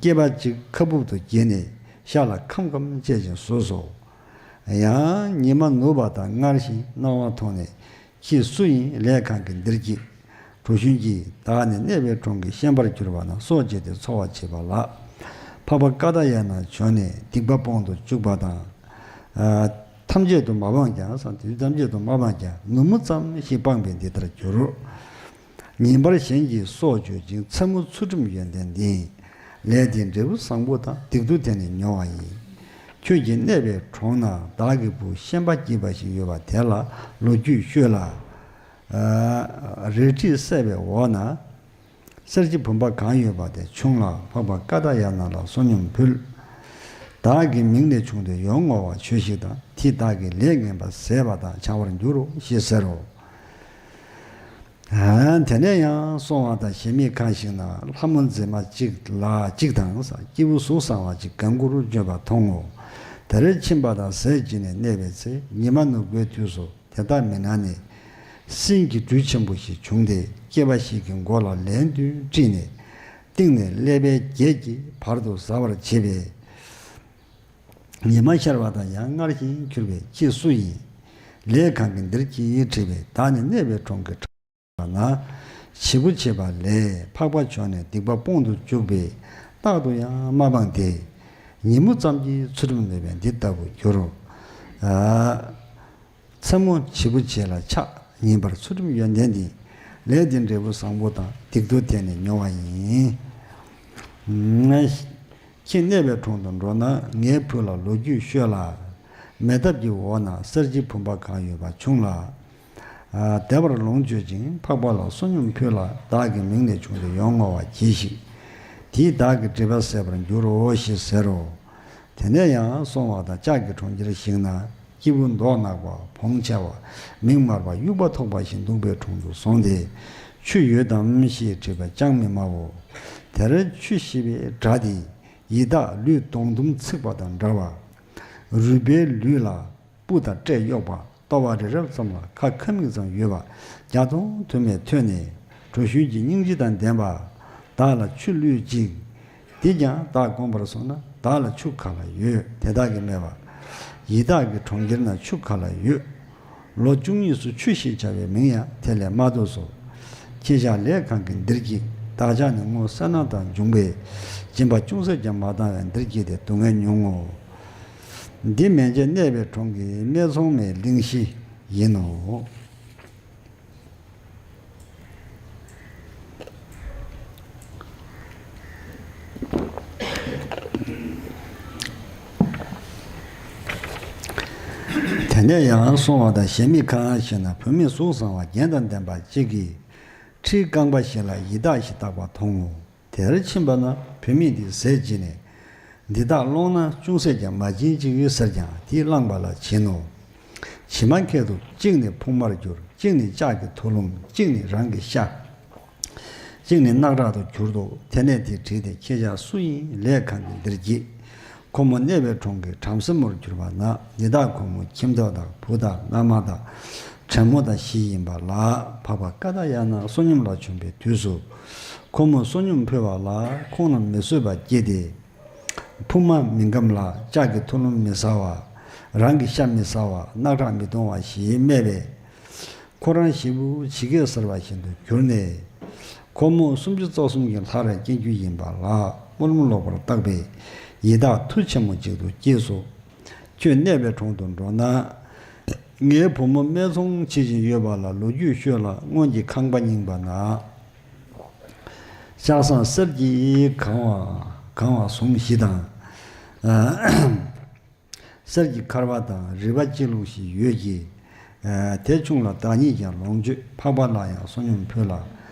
སྐྱེས་པ་གཅིག་ཁ་སྦུབ་ཏུ་འགྱེལ་ནས་ཤ་ལ་ཁམ་ཁམ་བཅད་ཅིང་ཟོས་སོ། ཡང་ཉི་མ་ནུབ་པ་དང་སྔར་བཞིན་སྣང་བ་མཐོང་ནས་ཁྱི་སུ་ཡིན་ལས་གང་གིས་འདིར་སྐྱེས། གྲུ་གཞོན་གྱིས་བདག་ནི་གནས་པའི་གྲོང་གི་ཤན་པར་གྱུར་པ་ན་སྲོག་བཅད་དེ་འཚོ་བ་བྱེད་པ་ལགས། འཕགས་པ་ཀ་ཏ་ཡ་ན་བྱོན་ནས་སྡིག་པ་སྤོང་དུ་བཅུག་པ་དང་། ཐམས་ཅད་དུ་མ་སྤངས་ཀྱང་། ཐམས་ཅད་དུ་མ་སྤངས་ཀྱང་ནུབ་མོ་ཙམ་ཞིག་སྤངས་པས་འདི་ལྟར་གྱུར། ཉིན་པར་གཞན་གྱི་སྲོག་གཅོད་ཅིང་། མཚན་མོ་ཚུལ་ཁྲིམས་ཡོན་ཏན་ལྡན། ལས་འདི་འབྲས་བུ་བཟང་པོ་དང་། སྡིག་ཏོ་དེ་ནི་མྱོང་བ་ཡིན། ཁྱོད་ཀྱི་གནས་པའི་གྲོང་ན་བདག་གི་བུ་ཤན་པ་སྐྱེས་པ་ཞིག་ཡོད་པ་དེ་ལ་ལོ་རྒྱུས་ཤོད་ལ། རལ་གྲིས་བསད་པའི་འོག་ན། གསེར་གྱི་བུམ་པ་གང་ཡོད་པ་དེ་ཕྱུང་ལ་འཕགས་པ་ཀ་ཏ་ཡ་ན་ལ་བསོད་སྙོམས་ཕུལ། བདག་གི་མིང་ནས་བྱུང་སྟེ་ཡོངས་བསྔོ་བ་བྱོས་ཤིག་དང་། དེས་བདག་གི་ལས་ངན་པ་ཟད་པ་དང་བྱང་བར་འགྱུར་རོ་ཞེས་ཟེར་རོ། དེ་ནས་ཡང་སོང་བ་དང་གཞལ་མེད་ཁང་ཞིག་ན་ལྷ་མོ་མཛེས་མ་གཅིག་ལ་གཅིག་དང་། སྐྱེས་བུ་གཟུགས་བཟང་བ་གཅིག་གང་གུར་བྱོན་པ་མཐོང་ངོ་། དེར་ཕྱིན་པ་དང་ཟས་བྱིན་ནས་གནས་པའི་ཚེ། ཉི་མ་ནུབ་པའི་དུས་སུ་དེ་དག་མི་སྣང་ནས། སྲིན་གྱི་སྦྲུལ་ཆེན་པོ་ཞིག་བྱུང་སྟེ། སྐྱེས་པ་ཞིག་གི་མགོ་ལ་ལན་བདུན་དཀྲིས་ནས། སྟེང་ནས་ཀླད་པའི་རྒྱས་ཀྱིས་བར་དུ་ཟ་བར་བྱེད་པས། ཉི་མ་ཤར་བ་དང་ཡང་སྔར་བཞིན་གྱུར་པས། ཁྱེད་སུ་ཡིན། ལས་གང་གིས་འདིར་སྐྱེས། དྲིས་པས། བདག་ནི་གནས་པའི་གྲོང་གི་གྲྭ་པ་ན་བྱེད་པོ་བྱེད་པ་ལས་འཕགས་པ་བྱོན་ནས་སྡིག་པ་སྤོང་དུ་བཅུག་པས། རྟག་ཏུ་ཡང་མ་སྤངས་ཏེ། ཉིན་མོ་ཙམ་གྱིས་ཚུལ་ཁྲིམས་མེད་པས་འདི་ལྟ་བུར་གྱུར། མཚན་མོ་བྱེད་པོ་བྱེད་ལ་ཆགས། ཉིན་པར་ཚུལ་ཁྲིམས་ཡོན་ཏན་ལྡན། ལས་འདི་འབྲས་བུ་བཟང་པོ་དང་། སྡིག་ཏོ་དེ་ནི་མྱོང་བ་ཡིན། ཁྱེད་གནས་པའི་གྲོང་དུ་འགྲོ་ན། ངའི་བུ་ལ་ལོ་རྒྱུས་ཤོད་ལ། མེ་ཏོག་གི་འོག་ན་གསེར་གྱི་བུམ་པ་གང་ཡོད་པ་ཕྱུང་ལ། བདེ་བར་ལོངས་སྤྱོད་ཅིང་། འཕགས་པ་ལ་བསོད་སྙོམས་ཕུལ་ལ། བདག་གི་མིང་ནས་བྱུང་སྟེ་ཡོངས་བསྔོ་བ་གྱིས་ཤིག། དེས་བདག་གི་སྒྲིབ་པ་ཟད་པར་འགྱུར་རོ་ཞེས་ཟེར་རོ། དེ་ནས་ཡང་སོང་བ་དང་ལྕགས་ཀྱི་གྲོང་ཁྱེར་ཞིག་ན། སྐྱེས་བུ་མདོག་ནག་པ་བོང་ཆེ་བ། མིག་དམར་བ། དབྱུག་པ་ཐོགས་པ་བཞིན་འདུག་པའི་གྲོང་དུ་སོང་སྟེ། ཆུ་ཡོད་དམ་ཞེས་དྲིས་པས་ཅང་མི་སྨྲའོ། དེར་ཆུ་ཞེས་པའི་སྒྲ་དེ་ཡི་དྭགས་ལུས་སྡོང་དུམ་ཚིག་པ་དང་འདྲ་བ། རུས་པའི་ལུས་ལ་སྤུ་དང་སྐྲས་གཡོགས་པ། ལྟོ་བ་རི་རབ་ཙམ་ལ་ཁ་ཁ་མིག་ཙམ་ཡོད་པ། བརྒྱ་སྟོང་དུ་མས་ཐོས་ནས། གྲོ་ཞུན་གྱི་སྙིང་རྗེ་དང་ལྡན་པ། བདག་ལ་ཆུ་བླུད་ཅིག། དེས་ཀྱང་བདག་བསྒོམ་པར་སོང་ན། བདག་ལ་ཆུ་ག་ལ་ཡོད། དེ་དག་གིས་སྨྲས་པ། ཡི་དྭགས་ཀྱི་གྲོང་ཁྱེར་ན་ཆུ་ག་ལ་ཡོད། ལོ་བཅུ་གཉིས་སུ་ཆུ་ཞེས་བྱ་བའི་མིང་ཡང་དེ་ལས་མ་ཐོས་སོ། ཁྱེད་ཅག་ལས་གང་གིས་འདིར་སྐྱེས། བདག་ཅག་ནི་སྔོ་བསོད་ནམས་དང་འབྱུང་བས། སྦྱིན་པ་ཅུང་ཟད་ཀྱང་མ་བཏང་བས་འདིར་སྐྱེས་ཏེ་སྡུག་བསྔལ་མྱོང་ངོ་། འདི་མན་ཆད་གནས་པའི་གྲོང་གི་སྨད་འཚོང་མའི་གླིང་བཞི་ཡིན་ནོ། དེ་ནས་ཡང་སོང་བ་དང་གཞལ་མེད་ཁང་ཞིག་ན་བུད་མེད་གཟུགས་བཟང་བ་རྒྱན་དང་ལྡན་པ་གཅིག་གིས་ཁྲིའི་རྐང་པ་ཞིག་ལ་ཡི་དྭགས་ཤིག་བཏགས་པ་མཐོང་ངོ་། དེར་ཕྱིན་པ་ན་བུད་མེད་དེས་ཟས་བྱིན་ནས། འདི་དག་སློང་ན་ཅུང་ཟད་ཀྱང་མ་བྱིན་ཅིག་ཟེར་ཀྱང་དེས་བླངས་པ་ལ་བྱིན་ནོ། ཇི་མ་ཁྱད་དུ་གཅིག་ནི་ཕུང་མར་གྱུར། གཅིག་ནི་ལྕགས་ཀྱི་ཐུ་ལུམ། གཅིག་ནི་རང་གི་ཤ། གཅིག་ནི་རྣག་ཁྲག་ཏུ་གྱུར་ཏོ། དེ་ནས་དེས་དྲིས་ཏེ། ཁྱེད་ཅག་སུ་ཡིན། ལས་གང་གིས་འདིར་སྐྱེས། ཁོ་མོ་གནས་པའི་གྲོང་གི་བྲམ་ཟེ་མོར་གྱུར་པ་ན། འདི་དག་ཁོ་མོའི་ཁྱིམ་ཐབ་དང་བུ་དང་མནའ་མ་དང་བྲན་མོ་དང་བཞི་ཡིན་པ་ལགས། འཕགས་པ་ཀ་ཏ་ཡ་ན་བསོད་སྙོམས་ལ་བྱོན་པའི་དུས་སུ། ཁོ་མོས་བསོད་སྙོམས་ཕུལ་བ་ལ་ཁོང་རྣམས་མི་བཟོད་པ་སྐྱེས་ཏེ། ཕུབ་མ་མི་འགམ་ལ། ལྕགས་ཀྱི་ཐུ་ལུམ་མི་ཟ་བ། རང་གི་ཤ་མི་ཟ་བ། རྣག་ཁྲག་མི་འཐུང་བ་ཞེས་སྨྲས་པས། ཁོ་རང་ཞེ་པོ་ཇི་སྐད་ཟེར་བ་བཞིན་དུ་གྱུར་ནས། ཁོ་མོ་སུམ་ཅུ་རྩ་གསུམ་གྱི་ལྷར་སྐྱེ་རྒྱུ་ཡིན་པ་ལ་སྨོན་ལམ་ལོག་པར་བཏགས་པས་ཡི་དྭགས་མཐུ་ཆེན་མོ་ཅིག་ཏུ་སྐྱེས་སོ། ཁྱོད་གནས་པའི་གྲོང་དུ་འགྲོ་ན། ངའི་བུ་མོ་སྨད་འཚོང་བྱེད་བཞིན་ཡོད་པ་ལ་ལོ་རྒྱུས་ཤོད་ལ། སྔོན་གྱི་ཁང་པ་རྙིང་པ་ན། ལྕགས་ཟངས་གསེར་གྱིས་གང་བ་གང་བ་ཟུང་བཞི་དང་། གསེར་གྱི་འཁར་བ་དང་རིལ་བ་གཅིག་ལུག་ཞིག་ཡོད་ཀྱི། དེ་ཕྱུང་ལ་བདག་ཉིད་ཀྱང་ལོངས་སྤྱོད། འཕགས་པ་ལ་ཡང་བསོད་སྙོམས་ཕུལ་ལ།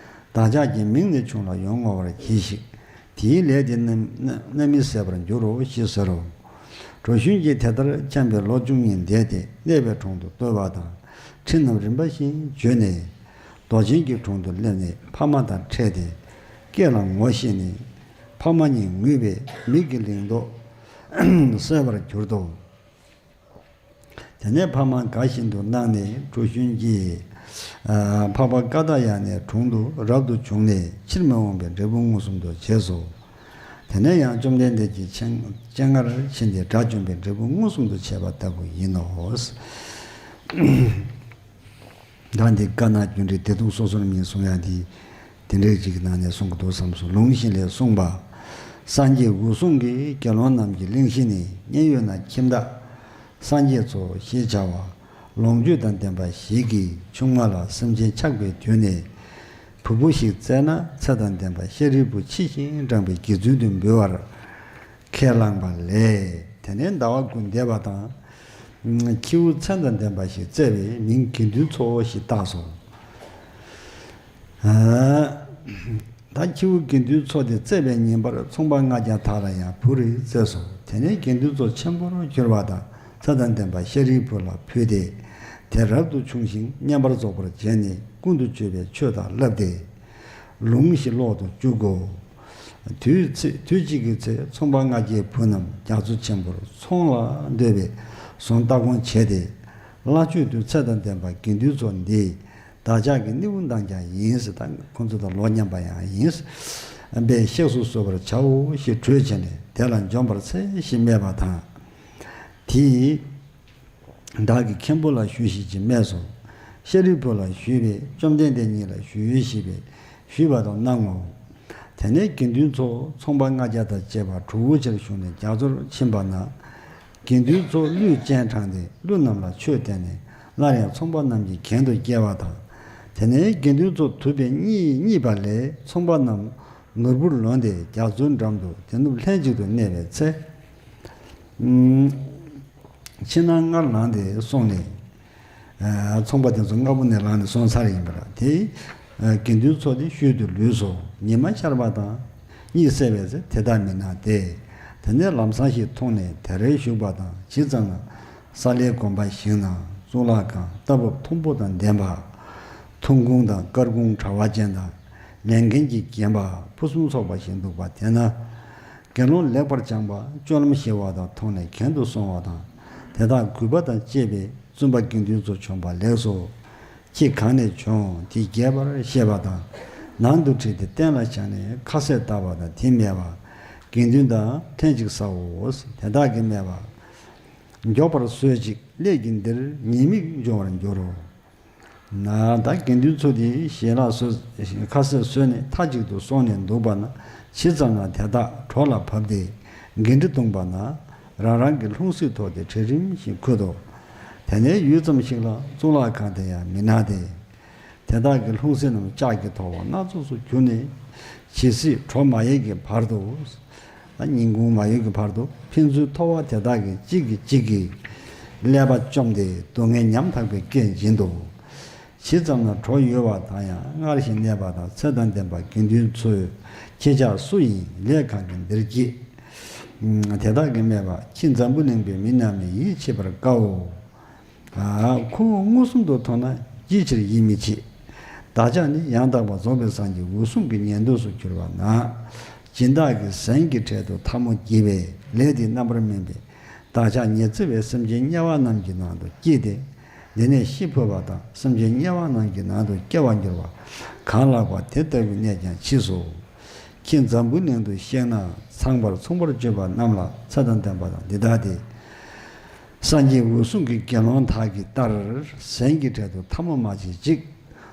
བདག་ཅག་གི་མིང་ནས་ཕྱུང་ལ་ཡོངས་བསྔོ་བར་གྱིས་ཤིག། དེའི་ལས་དེ་རྣམ་རྣམ་སྨིན་ཟད་པར་འགྱུར་རོ་ཞེས་ཟེར་རོ། གྲོ་ཞུན་གྱིས་དེ་ལྟར་འཁྱམས་པའི་ལོ་བཅུ་གཉིས་འདས་ཏེ་གནས་པའི་གྲོང་དུ་ལྟོས་པ་དང་ཁྲི་རྣམས་རིམ་པ་བཞིན་བརྗོད་ནས། རྡོ་ཆེན་གྱི་དྲུང་དུ་སླེབས་ནས་ཕ་མ་དང་འཕྲད་དེ། སྐད་ལ་ངོ་ཤེས་ནས་ཕ་མ་ཉིད་ངུས་པས་མིག་གི་ལིང་ཏོག་གསལ་བར་གྱུར་ཏོ། དེ་ནས་ཕ་མ་དགའ་བཞིན་དུ་གནང་ནས་གྲོ་ཞུན་གྱིས་འཕགས་པ་ཀ་ཏ་ཡ་ནའི་དྲུང་དུ་རབ་ཏུ་བྱུང་ནས་ཕྱིར་མི་འོང་པའི་འབྲས་བུ་མངོན་སུམ་དུ་བྱས་སོ། དེ་ནས་ཡང་བཅོམ་ལྡན་འདས་ཀྱི་སྤྱན་སྔར་ཕྱིན་ཏེ་དགྲ་བཅོམ་པའི་འབྲས་བུ་མངོན་སུམ་དུ་བྱས་པ་ལྟ་བུ་ཡིན་ནོ། ད་འདི་དཀར་ནག་རྒྱུ་འབྲས་བདེ་སྡུག་སོ་སོར་སྨིན་གསུང་ཡ་འདི་དེ་འདྲའི་ཅིག་གི་ནང་ནས་གསུང་གི་འདུག་བསམ་སོང་། ལུང་གཞན་ལས་གསུངས་པ། སངས་རྒྱས་འོད་སྲུང་གིས་དགེ་སློང་རྣམས་ཀྱི་གླེང་གཞི་ནི། མཉན་ཡོད་ན་ཁྱིམ་བདག་སངས་རྒྱས་ཚོ་ཞེས་བྱ་བ། ལོངས་སྤྱོད་དང་ལྡན་པ་ཞིག་གིས་ཆུང་མ་ལ་སེམས་ཅན་ཆགས་པའི་དུས་ནས་བུ་བུ་ཞིག་བཙས་ན་ཚེ་དང་ལྡན་པ་ཤཱ་རིའི་བུ་ཕྱི་བཞིན་འབྲང་པའི་དགེ་ཚུལ་དུ་འབུལ་བར་ཁས་བླངས་པ་ལས། དེ་ནས་ཟླ་བ་དགུ་འདས་པ་དང་། ཁྱེའུ་མཚན་དང་ལྡན་པ་ཞིག་བཙས་པས་མིང་དགེ་འདུན་འཚོ་ཞེས་བཏགས་སོ། ད་ཁྱེའུ་དགེ་འདུན་འཚོ་དེ་བཙས་པའི་ཉིན་པར་ཚོང་པ་ལྔ་བརྒྱ་དག་ལ་ཡང་བུ་རེ་བཙས་སོ། དེ་ནས་དགེ་འདུན་འཚོ་ཆེན་པོར་གྱུར་པ་དང་ཚེ་དང་ལྡན་པ་ཤཱ་རིའི་བུ་ལ་ཕུལ་ཏེ། དེ་རབ་ཏུ་བྱུང་ཞིང་བསྙེན་པར་རྫོགས་པར་བྱས་ནས་ཀུན་ཏུ་སྤྱོད་པའི་ཆོས་དག་བསླབས་ཏེ། ལུང་བཞི་ཀློག་ཏུ་བཅུག་གོ། དུས་ཚེ་དུས་གཅིག་གི་ཚེ་ཚོང་པ་ལྔ་བརྒྱའི་བུ་རྣམས་རྒྱ་མཚོ་ཆེན་པོར་ཚོང་ལ་འདོད་པའི་ཟོང་ལྟ་སྐོང་བྱས་ཏེ། ལྷ་མཆོད་དུ་ཚེ་དང་ལྡན་པ་དགེ་འདུན་ཚོ་འདི་བདག་ཅག་གི་སྣེའུ་འདང་རྒྱག་ཡིན་ཟེར། ད་ཁོ་ཚོ་དང་ལོ་མཉམ་པ་ཡང་ཡིན་པས་གཤེགས་སུ་གསོལ་བར་བྱའོ་ཞེས་གྲོས་བྱས་ནས་དེ་ལ་འབྱོན་པར་འཚལ་ཞེས་སྨྲས་པ་དང་། དེས། བདག་གིས་མཁན་པོ་ལ་ཞུས་ཤིག་ཅེས་སྨྲས་སོ། ཤཱ་རིའི་བུ་ལ་ཞུས་པས་བཅོམ་ལྡན་འདས་ཉིད་ལ་ཞུས་ཞེས་པས་ཞུས་པ་དང་གནང་ངོ་། དེ་ནས་དགེ་འདུན་ཚོ་ཚོང་པ་ལྔ་བརྒྱ་དང་བཅས་པ་གྲོགས་པོ་ཆེར་ཞུགས་ནས་རྒྱ་མཚོར་ཕྱིན་པ་ན། དགེ་འདུན་ཚོ་ཀླུས་སྤྱན་དྲངས་ཏེ་ཀླུ་རྣམས་ལ་ཆོས་བསྟན་ནས་སླར་ཡང་ཚོང་པ་རྣམས་ཀྱི་གྱེན་དུ་བསྐྱལ་བ་དང་། དེ་ནས་དགེ་འདུན་ཚོ་དུབ་པས་གཉིད་གཉིད་པ་ལས་ཚོང་པ་རྣམས་ནོར་བུར་ལོན་ཏེ་རྒྱ་མཚོའི་འགྲམ་དུ་དེ་ནུབ་ལྷན་ཅིག་ཏུ་གནས་པའི་ཚེ། ཕྱི་ནང་སྔར་ལངས་ཏེ་སོང་ནས། ཚོང་པ་དེ་ཚོ་སྔ་པོ་ནས་ལངས་ནས་སོང་ཚར་ཡིན་པ་ར། དེ་དགེ་འདུན་ཚོ་དེ་ཤུལ་དུ་ལུས་སོ། ཉི་མ་ཤར་བ་དང་གཉིད་སད་པའི་ཚེ་དེ་དག་མི་སྣང་སྟེ། དེ་ནས་ལམ་སྲང་ཞིག་མཐོང་ནས་དེར་བཞུགས་པ་དང་ཇི་ཙམ་ན། ས་ལའི་དགོན་པ་ཞིག་ན་གཙུག་ལག་ཁང་རྟ་བབས་མཐོན་པོ་དང་ལྡན་པ། ཐུང་ཁུང་དང་དཀར་ཁུང་དྲ་བ་ཅན་དང་ལས་མཁན་གྱིས་བརྒྱན་པ་ཕུན་སུམ་ཚོགས་པ་ཞིག་འདུག་པ་དེ་ན། དགེ་སློང་ལེགས་པར་སྦྱངས་པ་སྤྱོད་ལམ་ཞི་བ་དག་མཐོང་ནས་གྱེན་དུ་སོང་བ་དང་། དེ་དག་གུས་པ་དང་བཅས་པས་བཙུན་པ་དགེ་འདུན་ཚོ་བྱོན་པ་ལེགས་སོ། ཁྱེད་གང་ནས་བྱོན་དེ་རྒྱས་པར་བཤད་པ་དང་། ནང་དུ་ཁྲིད་དེ་སྟན་ལ་བཞག་ནས་ཁ་ཟས་བཏབ་པ་དང་དེ་སྨྲས་པ། དགེ་འདུན་དག་ལྷན་ཅིག་ཟའོ། དེ་དག་གིས་སྨྲས་པ། མགྱོགས་པར་ཟོས་ཅིག་ཀླད་ཀྱིས་འདིར་ཉེས་དམིགས་འབྱུང་བར་འགྱུར་རོ། ན་ད་དགེ་འདུན་ཚོ་དེ་ཞལ་ལག་ཟོས། ཁ་ཟས་ཟོས་ནས་མཐའ་གཅིག་ཏུ་སོང་ནས་འདུག་པ་ན་ཇི་ཙམ་ན་དེ་དག་གྲོགས་ལ་བབས་ཏེ་འགན་འཁྲི་བཏུངས་པ་ན་རང་རང་གི་ལྷུང་བཟེད་ཐོགས་ཏེ་གྲལ་རིམ་བཞིན་འཁོད་དོ། དེ་ནས་ཡུད་ཙམ་ཞིག་ལ་གཙུག་ལག་ཁང་དེ་ཡང་མི་སྣང་སྟེ། དེ་དག་གི་ལྷུང་བཟེད་རྣམས་ལྕགས་ཀྱི་ཐོགས་པ་སྣ་ཚོགས་སུ་གྱུར་ནས་ཇི་སྲིད་གྲོགས་མ་ཡལ་གྱི་བར་དུ། ཉིན་གུང་མ་ཡོལ་གྱི་བར་དུ་ཕན་ཚུན་ཐོགས་པ་དེ་དག་གིས་གཅིག་གིས་གཅིག་གི་ཀླད་པ་བཅོམ་སྟེ་སྡུག་བསྔལ་ཉམ་ཐག་པའི་སྐད་འབྱིན་ཏོ། ཇི་ཙམ་ན་གྲོགས་ཡོད་པ་དག་ཡང་སྔར་བཞིན་གནས་པ་དང་ཚེ་དང་ལྡན་པ་དགེ་འདུན་ཚོས་ཁྱེད་ཅག་སུ་ཡིན་ལས་གང་གིས་འདིར་སྐྱེས། དེ་དག་གིས་སྨྲས་པ། ཁྱེད་འཛམ་བུ་གླིང་པའི་མི་རྣམས་ནི་ཡིད་ཆེས་པར་དཀའོ། ཁོ་བོ་མངོན་སུམ་དུ་མཐོང་ན་ཅིའི་ཕྱིར་ཡིད་མི་ཆེས། བདག་ཅག་ནི་ཡང་དག་པར་རྫོགས་པའི་སངས་རྒྱས་འོད་སྲུང་གི་ཉན་ཐོས་སུ་གྱུར་པ་ན། སྦྱིན་བདག་གིས་ཟན་གྱི་གྲལ་དུ་ཐལ་མོ་བགྱིས་པས་ལས་དེའི་རྣམ་པར་སྨིན་པས་བདག་ཅག་ཉི་ཚེ་བའི་སེམས་ཅན་དམྱལ་བ་རྣམས་ཀྱི་ནང་དུ་སྐྱེས་ཏེ། འདི་ནས་ཤི་འཕོས་པ་དང་སེམས་ཅན་དམྱལ་བ་རྣམས་ཀྱི་ནང་དུ་སྐྱེ་བར་འགྱུར་བ་གང་ལགས་པ་དེ་ལྟ་བུའི་གནས་ཀྱང་མཆིས་སོ། ཁྱེད་འཛམ་བུ་གླིང་དུ་གཤེགས་ན་ཚངས་པར་མཚུངས་པར་སྤྱོད་པ་རྣམས་ལ་ཚེ་དང་ལྡན་པ་དང་འདི་ལྟ་སྟེ། སངས་རྒྱས་འོད་སྲུང་གི་དགེ་སློང་དག་གི་ལྟར་ཟན་གྱི་གྲལ་དུ་ཐལ་མོ་མ་བྱེད་ཅིག་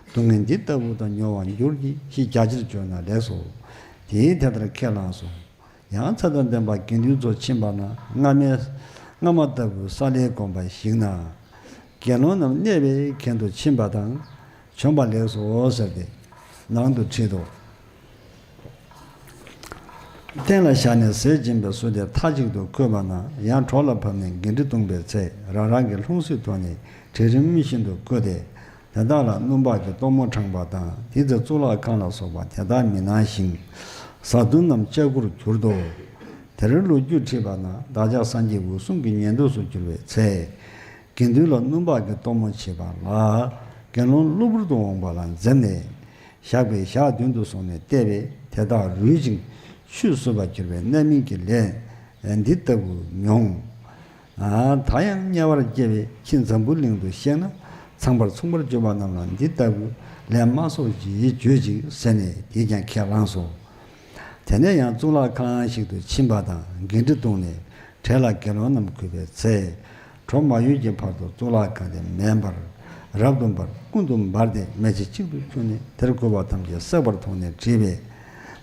སྡུག་བསྔལ་འདི་ལྟ་བུ་དག་མྱོང་བར་འགྱུར་གྱིས་ཞེས་རྒྱ་ཆེར་བརྗོད་ན་ལེགས་སོ། དེས་དེ་ལྟར་ཁས་བླངས་སོ། ཡང་ཚེ་དང་ལྡན་པ་དགེ་འདུན་ཚོ་ཕྱིན་པ་ན་སྔ་མའི་སྔ་མ་ལྟ་བུའི་ས་ལའི་དགོན་པ་ཞིག་ན་དགེ་སློང་རྣམས་གནས་པའི་གྱེན་དུ་ཕྱིན་པ་དང་བྱོན་པ་ལེགས་སོ་ཟེར་ཏེ་ནང་དུ་ཁྲིད་དོ། སྟན་ལ་བཞག་ནས་ཟས་སྦྱིན་པའི་བསོད་བདེ་མཐའ་གཅིག་ཏུ་བཀོད་པ་ན་ཡང་གྲོགས་ལ་བབས་ནས་འགན་འཁྲི་བསྟུངས་པའི་ཚེ་རང་རང་གི་ལྷུང་བཟེད་ཐོགས་ནས་གྲལ་རིམ་བཞིན་དུ་བཀོད་དེ་དེ་དག་ལ་སྣུམ་བག་གི་གཏོར་མ་དྲངས་པ་དང་དེ་ཚེ་གཙུག་ལག་ཁང་ལ་སོགས་པ་དེ་དག་མི་སྣང་ཞིང་བཟའ་བཏུང་རྣམས་ལྕགས་ཁུར་གྱུར་ཏོ། དེར་ལོ་རྒྱུས་དྲིས་པ་ན་བདག་ཅག་སངས་རྒྱས་འོད་སྲུང་གི་ཉན་ཐོས་སུ་གྱུར་པའི་ཚེ། དགེ་འདུན་ལ་སྣུམ་བག་གི་གཏོར་མ་བྱེད་པ་ལ་དགེ་སློང་གློ་བུར་དུ་འོངས་པ་ལ་འཛེམ་ནས། ཞགས་པའི་ཞག་མདུན་དུ་སོང་ནས་བལྟས་པས་དེ་དག་རུལ་ཅིང་ཆུད་ཟོས་པར་གྱུར་པའི་རྣམ་སྨིན་གྱི་ལས་འདི་ལྟ་བུ་མྱོང་། ད་ཡང་དམྱལ་བར་སྐྱེ་བས་ཁྱེད་འཛམ་བུ་གླིང་དུ་གཤེགས་ན་ཚངས་པར་མཚུངས་པར་སྤྱོད་པ་རྣམས་ལ་འདི་ལྟ་བུ་ལས་མ་སོགས་ཀྱིས་བརྗོད་ཅིག་ཟེར་ནས་དེས་ཀྱང་ཁས་བླངས་སོ། དེ་ནས་ཡང་གཙུག་ལག་ཁང་ཞིག་ཏུ་ཕྱིན་པ་དང་འགན་འཁྲི་བསྟུངས་ནས་གྲལ་ལ་དགེ་སློང་རྣམས་འཁོད་པའི་ཚེ། གྲོགས་མ་ཡོད་ཀྱི་བར་དུ་གཙུག་ལག་ཁང་དེ་མེ་འབར། རབ་ཏུ་འབར་ཀུན་ཏུ་འབར་ཏེ་མེ་ལྕེ་གཅིག་ཏུ་གྱུར་ནས་དེར་འཁོད་པ་ཐམས་ཅད་བསྲེགས་པར་མཐོང་ནས་དྲིས་པས།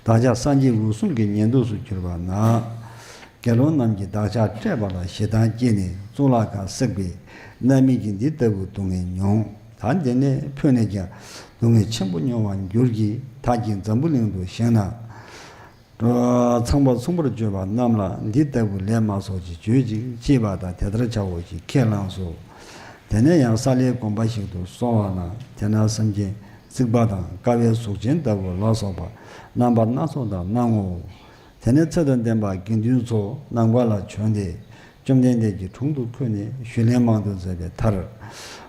བདག་ཅག་སངས་རྒྱས་འོད་སྲུང་གི་ཉན་ཐོས་སུ་གྱུར་པ་ན། དགེ་སློང་རྣམས་ཀྱིས་བདག་ཅག་བསྐྲད་པ་ལ་ཞེ་སྡང་སྐྱེས་ནས་གཙུག་ལག་ཁང་བསྲེགས་པས་རྣམ་སྨིན་གྱིས་འདི་ལྟ་བུའི་སྡུག་བསྔལ་མྱོང་། ད་འདི་ནས་འཕོས་ནས་ཀྱང་སྡུག་བསྔལ་ཆེན་པོ་མྱོང་བར་འགྱུར་གྱིས་ད་ཁྱེད་འཛམ་བུ་གླིང་དུ་གཤེགས་ན། ཚངས་པ་མཚུངས་པར་སྤྱོད་པ་རྣམས་ལ་འདི་ལྟ་བུའི་ལས་མ་སོགས་ཀྱིས་བརྗོད་ཅིག་ཅེས་པ་དང་དེ་ལྟར་བྱའོ་ཞེས་ཁས་བླངས་སོ། དེ་ནས་ཡང་ས་ལའི་དགོན་པ་ཞིག་ཏུ་སོང་བ་ན་དེ་ན་སེམས་ཅན་ རྩིག་པ་དང་ཀ་བའི་གཟུགས་ཅན་ལྟ་བུ་ལ་སོགས་པ་རྣམ་པ་སྣ་ཚོགས་དང་སྣང་ངོ་། དེ་ནས་ཚེ་དང་ལྡན་པ་དགེ་འདུན་ཚོ་ནམ་མཁའ་ལ་བྱོན་ཏེ། བཅོམ་ལྡན་འདས་ཀྱི་དྲུང་དུ་འཁོད་ནས་ཞུས་ལན་མང་དུ་མཛད་པའི་མཐར།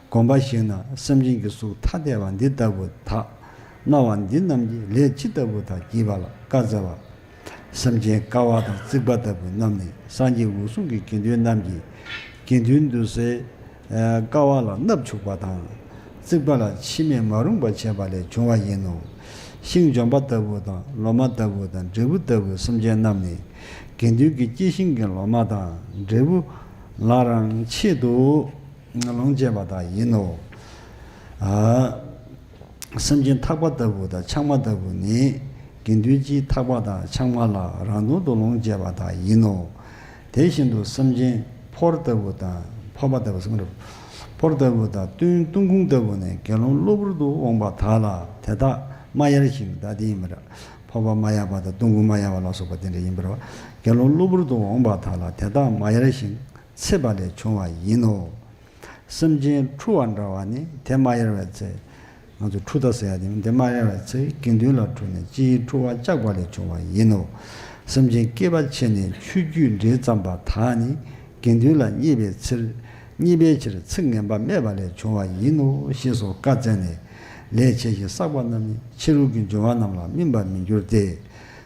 དགོངས་པ་བཞེས་ན་སེམས་ཅན་གྱི་གཟུགས་ཐ་དད་པ་འདི་ལྟ་བུ་དག་སྣང་བ་འདི་རྣམས་ཀྱིས་ལས་ཇི་ལྟ་བུ་དག་བགྱིས་པ་ལ་བཀའ་སྩལ་པ། སེམས་ཅན་ཀ་བ་དང་རྩིག་པ་ལྟ་བུ་རྣམས་ནི་སངས་རྒྱས་འོད་སྲུང་གི་དགེ་འདུན་རྣམས་ཀྱིས་དགེ་འདུན་འདུ་སའི་ཀ་བ་ལ་མནབས་བཅུག་པ་དང་། རྩིག་པ་ལ་ཕྱི་མས་མ་རུངས་པ་བྱས་པ་ལས་བྱུང་བ་ཡིན་ནོ། ཤིང་ལྗོན་པ་ལྟ་བུ་དང་ལོ་མ་ལྟ་བུ་དང་འབྲས་བུ་ལྟ་བུའི་སེམས་ཅན་རྣམས་ནི་དགེ་འདུན་གྱི་སྐྱེ་ཤིང་གི་ལོ་མ་དང་འབྲས་བུ་ལ་རང་ཆེད་དུ་ལོངས་སྤྱད་པ་དག་ཡིན་ནོ། སེམས་ཅན་ཐག་པ་ལྟ་བུ་དང་ཆང་མ་ལྟ་བུ་ནི་དགེ་འདུན་གྱི་ཐག་པ་དང་ཆང་མ་ལ་རང་དོན་དུ་ལོངས་སྤྱད་པ་དག་ཡིན་ནོ། དེ་བཞིན་དུ་སེམས་ཅན་ཕོར་ལྟ་བུ་དང་ཕོར་པ་ལྟ་བུ་གསུངས་རབ། ཕོར་ལྟ་བུ་དང་ཏུན་ཏུན་ཁུང་ལྟ་བུ་ནི་དགེ་སློང་གློ་བུར་དུ་འོངས་པ་དག་ལ་དེ་དག་མ་ཡལ་ཞིང་ད་དེ་ཡིན་པར། ཕོར་པ་མ་ཡལ་བ་དང་ཏུན་ཁུང་མ་ཡལ་བ་ལ་སོགས་པ་དེ་འདྲ་ཡིན་པར། དགེ་སློང་གློ་བུར་དུ་འོངས་པ་དག་ལ་དེ་དག་མ་ཡལ་ཞིང་ཚེས་པ་ལས་བྱུང་བ་ཡིན་ནོ། སེམས་ཅན་འཁྲུ་བ་འདྲ་བ་ནི་དེ་མ་ཡལ་བའི་ཚེ། ང་ཚོ་འཁྲུ་ད་ཟེར་ཡ་དེ་དེ་མ་ཡལ་བའི་ཚེ་དགེ་འདུན་ལ་འཁྲུ་ནས་སྤྱིའི་འཁྲུ་བ་བཅག་པ་ལས་བྱུང་བ་ཡིན་ནོ། སེམས་ཅན་སྐྱེས་པ་ཆེ་ནས་ཆོས་བརྒྱུད་འདྲེས་ཙམ་པ་དག་ནི་དགེ་འདུན་ལ་མཉེས་པའི་ཕྱིར། མཉེས་པའི་ཕྱིར་ཚིག་ངན་པ་སྨྲས་པ་ལས་བྱུང་བ་ཡིན་ནོ་ཞེས་སོགས་བཀའ་སྩལ་ནས། ལས་བྱས་ཤིང་བསགས་པ་རྣམས་ནི་ཕྱི་རོལ་གྱི་འབྱུང་བ་རྣམས་ལ་སྨིན་པར་མི་འགྱུར་ཏེ།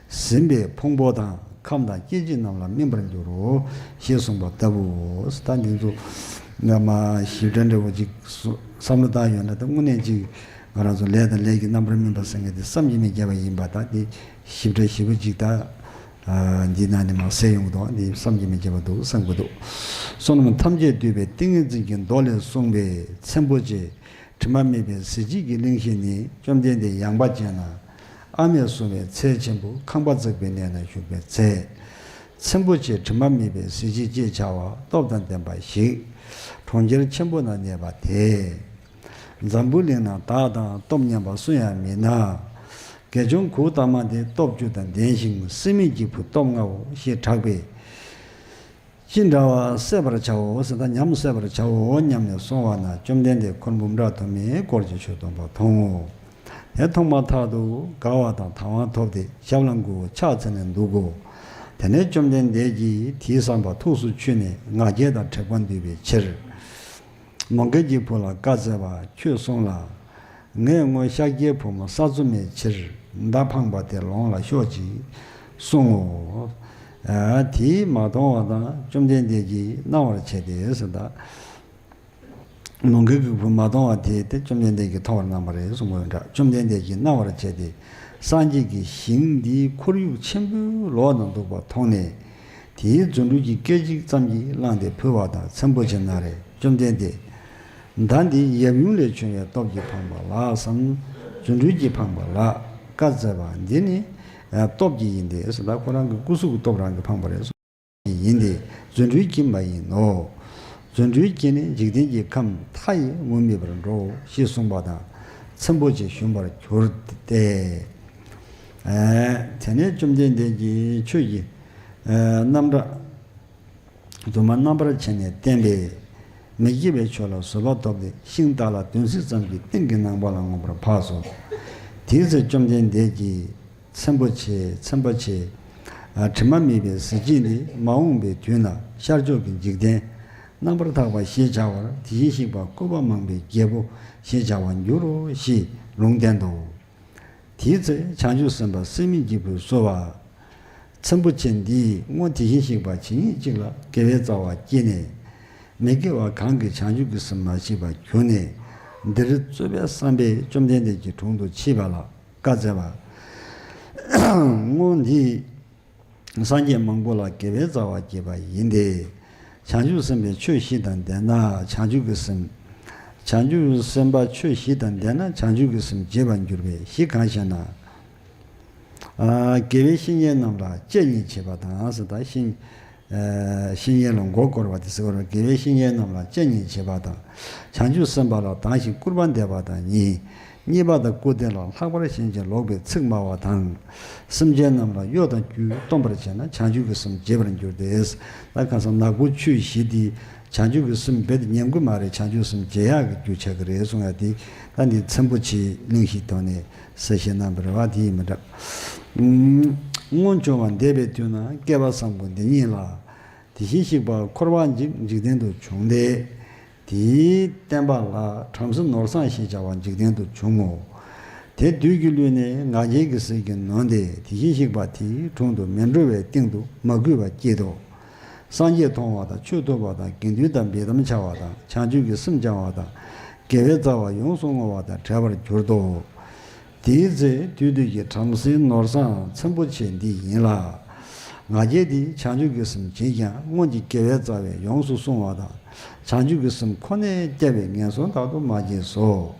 ཟིན་པའི་ཕུང་པོ་དང་ཁམས་དང་སྐྱེ་མཆེད་རྣམས་ལ་སྨིན་པར་འགྱུར་རོ། ཞེས་གསུངས་པ་ལྟ་བུའོ། ད་འདི་ཚོ་ང་མ་ཞིབ་ཕྲ་འདྲ་བོ་ཅིག་བསམ་བློ་བཏང་ཡོད་ན་ད་དངོས་གནས་ཅིག་ང་རང་ཚོ་ལས་དང་ལས་ཀྱི་རྣམ་པར་སྨིན་པ་ཟེར་མཁན་དེ་བསམ་གྱིས་མི་ཁྱབ་པ་ཡིན་པ་ད་འདི་ཞིབ་ཕྲ་ཞིབ་པོ་ཅིག་ད་འདི་ནང་ནས་མ་གསལ་ཡོང་གི་འདུག་འདི་བསམ་གྱིས་མི་ཁྱབ་པ་འདུག་བསམ་གྱི་འདུག་བསོད་ནམས་ཐམས་ཅད་འདུས་པའི་ཏིང་ངེ་འཛིན་གྱི་མདོ་ལས་གསུངས་པའི་ཚེམ་བུ་ཅན། དྲི་མ་མེད་པའི་གཟི་བརྗིད་ཀྱི་གླིང་བཞི་ནི་བཅོམ་ལྡན་འདས་ཡངས་པ་ཅན་ན་ཨ་མས་གསུངས་པའི་ཚལ་ཆེན་པོ་ཁང་པ་བརྩེགས་པའི་གནས་ན་བཞུགས་པའི་ཚེ། ཚེམ་བུ་ཅན་དྲི་མ་མེད་པའི་གཟི་བརྗིད་ཅེས་བྱ་བ་སྟོབས་དང་ལྡན་པ་ཞིག་གྲོང་ཁྱེར་ཆེན་པོ་ན་གནས་པ་དེ། འཛམ་བུ་གླིང་ན་བདག་དང་སྟོབས་མཉམ་པ་སུ་ཡང་མེད་ན། དགེ་སྦྱོང་གཽ་ཏ་མ་དེ་སྟོབས་བཅུ་དང་ལྡན་ཞིང་སྲེད་མེད་ཀྱི་བུ་སྟོབས་མངའོ་ཞེས་གྲགས་པས། ཅི་འདྲ་བ་བསད་པར་བྱའོ་ཟེར་ད་ཉམས་བསད་པར་བྱའོ་སྙམ་ནས་སོང་བ་ན་བཅོམ་ལྡན་འདས་འཁོར་འབུམ་ཕྲག་དུ་མས་བསྐོར་ཅིང་ཆོས་སྟོན་པ་མཐོང་ངོ་། དེ་མཐོང་མ་ཐག་ཏུ་དགའ་བ་དང་དང་བ་ཐོབ་སྟེ་ཞབས་ལ་མགོ་བོ་ཕྱག་འཚལ་ནས་འདུག་གོ། དེ་ནས་བཅོམ་ལྡན་འདས་ཀྱིས་དེའི་བསམ་པ་ཐུགས་སུ་ཆུད་ནས་ང་རྒྱལ་དང་དྲེགས་པ་འདུལ་བའི་ཕྱིར། ནམ་མཁའི་བུ་ལ་བཀའ་སྩལ་པ། ཁྱོད་སོང་ལ། ངས་སྔོན་ཤཱཀྱའི་བུ་མོ་ས་འཚོ་མའི་ཕྱིར་མདའ་འཕངས་པ་དེ་ལོངས་ལ་ཤོག་ཅིག་གསུང་ངོ་། དེས་མ་མཐོང་བ་དང་བཅོམ་ལྡན་འདས་ཀྱིས་གནང་བར་བྱས་ཏེ་ཟེར་ད། ནམ་མཁའི་བུ་མ་མཐོང་བ་དེ་དེ་བཅོམ་ལྡན་འདས་ཀྱིས་མཐོང་བར་གནང་བ་རེད་གསུང་གི་ཡོད་འདྲ། བཅོམ་ལྡན་འདས་ཀྱིས་གནང་བར་བྱས་ཏེ་སངས་རྒྱས་ཀྱི་ཞིང་འདིའི་ཁོར་ཡུག་ཆེན་པོའི་ལོགས་ན་འདུག་པ་མཐོང་ནས། དེའི་རྫུ་འཕྲུལ་གྱི་སྐད་ཅིག་ཙམ་གྱིས་བླངས་ཏེ་ཕུལ་བ་དང་ཚེམ་བུ་ཅན་ན་རེ་བཅོམ་ལྡན་འདས། མདའ་འདི་ཡབ་ཡུམ་ལས་བྱུང་བའི་སྟོབས་ཀྱིས་འཕངས་པ་ལགས་སམ། རྫུ་འཕྲུལ་གྱིས་འཕངས་པ་ལགས། བཀའ་སྩལ་པ། འདི་ནི་སྟོབས་ཀྱིས་ཡིན་ཏེ་ཟེར་ད་ཁོ་རང་གི་སྐུ་གཟུགས་ཀྱི་སྟོབས་རང་གིས་འཕངས་པ་རེད་གསུངས། ཡིན་ཏེ་རྫུ་འཕྲུལ་གྱིས་མ་ཡིན་ནོ། རྫུ་འཕྲུལ་གྱིས་ནི་འཇིག་རྟེན་གྱི་ཁམས་མཐའ་ཡས་མུ་མེད་པར་འགྲོའོ་ཞེས་གསུངས་པ་དང་ཚེམ་བུ་ཅན་ཞུམ་པར་གྱུར་ཏེ། དེ་ནས་བཅོམ་ལྡན་འདས་ཀྱིས་ཆོས་ཀྱི་རྣམ་གྲངས་དུ་མ་རྣམ་པར་ཕྱེ་ནས་བསྟན་པས། མི་སྐྱེ་བའི་ཆོས་ལ་བཟོད་པ་ཐོབ་སྟེ་ཤིང་དག་ལ་དོན་སྲིད་ཙམ་གྱི་སྟེང་གི་ནམ་མཁའ་ལ་མངོན་པར་འཕགས་སོ། དེའི་ཚེ་བཅོམ་ལྡན་འདས་ཀྱིས་ཚེམ་བུ་ཅན་ཚེམ་བུ་ཅན། དྲི་མ་མེད་པའི་གཟི་བརྗིད་འདི་མ་འོངས་པའི་དུས་ན་ཤར་ཕྱོགས་ཀྱི་འཇིག་རྟེན་རྣམ་པར་དག་པ་ཞེས་བྱ་བར་དེ་བཞིན་གཤེགས་པ་སྐུད་པ་མང་པོའི་རྒྱལ་པོ་ཞེས་བྱ་བར་འགྱུར་རོ་ཞེས་ལུང་བསྟན་ཏོ། དེའི་ཚེ་བྱང་ཆུབ་སེམས་དཔའ་སྲེད་མེད་ཀྱི་བུས་གསོལ་བ། ཚེམ་བུ་ཅན་འདིས་སྔོན་དེ་བཞིན་གཤེགས་པ་ཇི་སྙེད་ཅིག་ལ་དགེ་བའི་རྩ་བ་བསྐྱེད་ནས། མི་དགེ་བ་གང་གིས་བྱང་ཆུབ་ཀྱི་སེམས་མ་སྐྱེས་པར་གྱུར་ནས། འདིར་རྩོད་པའི་བསམ་པས་བཅོམ་ལྡན་འདས་ཀྱི་དྲུང་དུ་མཆིས་པ་ལ་བཀའ་སྩལ་པ། སྔོན་འདི་སངས་རྒྱས་མང་པོ་ལ་དགེ་བའི་རྩ་བ་བསྐྱེད་པ་ཡིན་ཏེ། བྱང་ཆུབ་སེམས་དཔའི་ཆོས་བཞི་དང་ལྡན་ན་བྱང་ཆུབ་ཀྱི་སེམས། བྱང་ཆུབ་སེམས་དཔའ་ཆོས་བཞི་དང་ལྡན་ན་བྱང་ཆུབ་ཀྱི་སེམས་བྱེད་པར་འགྱུར་བས་བཞི་གང་ཞེ་ན། དགེ་བའི་བཤེས་གཉེན་རྣམས་ལ་དཔྱད་གཉིས་བྱེད་པ་དང་ཟེར་ད་བཤེས། བཤེས་གཉེན་ལ་མགོ་སྐོར་བ་དེ་ཟེར་བ་རེད། དགེ་བའི་བཤེས་གཉེན་རྣམས་ལ་དཔྱད་གཉིས་བྱེད་པ་དང་། བྱང་ཆུབ་སེམས་དཔའ་ལ་སྡང་ཞིང་སྐུར་པ་འདེབས་པ་དང་གཉིས། གཉིས་པ་དང་སྐུར་འདེབས་ལ་ལྷག་པར་ཞེན་ཅིང་ལོག་པའི་ཚིག་སྨྲ་བ་དང་། སེམས་ཅན་རྣམས་ལ་གཡོ་དང་སྒྱུ་སྟོན་པར་བྱེད་ན་བྱང་ཆུབ་ཀྱི་སེམས་བྱེད་པར་འགྱུར་ཏེ། ད་ཁ་སང་ནག་པོ་ཆོས་བཞི་འདི་ བྱང་ཆུབ་ཀྱི་སེམས་རྦད་དེ་ཉམས་ཀྱི་མ་རེད། བྱང་ཆུབ་སེམས་རྒྱས་ཡག་གི་རྒྱུ་ཆགས་ཀྱི་རེད་གསུང་ཡ་དེ་ད་འདི་ཚེམ་བུ་ཆེའི་གླེང་གཞིའི་ཐོག་ནས་གསལ་བཤད་གནང་བ་རེད་བ། དེ་ཡིན་མི་འདྲ། སྔོན་བྱུང་བ་འདས་པའི་དུས་ན་བསྐལ་པ་བཟང་པོ་འདི་ཉིད་ལ། དེ་བཞིན་གཤེགས་པ་འཁོར་བ་འཇིག་འཇིག་རྟེན་དུ་བྱུང་སྟེ། དེའི་བསྟན་པ་ལ་བྲམ་ཟེ་ནོར་བཟང་ཞེས་བྱ་བ་འཇིག་རྟེན་དུ་བྱུང་ངོ་། དེ་བདུད་ཀྱིས་བསླུས་ནས་ང་རྒྱལ་གྱི་ཟིལ་གྱིས་ནོན་ཏེ་དེ་བཞིན་གཤེགས་པ་དེའི་དྲུང་དུ་མི་འགྲོ་བའི་སྟེང་དུ་མ་གུས་པ་སྐྱེས་ཏོ། སངས་རྒྱས་མཐོང་བ་དང་ཆོས་ཐོས་པ་དང་དགེ་འདུན་དང་འབེལ་གཏམ་བྱ་བ་དང་བྱང་ཆུབ་ཀྱི་སེམས་སྦྱང་བ་དང་དགེ་བའི་རྩ་བ་ཡོངས་སུ་བསྔོ་བ་དང་བྲལ་བར་གྱུར་ཏོ། དེའི་ཚེ་བདུད་སྡེ་གྱི་བྲམ་ཟེ་ནོར་བཟང་ཚེམ་བུ་ཆེ་འདི་ཡིན་ལ། ང་རྒྱལ་འདིས་བྱང་ཆུབ་ཀྱི་སེམས་བྱས་ཀྱང་སྔོན་གྱི་དགེ་བའི་རྩ་བས་ཡོངས་སུ་བསྲུང་བ་དང་བྱང་ཆུབ་ཀྱི་སེམས་ཁོ་ནས་སྐྱེ་བའི་ངན་སོང་དག་ཏུ་མ་སྐྱེས་སོ།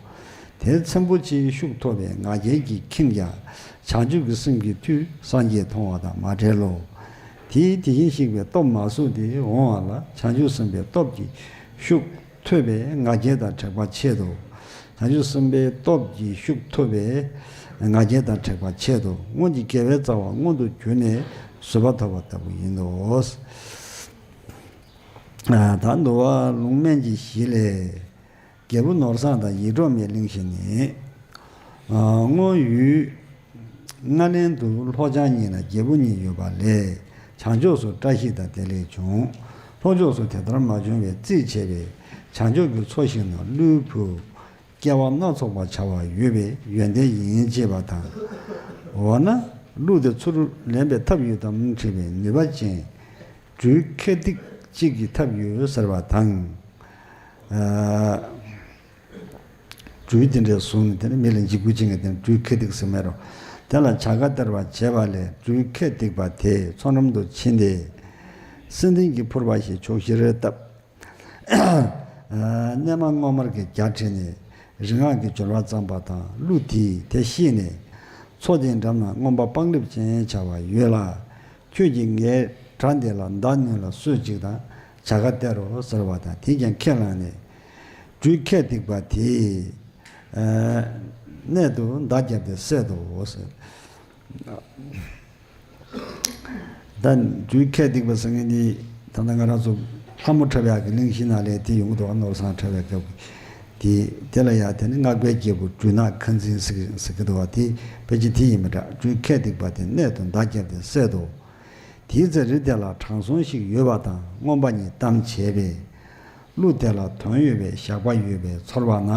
དེ་ཚེམ་བུ་ཆེའི་ཤུགས་ཐོབ་པས་ང་རྒྱལ་གྱིས་ཁེངས་ཀྱང་བྱང་ཆུབ་ཀྱི་སེམས་ཀྱི་མཐུས་སངས་རྒྱས་མཐོང་བ་དང་མ་བྲལ་ལོ། དེས་དེ་བཞིན་གཤེགས་པའི་སྟོབས་མ་བཟུང་སྟེ་འོང་བ་ལ་བྱང་ཆུབ་སེམས་དཔའི་སྟོབས་ཀྱི་ཤུགས་ཐོས་པས་ང་རྒྱལ་དང་དྲེགས་པ་ཆད་དོ། བྱང་ཆུབ་སེམས་དཔའི་སྟོབས་ཀྱི་ཤུགས་ཐོབ་པས་ང་རྒྱལ་དང་དྲེགས་པ་ཆད་དོ། སྔོན་གྱི་དགེ་བའི་རྩ་བ་མངོན་དུ་གྱུར་ནས་བཟོད་པ་ཐོབ་པ་ལྟ་བུ་ཡིན་ནོ། ད་འདུལ་བ་ལུང་སྨན་གྱི་གཞི་ལས། རྒྱལ་པོ་ནོར་བཟང་དང་ཡིད་འཕྲོག་མའི་གླེང་གཞི་ནི། སྔོན་ཡུལ་ལྔ་ལན་དུ་ལྷོ་བྱང་གཉིས་ན་རྒྱལ་པོ་གཉིས་ཡོད་པ་ལས་བྱང་ཕྱོགས་སུ་བཀྲ་ཤིས་དང་བདེ་ལེགས་བྱུང་། ལྷོ་ཕྱོགས་སུ་དེ་ལྟར་མ་བྱུང་བས་རྩིས་བྱས་པས་བྱང་ཕྱོགས་ཀྱི་མཚོ་ཞིག་ན་ཀླུའི་བུ་སྐྱེ་བ་སྣ་ཚོགས་པར་བྱ་བ་ཡོད་པའི་ཡོན་ཏན་ཡིན་ཅེས་པ་དང་། འོ་ན་ཀླུ་དེ་ཚུར་ལེན་པའི་ཐབས་ཡོད་དམ་དྲིས་པས་ནུས་པ་ཅན་སྦྲུལ་ཁལ་ཏིག་གཅིག་གི་ཐབས་ཡོད་ཟེར་བ་དང་། སྦྲུལ་དེ་འདྲས་བཟུང་ནས་དེ་ནི་མི་ལ་འཇིགས་སྐུལ་བྱེད་མཁན་དེ་ནི་སྦྲུལ་ཁལ་ཏིག་ཟེར་མེད་རོ། དེ་ལ་བྱ་དགའ་སྟེར་བར་བྱེད་པ་ལས་སྦྲུལ་ཁལ་ཏིག་པ་དེ་མཚོ་འགྲམ་དུ་ཕྱིན་ཏེ། སེང་ལྡེང་གི་ཕུར་པ་ཞིག་ཕྱོགས་བཞིར་བཏབ། སྣལ་མ་སྔོ་དམར་གྱི་རྒྱ་བྲིས་ནས་རིག་སྔགས་ཀྱི་སྦྱོར་བ་བརྩམས་པ་དང་ཀླུ་དེས་དེ་ཤེས་ནས། མཚོ་དེའི་འགྲམ་ན་རྔོན་པ་སྤང་ལེབ་ཅན་བྱ་བ་ཡོད་ལ། ཁྱོད་ཀྱིས་ངའི་དགྲ་འདི་ལ་མདའ་གནོན་ལ་གསོད་ཅིག་དང་བྱ་དགའ་སྟེར་རོ་ཟེར་བ་དང་དེས་ཀྱང་ཁས་བླངས་ནས། སྦྲུལ་ཁལ་ཏིག་པ་དེས་གནད་དུ་མདའ་བརྒྱབ་སྟེ་བསད་དོ་ཟེར། ད་སྦྲུལ་ཁལ་ཏིག་པ་ཟེར་མཁན་འདི་ད་ལྟ་ང་རང་ཚོ་ལྷ་མོ་འཁྲབ་ཡག་གི་གླེང་གཞི་ནང་ལས་དེ་ཡོང་གི་འདུག་ནོར་བཟང་འཁྲབ་པའི་སྐབས་ཀྱི་དེ་དེ་ལ་ཡང་དེ་ནི་སྔགས་པའི་རྒྱལ་པོ་སྦྲུལ་ནག་ཁ་འཛིན་ཟེར་ཟེར་གྱི་འདུག་བ། དེ་ཕལ་ཆེར་དེ་ཡིན་མི་འདྲ། སྦྲུལ་ཁལ་ཏིག་པ་དེ་གནད་དུ་མདའ་བརྒྱབ་སྟེ་བསད་དོ། དེའི་ཚེ་རི་དེ་ལ་དྲང་སྲོང་ཞིག་ཡོད་པ་དང་རྔོན་པ་གཉིས་གཏམ་བྱས་པས། ཀླུ་དེ་ལ་དོན་ཡོད་པའི་ཞགས་པ་ཡོད་པའི་ཚོར་བ་ན།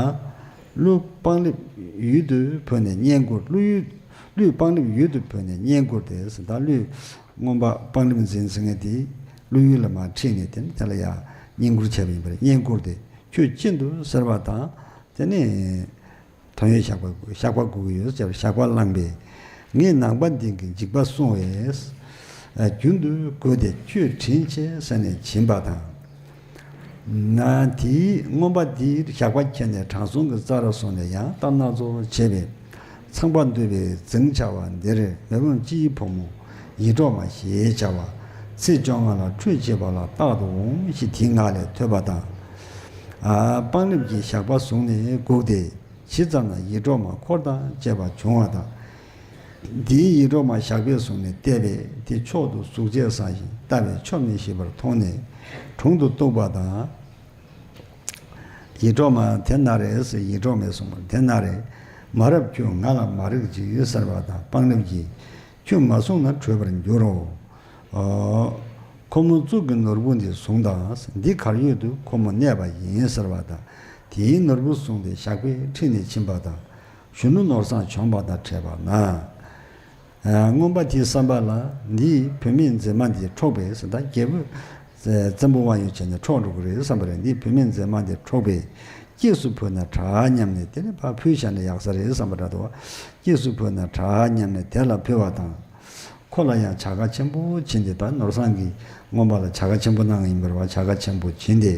ཀླུ་སྤང་ལེབ་ཡུལ་དུ་བུད་ནས་བསྙེན་བཀུར། ཀླུ་ཡུལ་ཀླུས་སྤང་ལེབ་ཡུལ་དུ་བུད་ནས་བསྙེན་བཀུར་ཏེ་ཟེར། ད་ཀླུས་རྔོན་པ་སྤང་ལེབ་འཛིན་ཟེར་མཁན་དེ་ཀླུ་ཡུལ་ལ་མར་ཁྲིད་ནས་དེ་ནི་དེ་ལ་ཡང་བསྙེན་བཀུར་བྱས་པ་ཡིན་པ་རེད། བསྙེན་བཀུར་ཏེ་ཁྱོད་ཅི་འདུག་ཟེར་བ་དང་དེ་ནི། དོན་ཡོད་ཞགས་པ་ཞགས་པ་དགོས་ཀྱི་ཡོད་ཟེར་ཞགས་པ་བླངས་པས། ངས་ནང་པ་འདི་གི་འཇིགས་པ་སྲུང་བས། རྒྱུན་དུ་བསྒོས་ཏེ་ཁྱོད་དྲིན་ཆེ་ཟེར་ནས་བྱིན་པ་དང་། ན་དེའི་རྔོན་པ་དེའི་ཞགས་པ་ཁྱེར་ནས་དྲང་སྲོང་གི་རྩར་སོང་ནས་ཡང་གཏམ་སྣ་ཚོགས་བྱས་པས། ཚངས་པ་འདུས་པའི་རྫིང་བྱ་བ་འདིར་མེ་ཕུང་སྤྱིའི་བུ་མོ་ཡིད་འཕྲོག་མ་ཞེས་བྱ་བ་ཚེས་བཅོ་ལྔ་ལ་ཁྲུས་བྱེད་པ་ལ་རྟག་ཏུ་འོང་ཞེས་དེའི་ངག་ལས་ཐོས་པ་དང་། སྤང་ལེབ་ཀྱི་ཞགས་པ་བཟུང་ནས་སྒུག་སྟེ། ཇི་ཙམ་ན་ཡིད་འཕྲོག་མ་འཁོར་དང་བཅས་པ་བྱུང་བ་དང་། དེའི་ཡིད་འཕྲོག་མ་ཞགས་པས་བཟུང་ནས་བལྟས་པས་དེ་མཆོག་ཏུ་གཟུགས་བྱད་བཟང་ཞིང་ལྟ་བས་ཆོམ་མི་ཤེས་པར་མཐོང་ནས་དྲུང་དུ་གཏུགས་པ་དང་། ཡིད་འཕྲོག་མ་དེ་ན་རེ་ཟེར་ཡིད་འཕྲོག་མས་གསུངས་པ་དེ་ན་རེ། མ་རབས་ཁྱོད་ང་ལ་མ་རེག་ཅིག་ཟེར་བ་དང་སྤང་ལེབ་ཀྱིས། ཁྱོད་མ་བཟུང་ན་བྲོས་པར་འགྱུར་རོ། ཁོ་མོ་གཙུག་གི་ནོར་བུ་འདི་བཟུང་དང་། འདི་གར་ཡོད་དུ་ཁོ་མོ་གནས་པ་ཡིན་ཟེར་བ་དང་། དེའི་ནོར་བུ་བཟུང་སྟེ་ཞགས་པས་ཁྲིད་ནས་ཕྱིན་པ་དང་། གཞོན་ནུ་ནོར་བཟང་བྱོན་པ་དང་འཕྲད་པ་ན། རྔོན་པ་དེའི་བསམ་པ་ལ་འདིས་བུད་མེད་མཛེས་མ་འདི་འཕྲོག་པས་ཟེར། ད་རྒྱལ་པོས་བཙན་པོ་དབང་ཡོད་བྱས་ནས་འཕྲོག་འགྲོ་གི་རེད་བསམ་པ་རེད། འདིས་བུད་མེད་མཛེས་མ་འདི་འཕྲོག་པས། སྐྱེས་སུ་ཕུལ་ན་དྲག་སྙམ་ནས་དེ་ནས་ཕར་ཕུལ་བཞག་ན་ཡག་ས་རེད་བསམ་པ་འདྲ་འདུག་སྐྱེས་སུ་ཕུལ་ན་དྲག་སྙམ་ནས་དེ་ལ་ཕུལ་བ་དང་། ཁོ་ལ་ཡང་བྱ་དགའ་ཆེན་པོ་བྱིན་ཏེ། ད་ནོར་བཟང་གིས་རྔོན་པ་ལ་བྱ་དགའ་ཆེན་པོ་གནང་ཡིན་པ་རེད་བ། བྱ་དགའ་ཆེན་པོ་བྱིན་ཏེ།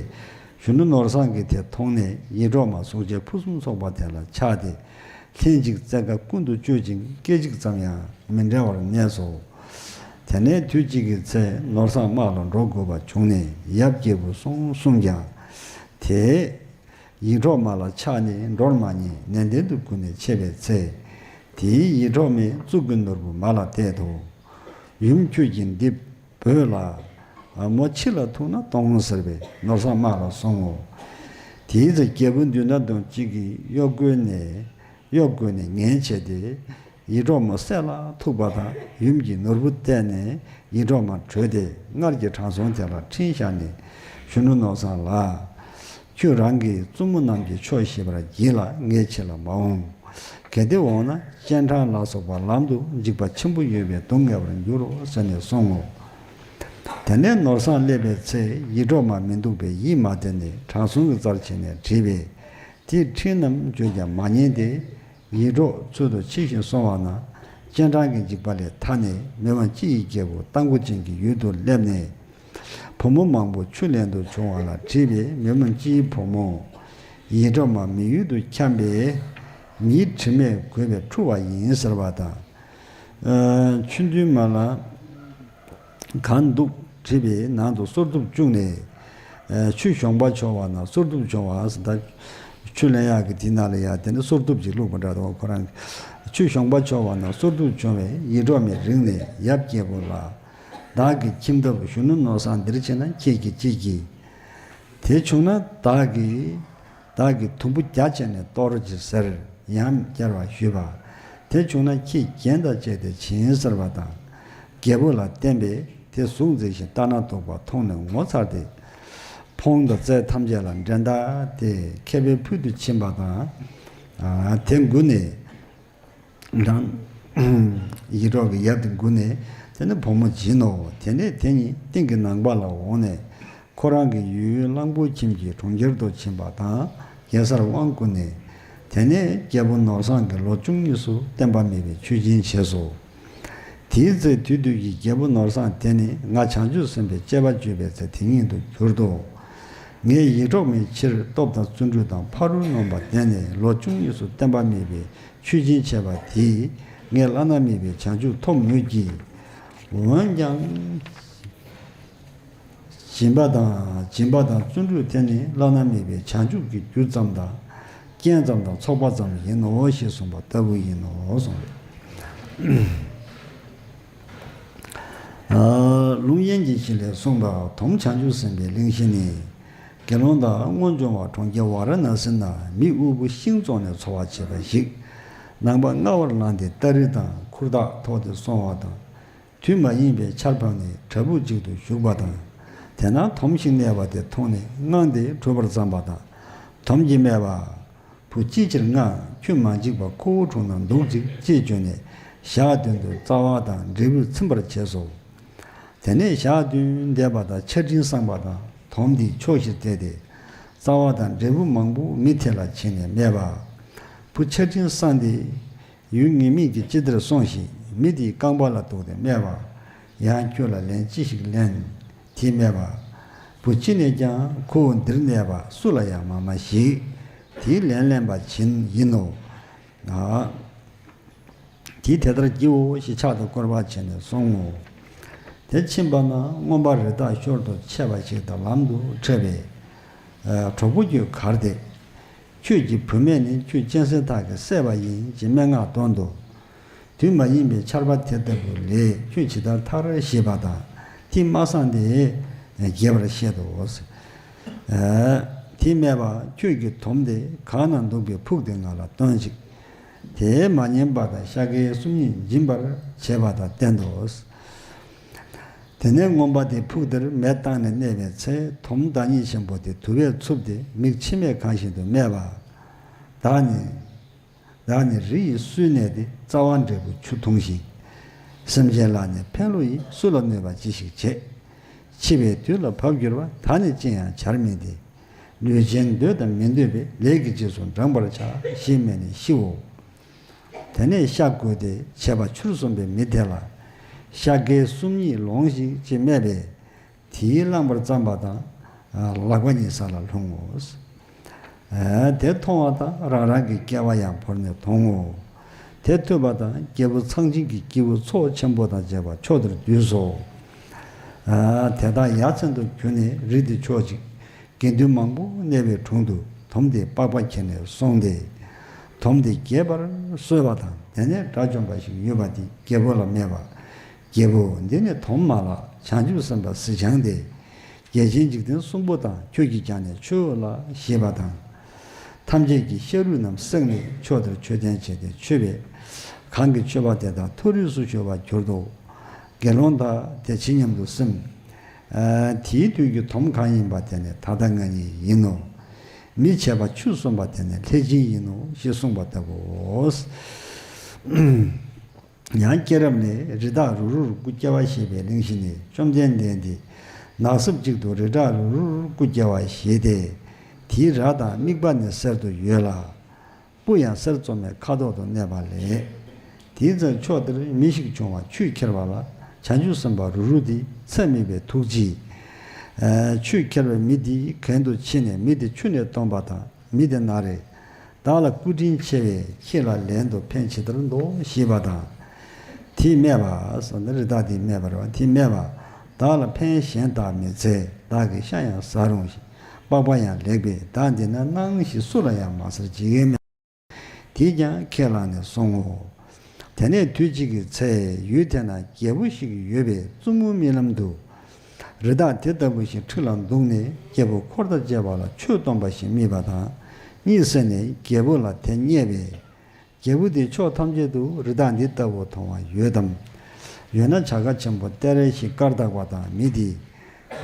གཞོན་ནུ་ནོར་བཟང་གིས་དེ་མཐོང་ནས་ཡིད་འཕྲོག་མ་གཟུགས་བྱད་ཕུན་སུམ་ཚོགས་པ་དེ་ལ་ཆགས་ཏེ། ལྷན་ཅིག་བརྩེ་དགའ་ཀུན་ཏུ་སྤྱོད་ཅིང་སྐད་ཅིག་ཙམ་ཡང་མི་འབྲལ་བར་གནས་སོ། དེ་ནས་དུས་གཅིག་གི་ཚེ་ནོར་བཟང་དམག་ལ་འགྲོ་དགོས་པ་བྱུང་ནས་ཡབ་རྒྱལ་པོ་སོང་གསུངས་ཀྱང་། དེ། ཡིད་འཕྲོག་མ་ལ་ཆགས་ནས་འགྲོར་མ་ཉན། ནན་ཏན་དུ་བསྒུགས་ནས་ཆས་པའི་ཚེ། དེའི་ཡིད་འཕྲོག་མས་གཙུག་གི་ནོར་བུ་མ་ལ་གཏད་དོ། ཡུམ་ཁྱོད་ཀྱིས་འདི་བོས་ལ། མོ་ཕྱི་ལ་ཐུག་ན་གཏོང་ཟེར་བས་ནོར་བཟང་དམག་ལ་སོང་ངོ་། དེའི་ཚེ་རྒྱལ་པོ་མདུན་ན་དང་གཅིག་གིས་གཡོ་བསྐོལ་ནས་གཡོ་བསྐོལ་ནས་ངན་བྱས་ཏེ། ཡིད་འཕྲོག་མ་བསད་ལ་ཐུག་པ་དང་ཡུམ་གྱི་ནོར་བུ་བལྟས་ནས་ཡིད་འཕྲོག་མ་བྲོས་ཏེ་སྔར་གྱི་དྲང་སྲོང་དེ་ལ་འཕྲིན་བཞག་ནས་གཞོན་ནུ་ནོར་བཟང་ལ། ཁྱོད་རང་གི་བཙུན་མོ་རྣམས་ཀྱི་ཕྱོགས་བཞེས་པར་བགྱིས་ལ་ངའི་ཕྱི་ལ་མ་འོང་། གལ་ཏེ་འོངས་ན་སྤྱན་དྲངས་ལ་སོགས་པ་ལམ་དུ་འཇིགས་པ་ཆེན་པོ་ཡོད་པས་སྡུག་བསྔལ་བར་འགྱུར་རོ་ཟེར་ནས་གསུངས་ངོ་། དེ་ནས་ནོར་བཟང་སླེབས་པའི་ཚེ་ཡིད་འཕྲོག་མ་མི་འདུག་པས་ཡིད་མ་བདེ་ནས་དྲང་སྲོང་གི་རྩར་ཕྱིན་ནས་དྲིས་པས། དེས་འཕྲིན་རྣམས་བརྗོད་ཀྱང་མ་ཉན་ཏེ། ཡིད་འཕྲོག་ཚུལ་དུ་ཕྱི་བཞིན་སོང་བ་ན། སྤྱན་དྲངས་ཀྱི་འཇིགས་པ་ལས་ཐར་ནས་མི་དབང་སྤྱི་ཡི་རྒྱལ་པོ་རྟ་མགོ་ཅན་གྱི་ཡུལ་དུ་སླེབས་ནས། བུ་མོ་མང་པོ་ཆུ་ལེན་དུ་བྱུང་བ་ལ་དྲིས་པས་མི་དབང་སྤྱི་ཡི་བུ་མོ། ཡིད་འཕྲོག་མ་མི་ཡུལ་དུ་འཁྱམས་པས། ཉིད་དྲི་མས་གོས་པས་འཁྲུ་བ་ཡིན་ཟེར་བ་དང་། ཆུ་འདུས་མ་ལ། གང་འདུག་དྲིས་པས་ནང་དུ་སོར་གདུབ་བཅུག་ནས། ཆུ་གཞོང་པ་འཕྱོ་བ་ན་སོར་གདུབ་འཕྱོ་བ་ཟེར་ད། ཆུ་ལེན་ཡག་གི་དེ་ནང་ལ་ཡ་དེ་ནི་སོར་གདུབ་ཅིག་བླུགས་པ་འདྲ་འདུག་ཁོ་རང་གི། ཆུ་གཞོང་པ་འཕྱོ་བ་ན་སོར་གདུབ་འཕྱོ་བས་ཡིད་འཕྲོག་མས་རིང་ནས་ཡབ་རྒྱལ་པོ་ལ། བདག་གི་ཁྱིམ་ཐབ་གཞོན་ནུ་ནོར་བཟང་འདིར་ཕྱིན་ན་ཁྱེད་ཀྱིས་ཅི་བགྱི། དེ་བྱུང་ན་བདག་གིས། བདག་གིས་དུམ་བུ་བརྒྱ་བྱས་ནས་གཏོར་གྱིས་ཟེར་ཡང་བསྐྱར་བ་ཞུས་པ། དེ་བྱུང་ན་ཁྱེད་རྒྱན་དང་བཅས་ཏེ་བྱིན་ཟེར་བ་དང་། རྒྱལ་པོ་ལ་བསྟན་པས་དེ་གཟུགས་མཛེས་ཤིང་ལྟ་ན་སྡུག་པ་མཐོང་ནས་ངོ་མཚར་ཏེ། ཕོངས་དང་རྫས་ཐམས་ཅད་ལ་འགྲན་ཟླ་སྟེ་མཁས་པའི་ཕུལ་དུ་ཕྱིན་པ་དང་། དེ་མགུ་ནས། དང་། ཡིད་འཕྲོག་གི་ཡབ་དེ་མགུ་ནས་དེ་ནས་བུ་མོ་བྱིན་ནོ། དེ་ནས་དེ་ཉིད་སྟེང་གི་ནང་པ་ལ་འོངས་ནས་ཁོ་རང་གི་ཡུལ་གླང་པོ་ཁྱིམ་གྱི་གྲོང་ཁྱེར་དུ་ཕྱིན་པ་དང་གེ་སར་དབང་བསྐུར་ནས། དེ་ནས་རྒྱལ་པོ་ནོར་བཟང་གིས་ལོ་བཅུ་གཉིས་སུ་བསྟན་པ་མེད་པའི་མཆོད་སྦྱིན་བྱས་སོ། དེའི་ཚེ་དུས་དུས་ཀྱི་རྒྱལ་པོ་ནོར་བཟང་དེ་ནི་ང་བྱང་ཆུབ་སེམས་དཔའི་སྤྱད་པ་སྤྱོད་པའི་ཚེ་དེ་ཉིད་དུ་གྱུར་ཏོ། ངས་ཡིད་འཕྲོག་མའི་ཕྱིར་སྟོབས་དང་བརྩོན་འགྲུས་དང་ཕ་རོལ་གནོན་པ་བསྟན་ནས་ལོ་བཅུ་གཉིས་སུ་བསྟན་པ་མེད་པའི་མཆོད་སྦྱིན་བྱས་པ་དེས་ངས་བླ་ན་མེད་པའི་བྱང་ཆུབ་ཐོབ་མོད་ཀྱི། འོན་ཀྱང་། སྦྱིན་པ་དང་སྦྱིན་པ་དང་བརྩོན་འགྲུས་དེ་ནི་བླ་ན་མེད་པའི་བྱང་ཆུབ་ཀྱི་རྒྱུ་ཙམ་དང་། རྐྱེན་ཙམ་དང་ཚོགས་པ་ཙམ་ཡིན་ནོ་ཞེས་གསུངས་པ་ལྟ་བུ་ཡིན་ནོ་གསུངས། ལུང་ཡན་གྱི་ཞིང་ལས་གསུངས་པ་དོམ་བྱང་ཆུབ་སེམས་དཔའི་གླིང་བཞི་ནི། དགེ་སློང་དག་སྔོན་བྱུང་བ་གྲོང་ཁྱེར་ཝཱ་ར་ཎ་སི་ན་མི་དབུལ་པོ་ཤིང་བཙོང་ནས་འཚོ་བ་བྱེད་པ་ཞིག་ནང་པ་ལྔ་པར་ལངས་ཏེ་སྟ་རི་དང་ཁུར་ཐག་ཐོགས་ཏེ་སོང་བ་དང་། དུས་མ་ཡིན་པའི་ཆར་བབས་ནས་བྲག་ཕུག་ཅིག་ཏུ་བཞུགས་པ་དང་། དེ་ན་དོམ་ཞིག་གནས་པ་དེ་མཐོང་ནས་དངངས་ཏེ་བྲོས་པར་བརྩམས་པ་དང་། དོམ་གྱིས་སྨྲས་པ། བུ་ཅིའི་ཕྱིར་དངངས། ཁྱོད་མ་འཇིགས་པར་ཁོ་བོའི་དྲུང་ན་འདུག་ཅིག་ཅེས་བརྗོད་ནས་ཞག་བདུན་དུ་རྩ་བ་དང་འབྲས་བུས་ཚིམ་པར་བྱས་སོ། དེ་ནས་ཞག་བདུན་འདས་པ་དང་ཆར་སྤྲིན་སངས་པ་དང་དོམ་དེ་ཕྱོགས་བཞིར་བལྟས་ཏེ། རྩ་བ་དང་འབྲས་བུ་མང་པོ་མི་དེ་ལ་བྱིན་ནས་སྨྲས་པ། བུ་ཆར་སྤྲིན་སངས་ཏེ། ཡུལ་ངེས་མེད་ཀྱི་ཅི་དེར་སོང་ཞིག་མི་དེའི་རྐང་པ་ལ་གཏུགས་ཏེ་སྨྲས་པ། ཡང་ཁྱོད་ལ་ལན་ཅི་ཞིག་ལན། དེས་སྨྲས་པ། བུ་ཅི་ནས་ཀྱང་ཁོ་བོ་འདིར་གནས་པ་སུ་ལ་ཡང་མ་སྨྲ་ཞིག་དེས་ལན་གླེང་བ་བྱིན་ཡིན་ནོ། ཨ། དེས་དེ་ལྟར་བགྱིའོ་ཞེས་ཕྱག་ཏུ་བསྐོར་བ་བྱས་ནས་སོང་ངོ་། དེ་ཕྱིན་པ་ན་རྔོན་པ་རི་དྭགས་ཤོར་དུ་ཆས་པ་ཞིག་དང་ལམ་དུ་འཕྲད་པས། གྲོགས་པོ་ཁྱོད་གར་ཏེ། ཁྱོད་ཀྱི་བུད་མེད་ནི་ཁྱོད་གཅན་གཟན་དག་གིས་བསད་པ་ཡིན་ཅེས་སྨྲེ་སྔགས་འདོན་ཏོ། དུས་མ་ཡིན་པའི་ཆར་པ་དེ་ལྟ་བུ་ལས་ཁྱོད་ཇི་ལྟར་ཐར་ཞེས་པ་དང་དེས་མ་སངས་ཏེ་རྒྱས་པར་བཤད་དོ། དེས་སྨྲས་པ། ཁྱོད་ཀྱིས་དོམ་དེ་གང་ན་འདུག་པའི་ཕུག་དེ་ང་ལ་སྟོན་ཅིག་དེས་མ་ཉན་པ་དང་ཤཱཀྱའི་སུམ་གཉིས་འབྱིན་པར་བྱེད་པ་དང་བསྟན་ཏོ། དེ་ནས་རྔོན་པ་དེ་ཕུག་དེར་མེ་བཏང་ནས་གནས་པའི་ཚེ་དོམ་བདག་ཉིད་ཆེན་པོ་དེ་དུ་བས་འཚུབས་ཏེ་མིག་མཆི་མས་གང་བཞིན་དུ་སྨྲས་པ། བདག་ནི། བདག་ནི་རི་ཡི་སུལ་གནས་ཏེ་རྩ་བ་འབྲས་བུ་ཆུ་འཐུང་ཞིང་། སེམས་ཅན་ལ་ནི་ཕན་བློ་ཡིས་སུ་ལ་གནོད་པ་ཅི་ཞིག་བྱེད། འཆི་བའི་དུས་ལ་བབ་གྱུར་པ་ད་ནི་ཅི་ཡང་བྱར་མིན་ཏེ། ལུས་ཅན་འདོད་དང་མི་འདོད་པའི་ལས་ཀྱི་རྗེས་སུ་འབྲང་བར་བྱ་ཞེས་སྨྲས་ནས་ཤིའོ། དེ་ནས་ཤ་བགོས་ཏེ་བྱེད་པ་ཆུར་སོན་པའི་མི་དེ་ལ། ཤཱཀྱའི་སུམ་གཉིས་ལོངས་ཤིག་ཅེས་སྨྲས་པས། དེས་བླངས་པར་བརྩམས་པ་དང་། ལག་པ་གཉིས་ས་ལ་ལྷུང་ངོ་། དེ་མཐོང་བ་དང་རང་རང་གི་སྐྱེ་བ་ཡང་བོར་ནས་དོང་ངོ་། དེ་ཐོས་པ་དང་རྒྱལ་པོ་ཚངས་བྱིན་གྱི་སྐྱེས་བུ་ཚོགས་ཆེན་པོ་དང་བཅས་པ་མཆོག་དེར་འདུས་སོ། དེ་དག་ཡ་མཚན་དུ་གྱུར་ནས་རི་དེ་ཕྱོགས་ཅིག་དགེ་འདུན་མང་པོ་གནས་པའི་དྲུང་དུ་དོམ་དེ་པགས་པ་ཁྱེར་ནས་སོང་སྟེ། དོམ་དེ་རྒྱས་པར་གསོལ་བ་དང་དེ་ནས་དགྲ་བཅོམ་པ་ཞིག་ཡོད་པ་དེས་རྒྱལ་པོ་ལ་སྨྲས་པ། རྒྱལ་པོ་འདི་ནི་དོམ་མ་ལགས། བྱང་ཆུབ་སེམས་དཔའ་གཟི་འཆང་དེ། རྒྱལ་ཆེན་འཇིག་རྟེན་གསུམ་པོ་དང་ཁྱོད་ཀྱིས་ཀྱང་ནི་མཆོད་ལ་ཞེས་པ་དང་། ཐམས་ཅད་ཀྱི་ཤ་རུས་རྣམས་བསྲེགས་ནས་ཕྱོགས་དེར་མཆོད་རྟེན་བྱས་ཏེ་མཆོད་པས། གང་གིས་མཆོད་པ་དེ་དག་མཐོ་རིས་སུ་གྱུར་པར་གྱུར་ཏོ། དགེ་སློང་དག་དེ་ཇི་སྙམ་དུ་སེམས། ཨ། དེའི་དུས་ཀྱི་དོམ་གང་ཡིན་པ་དེ་ནི་ད་ལྟ་ང་ཉིད་ཡིན་ནོ། མི་བྱེད་པ་ཆུད་གསུམ་པ་དེ་ནི་ལྷས་སྦྱིན་ཡིན་ནོ་ཞེས་གསུངས་པ་ལྟ་བུའོ། ཡང་སྐྱེས་རབས་ནས་རི་དྭགས་རུ་རུར་སྐུ་སྐྱེ་བ་ཞེས་པའི་གླེང་གཞི་ནི། བཅོམ་ལྡན་འདས་འདི་ནགས་སྲུབས་གཅིག་ཏུ་རི་དྭགས་རུ་རུར་སྐུ་སྐྱེ་བ་བཞེས་ཏེ། དེའི་རྭ་དང་རྨིག་པ་ནི་གསེར་དུ་ཡོད་ལ། སྤུ་ཡང་གསེར་བཙོ་མའི་ཁ་དོག་ཏུ་གནས་པ་ལས། དེའི་ཚེ་ཕྱོགས་དེར་མི་ཞིག་བྱུང་བ་ཆུས་ཁྱེར་བ་ལ། བྱང་ཆུབ་སེམས་དཔའ་རུ་རུ་དེ་ཚད་མེད་པའི་ཐུགས་རྗེས། ཆུས་ཁྱེར་བའི་མི་དེའི་གན་དུ་ཕྱིན་ནས་མི་དེ་ཆུ་ནས་བཏོན་པ་དང་། མི་དེ་ན་རེ། བདག་ལ་སྐུ་དྲིན་ཆེ་བས་ཁྱེད་ལ་ལན་དུ་ཕན་ཇི་ལྟར་འདོགས་ཞེས་པ་དང་། དེས་སྨྲས་པ། ཟེར་ན་རི་དྭགས་དེས་སྨྲས་པ་རེད་བ། དེས་སྨྲས་པ། བདག་ལ་ཕན་གཞན་དག་མི་འཚལ། བདག་གི་ཤ་ཡང་ཟ་རུང་ཞིང་པགས་པ་ཡང་ལེགས་པས། བདག་འདི་ན་གནང་ཞིང་སུ་ལ་ཡང་མ་ཟེར་བྱེད་ཀྱི་མེད། དེས་ཀྱང་ཁས་བླངས་ནས་སོང་ངོ་། དེ་ནས་དུས་གཅིག་གི་ཚེ་ཡུལ་དེ་ན་རྒྱལ་པོ་ཞིག་ཡོད་པས་བཙུན་མོ་རྨི་ལམ་དུ། རི་དྭགས་དེ་ལྟ་བུ་ཞིག་ཁྲི་ལ་འདུག་ནས་རྒྱལ་པོ་འཁོར་དང་བཅས་པ་ལ་ཆོས་སྟོན་པ་ཞིག་རྨིས་པ་དང་གཉིད་སད་ནས་རྒྱལ་པོ་ལ་དེ་བསྙད་པས། རྒྱལ་པོ་དེས་ཕྱོགས་ཐམས་ཅད་དུ་རི་དྭགས་འདི་ལྟ་བུ་མཐོང་བ་ཡོད་དམ། ཡོད་ན་བྱ་དཀའ་ཆེན་པོ་སྟེར་ཞེས་བཀའ་བཏགས་པ་དང་མི་དེས།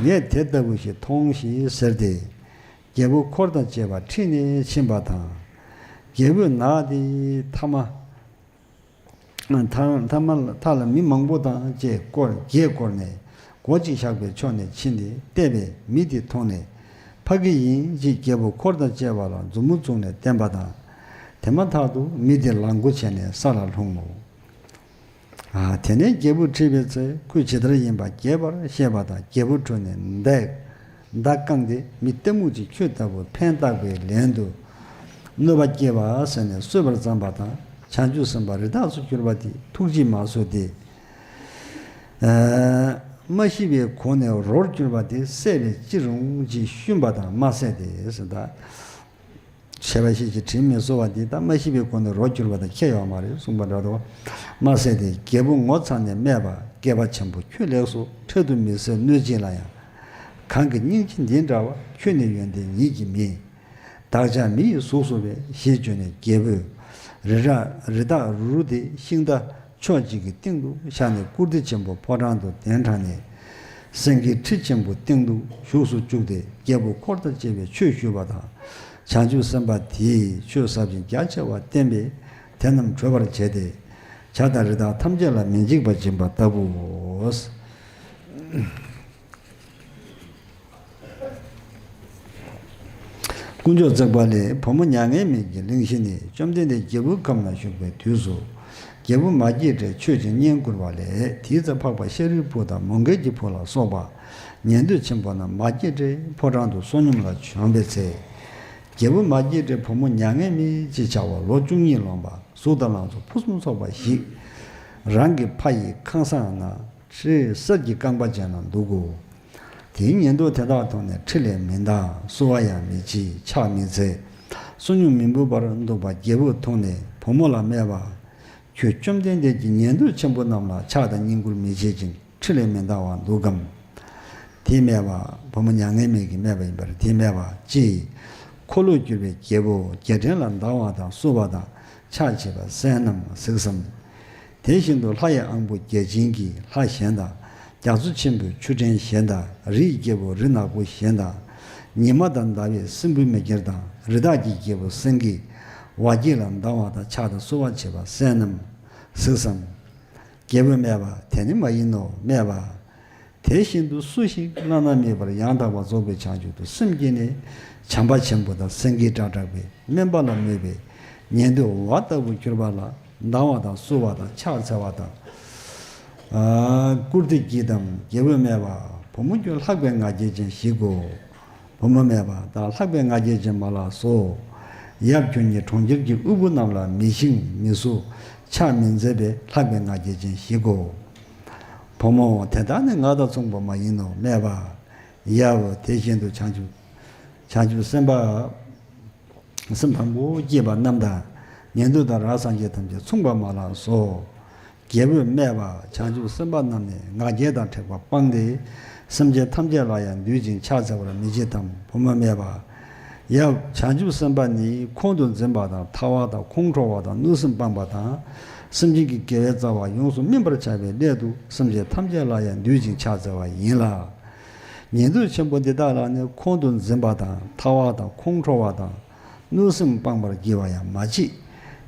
ངས་དེ་ལྟ་བུ་ཞིག་མཐོང་ཞེས་ཟེར་ཏེ། རྒྱལ་པོ་འཁོར་དང་བཅས་པ་ཁྲིད་ནས་ཕྱིན་པ་དང་། རྒྱལ་པོས་ནགས་དེའི་མཐའ་མ། མཐའ་མཐའ་མ་མཐའ་ལ་མི་མང་པོ་དང་བཅས་བསྐོར་བརྒྱད་བསྐོར་ནས་སྒོ་གཅིག་བཞག་པའི་ཕྱོགས་ནས་ཕྱིན་ཏེ་བལྟས་པས་མི་དེ་མཐོང་ནས་ཕ་གི་ཡིན་ཅེས་རྒྱལ་པོ་འཁོར་དང་བཅས་པ་ལ་མཛུབ་མོ་བཙུགས་ནས་བསྟན་པ་དང་། དེ་མ་ཐག་ཏུ་མི་དེ་ལག་མགོ་བྱས་ནས་ས་ལ་ལྷུང་ངོ་། ཨ། དེ་ནས་རྒྱལ་པོ་ཁྲིད་པའི་ཚེ་ཁོས་ཇི་ལྟར་ཡིན་པ་རྒྱས་པར་བཤད་པ་དང་རྒྱལ་པོ་ཁྲོས་ནས་མདའ་མདའ་བཀང་སྟེ་མི་གཏི་མུག་ཅིག་ཁྱོད་ལྟ་བུ་ཕན་བཏགས་པའི་ལན་དུ་གནོད་པ་སྐྱེལ་བ་ཟེར་ནས་གསོད་པར་བརྩམས་པ་དང་། བྱང་ཆུབ་སེམས་དཔའ་རི་དྭགས་སུ་གྱུར་པ་དེ་ཐུགས་རྗེས་མ་གསོ་སྟེ། ཨ། མ་ཤི་བའི་སྒོ་ནས་རོར་གྱུར་པ་དེ་བསད་པས་ཅི་རུང་ཅེས་ཤུན་པ་དང་མ་བསད་དེ་ཟེར་ད། བྱས་པ་ཞིག་གིས་དྲིན་མི་གཟོ་བ་འདི་དང་མ་ཤི་བའི་སྒོ་ནས་རོ་གྱུར་པ་དང་ཁྱད་ཡོད་མ་རེད་གསུངས་པ་འདྲ་འདུག་མ་ཟད་དེ་རྒྱལ་པོ་ངོ་ཚ་ནས་སྨྲས་པ། སྐལ་པ་ཆེན་པོ་ཁྱོད་ལེགས་སོ། འཕྲལ་དུ་མི་བཟོད་གནོད་བྱེད་ལ་ཡང་། གང་གི་སྙིང་རྗེ་འདི་འདྲ་བ། ཁྱོད་ནི་ཡོན་ཏན་ཉིད་ཀྱིས་མིན། བདག་ཅག་མི་ཡི་གཟུགས་སུ་བས། ཞེས་བརྗོད་ནས་རྒྱལ་པོས་རི་ར་རི་དྭགས་རུ་རུ་དེ་ཤིང་རྟ་ཕྱོགས་གཅིག་གི་སྟེང་དུ་བཞག་ནས་བཀུར་སྟི་ཆེན་པོ་ཕོ་བྲང་དུ་གདན་དྲངས་ནས། སེང་གེའི་ཁྲི་ཆེན་པོའི་སྟེང་དུ་བཞུགས་སུ་བཅུག་སྟེ་རྒྱལ་པོ་འཁོར་དང་བཅས་པས་ཆོས་ཞུས་པ་དང་། བྱང་ཆུབ་སེམས་དཔའ་དེས་ཆོས་ཟབ་ཅིང་རྒྱ་ཆེ་བ་བསྟན་པས་དེ་རྣམས་གྲོལ་བར་བྱས་ཏེ། བྱ་དང་རི་དྭགས་ཐམས་ཅད་ལ་མི་འཇིགས་པ་སྦྱིན་པ་ལྟ་བུའོ། དཀོན་མཆོག་བརྩེགས་པ་ལས། བུ་མོ་མྱ་ངན་མེད་ཀྱི་གླེང་གཞི་ནི། བཅོམ་ལྡན་འདས་རྒྱལ་པོའི་ཁབ་ན་བཞུགས་པའི་དུས་སུ། རྒྱལ་པོ་མ་སྐྱེས་དགྲས་མཆོད་ཅིང་བསྙེན་བཀུར་བ་ལས། དེའི་ཚེ་འཕགས་པ་ཤཱ་རིའི་བུ་དང་མོའུ་འགལ་གྱི་བུ་ལ་སོགས་པ་ཉན་ཐོས་ཆེན་པོ་རྣམས་མ་སྐྱེས་དགྲའི་ཕོ་བྲང་དུ་བསོད་སྙོམས་ལ་བྱོན་པའི་ཚེ། རྒྱལ་པོ་མ་སྐྱེས་དགྲའི་བུ་མོ་མྱ་ངན་མེད་ཅེས་བྱ་བ་ལོ་བཅུ་གཉིས་ལོན་པ་གཟུགས་དང་ལང་ཚོ་ཕུན་སུམ་ཚོགས་པ་ཞིག་རང་གི་ཕ་ཡི་ཁང་བཟང་ན། ཁྲི་གསེར་གྱི་རྐང་པ་ཅན་ན་འདུག་གོ། དེའི་ཉན་ཐོས་དེ་དག་མཐོང་ནས་ཁྲི་ལས་མི་འདའ། བསུ་བ་ཡང་མི་བྱེད། ཕྱག་མི་འཚལ། བསོད་སྙོམས་མི་འབུལ་བར་འདུག་པ་རྒྱལ་པོ་མཐོང་ནས་བུ་མོ་ལ་སྨྲས་པ། ཁྱོད་བཅོམ་ལྡན་འདས་ཀྱི་ཉན་ཐོས་ཆེན་པོ་རྣམས་ལ་ཕྱག་དང་བསྙེན་བཀུར་མི་བྱེད་ཅིང་ཁྲི་ལས་མི་འདའ་བར་འདུག་གམ། དེས་སྨྲས་པ། བུ་མོ་མྱ་ངན་མེད་ཀྱིས་སྨྲས་པ་ཡིན་པར། དེས་སྨྲས་པ། ཅི། འཁོར་ལོས་སྒྱུར་བའི་རྒྱལ་པོ་རྒྱལ་ཕྲན་ལ་འདའ་བ་དང་བསུ་བ་དང་ཕྱག་བྱེད་པ་གསན་ནམ་གཟིགས་སམ། དེ་བཞིན་དུ་ལྷ་ཡི་དབང་པོ་བརྒྱ་བྱིན་གྱིས་ལྷ་གཞན་དང་རྒྱ་མཚོ་ཆེན་པོའི་ཆུ་ཕྲན་གཞན་དང་། རི་ཡི་རྒྱལ་པོ་རི་ནག་པོ་གཞན་དང་། ཉི་མ་དང་ཟླ་བའི་སྲིན་བུ་མི་སྒེར་དང་། རི་དྭགས་ཀྱི་རྒྱལ་པོ་སེང་གེ་ཝ་སྐྱེས་ལ་འདའ་བ་དང་ཕྱག་དང་བསུ་བ་བྱེད་པ་གསན་ནམ་གཟིགས་སམ། རྒྱལ་པོས་སྨྲས་པ། དེ་ནི་མ་ཡིན་ནོ། སྨྲས་པ། དེ་བཞིན་དུ་སུ་ཞིག་བླ་ན་མེད་པར་ཡང་དག་པར་རྫོགས་པའི་བྱང་ཆུབ་ཏུ་སེམས་བསྐྱེད་ནས་བྱམས་པ་ཆེན་པོ་དང་སེང་གེའི་སྒྲ་བསྒྲགས་པའི་སྨན་པ་ལ་མོས་པའི་ཉན་ཐོས་ཝ་ལྟ་བུར་གྱུར་པ་ལ་འདའ་བ་དང་བསུ་བ་དང་ཕྱག་འཚལ་བ་དང་། ཨ། བཀུར་སྟི་བགྱིད་དམ། རྒྱལ་པོས་སྨྲས་པ། བུ་མོ་ཁྱོད་ལྷག་པའི་ང་རྒྱལ་ཅན་ཞིག་གོ། བུ་མོ་སྨྲས་པ། བདག་ལྷག་པའི་ང་རྒྱལ་ཅན་མ་ལགས་སོ། ཡབ་ཁྱོད་ཉིད་གྲོང་ཁྱེར་གྱི་དབུལ་པོ་རྣམས་ལ་མི་ཞིང་མི་སོ། ཕྱག་མི་འཚལ་བས་ལྷག་པའི་ང་རྒྱལ་ཅན་ཞིག་གོ། བུ་མོ། དེ་དག་ནི་ང་དང་མཚུངས་པ་མ་ཡིན་ནོ། སྨྲས་པ། ཡབ། དེ་བཞིན་དུ་བྱང་ཆུབ་བྱང་ཆུབ་སེམས་དཔའ་སེམས་དང་པོ་བསྐྱེད་པ་རྣམས་དང་། ཉན་ཐོས་དང་རང་སངས་རྒྱས་ཐམས་ཅད་མཚུངས་པ་མ་ལགས་སོ། རྒྱལ་པོས་སྨྲས་པ། བྱང་ཆུབ་སེམས་དཔའ་རྣམས་ནི་ང་རྒྱལ་དང་དྲེགས་པ་སྤངས་ཏེ། སེམས་ཅན་ཐམས་ཅད་ལ་ཡང་འདུད་ཅིང་ཕྱག་འཚལ་བར་མི་བྱེད་དམ། བུ་མོས་སྨྲས་པ། ཡབ། བྱང་ཆུབ་སེམས་དཔའ་ནི་ཁོང་དུ་འཛིན་པ་དང་། ཐར་བ་དང་། ཁོང་ཁྲོ་བ་དང་། གནོད་སེམས་སྤངས་པ་དང་། སེམས་ཅན་གྱི་དགེ་བའི་རྩ་བ་ཡོངས་སུ་སྨིན་པར་བྱ་བའི་སླད་དུ། སེམས་ཅན་ཐམས་ཅད་ལ་ཡང་འདུད་ཅིང་ཕྱག་འཚལ་བ་ཡིན་ལ། ཉན་ཐོས་ཆེན་པོ་འདི་དག་ལ་ནི་ཁོང་དུ་འཛིན་པ་དང་། ཐར་བ་དང་། ཁོང་ཁྲོ་བ་དང་། གནོད་སེམས་སྤངས་པར་བགྱི་བ་ཡང་མ་མཆིས།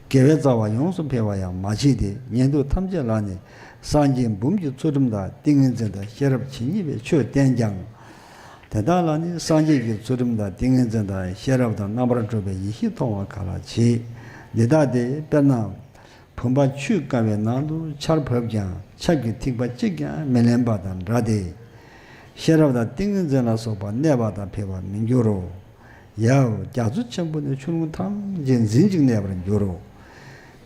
དགེ་བའི་རྩ་བ་ཡོངས་སུ་འཕེལ་བ་ཡང་མ་མཆིས་ཏེ། ཉན་ཐོས་ཐམས་ཅད་ལ་ནི་སངས་རྒྱས་འབུམ་གྱི་ཚུལ་ཁྲིམས་དང་། ཏིང་ངེ་འཛིན་དང་། ཤེས་རབ་ཇི་སྙེད་པའི་ཆོས་བསྟན་ཀྱང་། དེ་དག་ལ་ནི་སངས་རྒྱས་ཀྱི་ཚུལ་ཁྲིམས་དང་། ཏིང་ངེ་འཛིན་དང་། ཤེས་རབ་དང་། རྣམ་པར་གྲོལ་བའི་ཡེ་ཤེས་མཐོང་བ་ག་ལ་བྱེད། འདི་ལྟ་སྟེ། དཔེར་ན། བུམ་པ་ཆུས་བཀང་བའི་ནང་དུ་ཆར་བབས་ཀྱང་ཆབ་ཀྱི་ཐིགས་པ་གཅིག་ཀྱང་མི་ལེན་པ་དང་འདྲ་སྟེ། ཤེས་རབ་དང་ཏིང་ངེ་འཛིན་ལ་སོགས་པ་གནས་པ་དང་འཕེལ་བར་མི་འགྱུར་རོ། ཡབ། རྒྱ་མཚོ་ཆེན་པོ་ནི་ཆུ་ཀླུང་ཐམས་ཅད་འཛིན་ཅིང་གནས་པར་འགྱུར་རོ།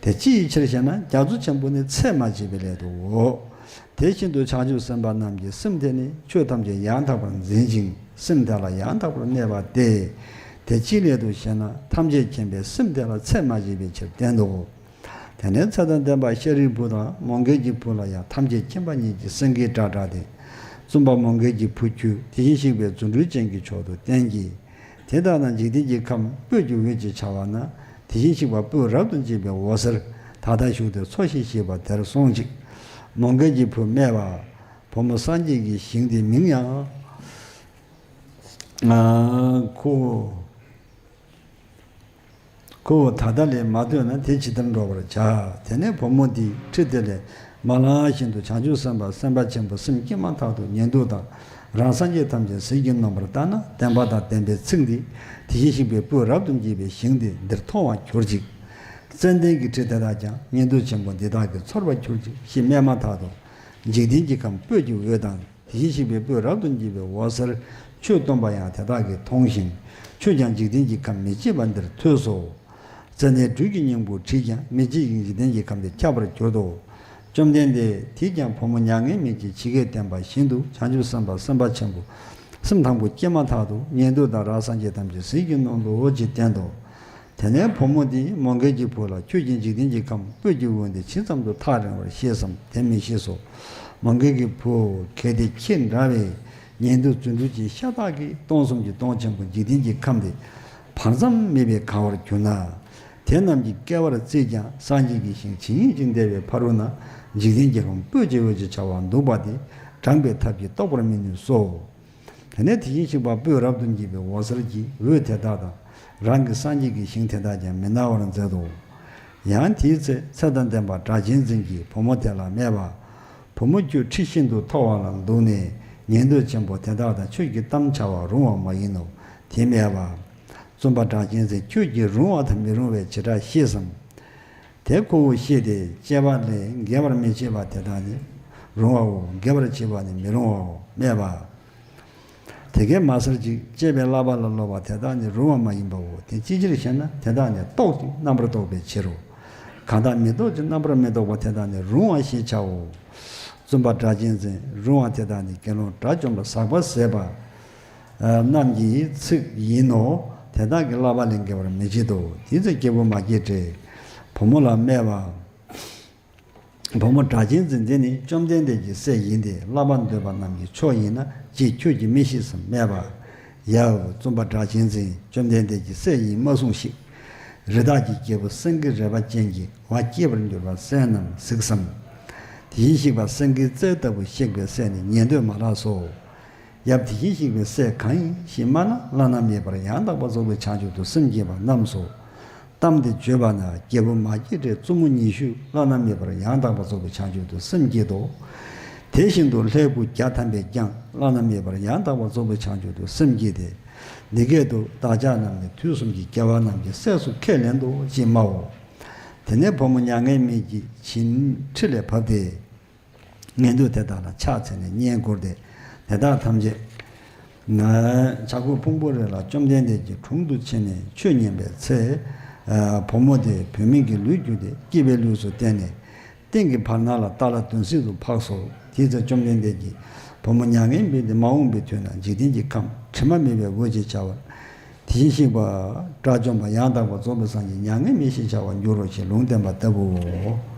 དེ་ཅིའི་ཕྱིར་ཞེ་ན། རྒྱ་མཚོ་ཆེན་པོ་ནི་ཚད་མ་མཆིས་པའི་སླད་དུའོ། དེ་བཞིན་དུ་བྱང་ཆུབ་སེམས་དཔའ་རྣམས་ཀྱི་སེམས་དེ་ནི་ཆོས་ཐམས་ཅད་ཡང་དག་པར་འཛིན་ཅིང་སེམས་དེ་ལ་ཡང་དག་པར་གནས་པ་སྟེ། དེ་ཅིའི་སླད་དུ་ཞེ་ན། ཐམས་ཅད་མཁྱེན་པའི་སེམས་དེ་ལ་ཚད་མ་མཆིས་པའི་ཕྱིར་བསྟན་ཏོ། དེ་ནས་ཚེ་དང་ལྡན་པ་ཤཱ་རིའི་བུ་དང་མོའུ་འགལ་གྱི་བུ་ལ་ཡང་ཐམས་ཅད་མཁྱེན་པ་ཉིད་ཀྱི་སེང་གེའི་སྒྲ་བསྒྲགས་ཏེ། བཙུན་པ་མོའུ་འགལ་གྱི་བུ་ཁྱོད་དེ་བཞིན་གཤེགས་པའི་རྫུ་འཕྲུལ་ཅན་གྱི་མཆོག་ཏུ་བསྟན་གྱི། དེ་ལྟ་ན་འཇིག་རྟེན་གྱི་ཁམས་སྤོས་ཀྱི་འོད་ཅེས་བྱ་བ་ན། དེ་བཞིན་གཤེགས་པ་སྤོས་རབ་ཏུ་འགྱེད་པའི་འོད་ཟེར་ད་ལྟ་བཞུགས་ཏེ་འཚོ་ཞིང་གཞེས་པ་དེར་སོང་ཅིག། མོའུ་འགལ་གྱི་བུས་སྨྲས་པ། བུ་མོ་སངས་རྒྱས་ཀྱི་ཞིང་དེའི་མིང་ཡང་ཁོ། ཁོ་བོ་ད་ལྟ་ལས་མ་ཐོས་ན་དེ་ཇི་ལྟར་འགྲོགས་པར་བྱ། དེ་ནས་བུ་མོ་དེས་ཁྲི་དེ་ལས་མ་ལངས་བཞིན་དུ་བྱང་ཆུབ་སེམས་དཔའ་སེམས་དཔའ་ཆེན་པོ་སེམས་བསྐྱེད་མ་ཐག་ཏུ་ཉན་ཐོས་དང་རང་སངས་རྒྱས་ཐམས་ཅད་ཟིལ་གྱིས་གནོན་པར་ལྟ་ན། བདེན་པ་དང་ལྡན་པའི་ཚིག་འདི་དེ་བཞིན་གཤེགས་པའི་སྤོས་རབ་ཏུ་འགྱེད་པའི་ཞིང་དེ་འདིར་མཐོང་བར་གྱུར་ཅིག། ཙནྡན་གྱི་ཁྲི་དེ་དག་ཀྱང་ཉན་ཐོས་ཆེན་པོ་འདི་དག་གིས་ཚོར་བར་གྱུར་ཅིག་ཞེས་སྨྲས་མ་ཐག་ཏུ་འཇིག་རྟེན་གྱི་ཁམས་སྤོས་ཀྱི་འོད་དང་། དེ་བཞིན་གཤེགས་པའི་སྤོས་རབ་ཏུ་འགྱེད་པའི་འོད་ཟེར་ཁྱོད་སྟོན་པ་ཡང་དེ་དག་གིས་མཐོང་ཞིང་། ཁྱོད་ཀྱང་འཇིག་རྟེན་གྱི་ཁམས་མི་མཆིས་པ་འདིར་ཐོས་སོ། ཙནྡན་སྦྲུལ་གྱི་སྙིང་པོ་བྲིས་ཀྱང་མི་མཆིས་ཤིང་འཇིག་རྟེན་གྱི་ཁམས་འདིར་ཁྱབ་པར་གྱུར་ཏོ། བཅོམ་ལྡན་འདས་དེས་ཀྱང་བུ་མོ་མྱ་ངན་མེད་ཀྱིས་ཇི་སྐད་བསྟན་པ་བཞིན་དུ་བྱང་ཆུབ་སེམས་དཔའ་སེམས་དཔའ་ཆེན་པོ་སེམས་དང་པོ་བསྐྱེད་མ་ཐག་ཏུ་ཉན་ཐོས་དང་རང་སངས་རྒྱས་ཐམས་ཅད་ཟིལ་གྱིས་གནོན་ཏོ་ཞེས་བསྟན་ཏོ། དེ་ནས་བུ་མོ་དེས་མོའུ་འགལ་གྱི་བུ་ལ། ཁྱོད་ཀྱིས་འཇིག་རྟེན་གྱི་ཁམས་སྤོས་ཀྱི་འོད་འདི་ཇི་ཙམ་དུ་ཐག་རིང་བར་ཤེས་སམ། དེ་མི་ཤེས་སོ། མོའུ་འགལ་གྱི་བུ། གལ་ཏེ་ཁྱེད་འདྲ་བས་ཉན་ཐོས་རྫུ་འཕྲུལ་ཅན་ཤ་སྟག་གིས་སྟོང་གསུམ་གྱི་སྟོང་ཆེན་པོ་འཇིག་རྟེན་གྱི་ཁམས་འདི་བར་མཚམས་མེད་པས་གང་བར་གྱུར་ན། དེ་རྣམས་ཀྱིས་བསྐལ་པར་བརྩིས་ཀྱང་། སངས་རྒྱས་ཀྱི་ཞིང་ཇི་སྙེད་ཅིག་འདས་པའི་ཕ་རོལ་ན། འཇིག་རྟེན་གྱི་ཁམས་སྤོས་ཀྱི་འོད་ཅེས་བྱ་བ་འདུག་པ་དེ་དྲངས་པའི་ཐབས་ཀྱིས་རྟོགས་པར་མི་ནུས་སོ། དེ་ནས་དེ་བཞིན་གཤེགས་པ་སྤོས་རབ་ཏུ་འགྱེད་པའི་འོད་ཟེར་གྱིས་འོད་དེ་དག་དང་། རང་གི་སངས་རྒྱས་ཀྱི་ཞིང་དེ་དག་ཀྱང་མི་སྣང་བར་མཛད་དོ། ཡང་དེའི་ཚེ་ཚེ་དང་ལྡན་པ་སྒྲ་གཅན་འཛིན་གྱིས་བུ་མོ་དེ་ལ་སྨྲས་པ། བུ་མོ་ཁྱོད་ཁྲི་ཤིན་ཏུ་མཐོ་བ་ལ་འདུག་ནས་ཉན་ཐོས་ཆེན་པོ་དེ་དག་དང་ཆོས་ཀྱི་གཏམ་བྱ་བར་རུང་བ་མ་ཡིན་ནོ། དེས་སྨྲས་པ། བཙུན་པ་སྒྲ་གཅན་འཛིན། ཁྱོད་ཀྱིས་རུང་བ་དང་མི་རུང་བའི་བྱེ་བྲག་ཤེས་སམ། དེ་ཁོ་བོས་ཤེས་ཏེ། སྐྱེ་བ་ལས་འགལ་བར་མི་བྱེད་པ་དེ་དག་ནི་རུང་བའོ། འགལ་བར་བྱེད་པ་ནི་མི་རུང་བའོ་སྨྲས་པ། དེ་སྐད་མ་ཟེར་ཅིག། སྐྱེས་པའི་བསླབ་པ་ལ་སློབ་པ་དེ་དག་ནི་རུང་བ་མ་ཡིན་པའོ། དེ་ཅིའི་ཕྱིར་ཞེ་ན། དེ་དག་ནི་རྟོག་ཅིང་རྣམ་པར་རྟོག་པའི་ཕྱིར་རོ། གང་དག་མི་རྟོག་ཅིང་རྣམ་པར་མི་རྟོག་པ་དེ་དག་ནི་རུང་བ་ཞེས་བྱའོ། བཙུན་པ་སྒྲ་གཅན་འཛིན། རུང་བ་དེ་དག་ནི་དགེ་སློང་དགྲ་བཅོམ་པ་ཟག་པ་ཟད་པ་རྣམས་ཀྱི་ཚིག་ཡིན་ནོ། དེ་དག་གི་བསླབ་པ་ལས་འགལ་བར་མི་བྱེད་དོ། དེའི་ཚེ་རྒྱལ་བུ་མ་སྐྱེས་དགྲས་བུ་མོ་ལ་སྨྲས་པ། བུ་མོ་སྒྲ་གཅན་འཛིན། འདི་ནི་བཅོམ་ལྡན་འདས་ཀྱི་སྲས་ཡིན་ཏེ། བསླབ་པ་འདོད་པ་རྣམས་ཀྱི་མཆོག་ཡིན་ན་ཅིག་ཁྱོད་ཀྱིས་མི་ཤེས་སམ་སྨྲས་པ། ཡབ། བཙུན་པ་སྒྲ་གཅན་འཛིན། བཅོམ་ལྡན་འདས་ཀྱི་སྲས་ཡིན་སྨྲ་སོང་ཞིག། རི་དྭགས་ཀྱི་རྒྱལ་པོ་སེང་གེ་རལ་པ་ཅན་གྱིས་བ་སྐྱེས་པར་འགྱུར་བ་སྲས་རྣམས་གཟིགས་སམ། དེ་བཞིན་གཤེགས་པ་སེང་གེའི་རྩལ་ལྟ་བུ་གཤེགས་པའི་སྲས་ནི་ཉན་ཐོས་མ་ལགས་སོ། ཡབ། དེ་བཞིན་གཤེགས་པའི་སྲས་གང་ཡིན་ཞེས་སྨྲ་ན། བླ་ན་མེད་པར་ཡང་དག་པར་རྫོགས་པའི་བྱང་ཆུབ་ཏུ་སེམས་བསྐྱེད་པ་རྣམས་སོ། གཏམ་དེ་བརྗོད་པ་ན་རྒྱལ་བུ་མ་སྐྱེས་དགྲས་བཙུན་མོ་ཉི་ཤུས་བླ་ན་མེད་པར་ཡང་དག་པར་རྫོགས་པའི་བྱང་ཆུབ་ཏུ་སེམས་བསྐྱེད་དོ། དེ་བཞིན་དུ་ལྷའི་བུ་བརྒྱ་ཐམ་པས་ཀྱང་བླ་ན་མེད་པར་ཡང་དག་པར་རྫོགས་པའི་བྱང་ཆུབ་ཏུ་སེམས་བསྐྱེད་དེ། འདི་སྐད་དུ་བདག་ཅག་རྣམས་ནི་དུས་གསུམ་གྱི་རྒྱལ་བ་རྣམས་ཀྱི་སྲས་སུ་ཁས་ལེན་ཏོ་ཞེས་སྨྲའོ། དེ་ནས་བུ་མོ་མྱ་ངན་མེད་ཀྱིས་བྱིན་ཁྲི་ལས་བབས་ཏེ། ཉན་ཐོས་དེ་དག་ལ་ཕྱག་འཚལ་ནས་བསྙེན་བཀུར་ཏེ། དེ་དག་ཐམས་ཅད་ན་བྱ་རྒོད་ཕུང་པོའི་རི་ལ་བཅོམ་ལྡན་འདས་ཀྱི་དྲུང་དུ་ཕྱིན་ནས་ཆོས་ཉན་པའི་ཚེ། བུ་མོ་དེ་བུད་མེད་ཀྱི་ལུས་བསྒྱུར་ཏེ་སྐྱེས་པའི་ལུས་སུ་བསྟན་ནས། སྟེང་གི་བར་སྣང་ལ་ལྟ་ལ་དོན་སྲིད་དུ་འཕགས་སོ། དེའི་ཚེ་བཅོམ་ལྡན་འདས་ཀྱིས་བུ་མོ་མྱ་ངན་འབད་དེ་མ་འོངས་པའི་དུས་ན་འཇིག་རྟེན་གྱི་ཁམས་དྲི་མ་མེད་པའི་འོད་ཅེས་བྱ་བར། དེ་བཞིན་གཤེགས་པ་དགྲ་བཅོམ་པ་ཡང་དག་པར་རྫོགས་པའི་སངས་རྒྱས་མྱ་ངན་མེད་ཞེས་བྱ་བར་འགྱུར་རོ་ཞེས་ལུང་བསྟན་པ་ལྟ་བུའོ།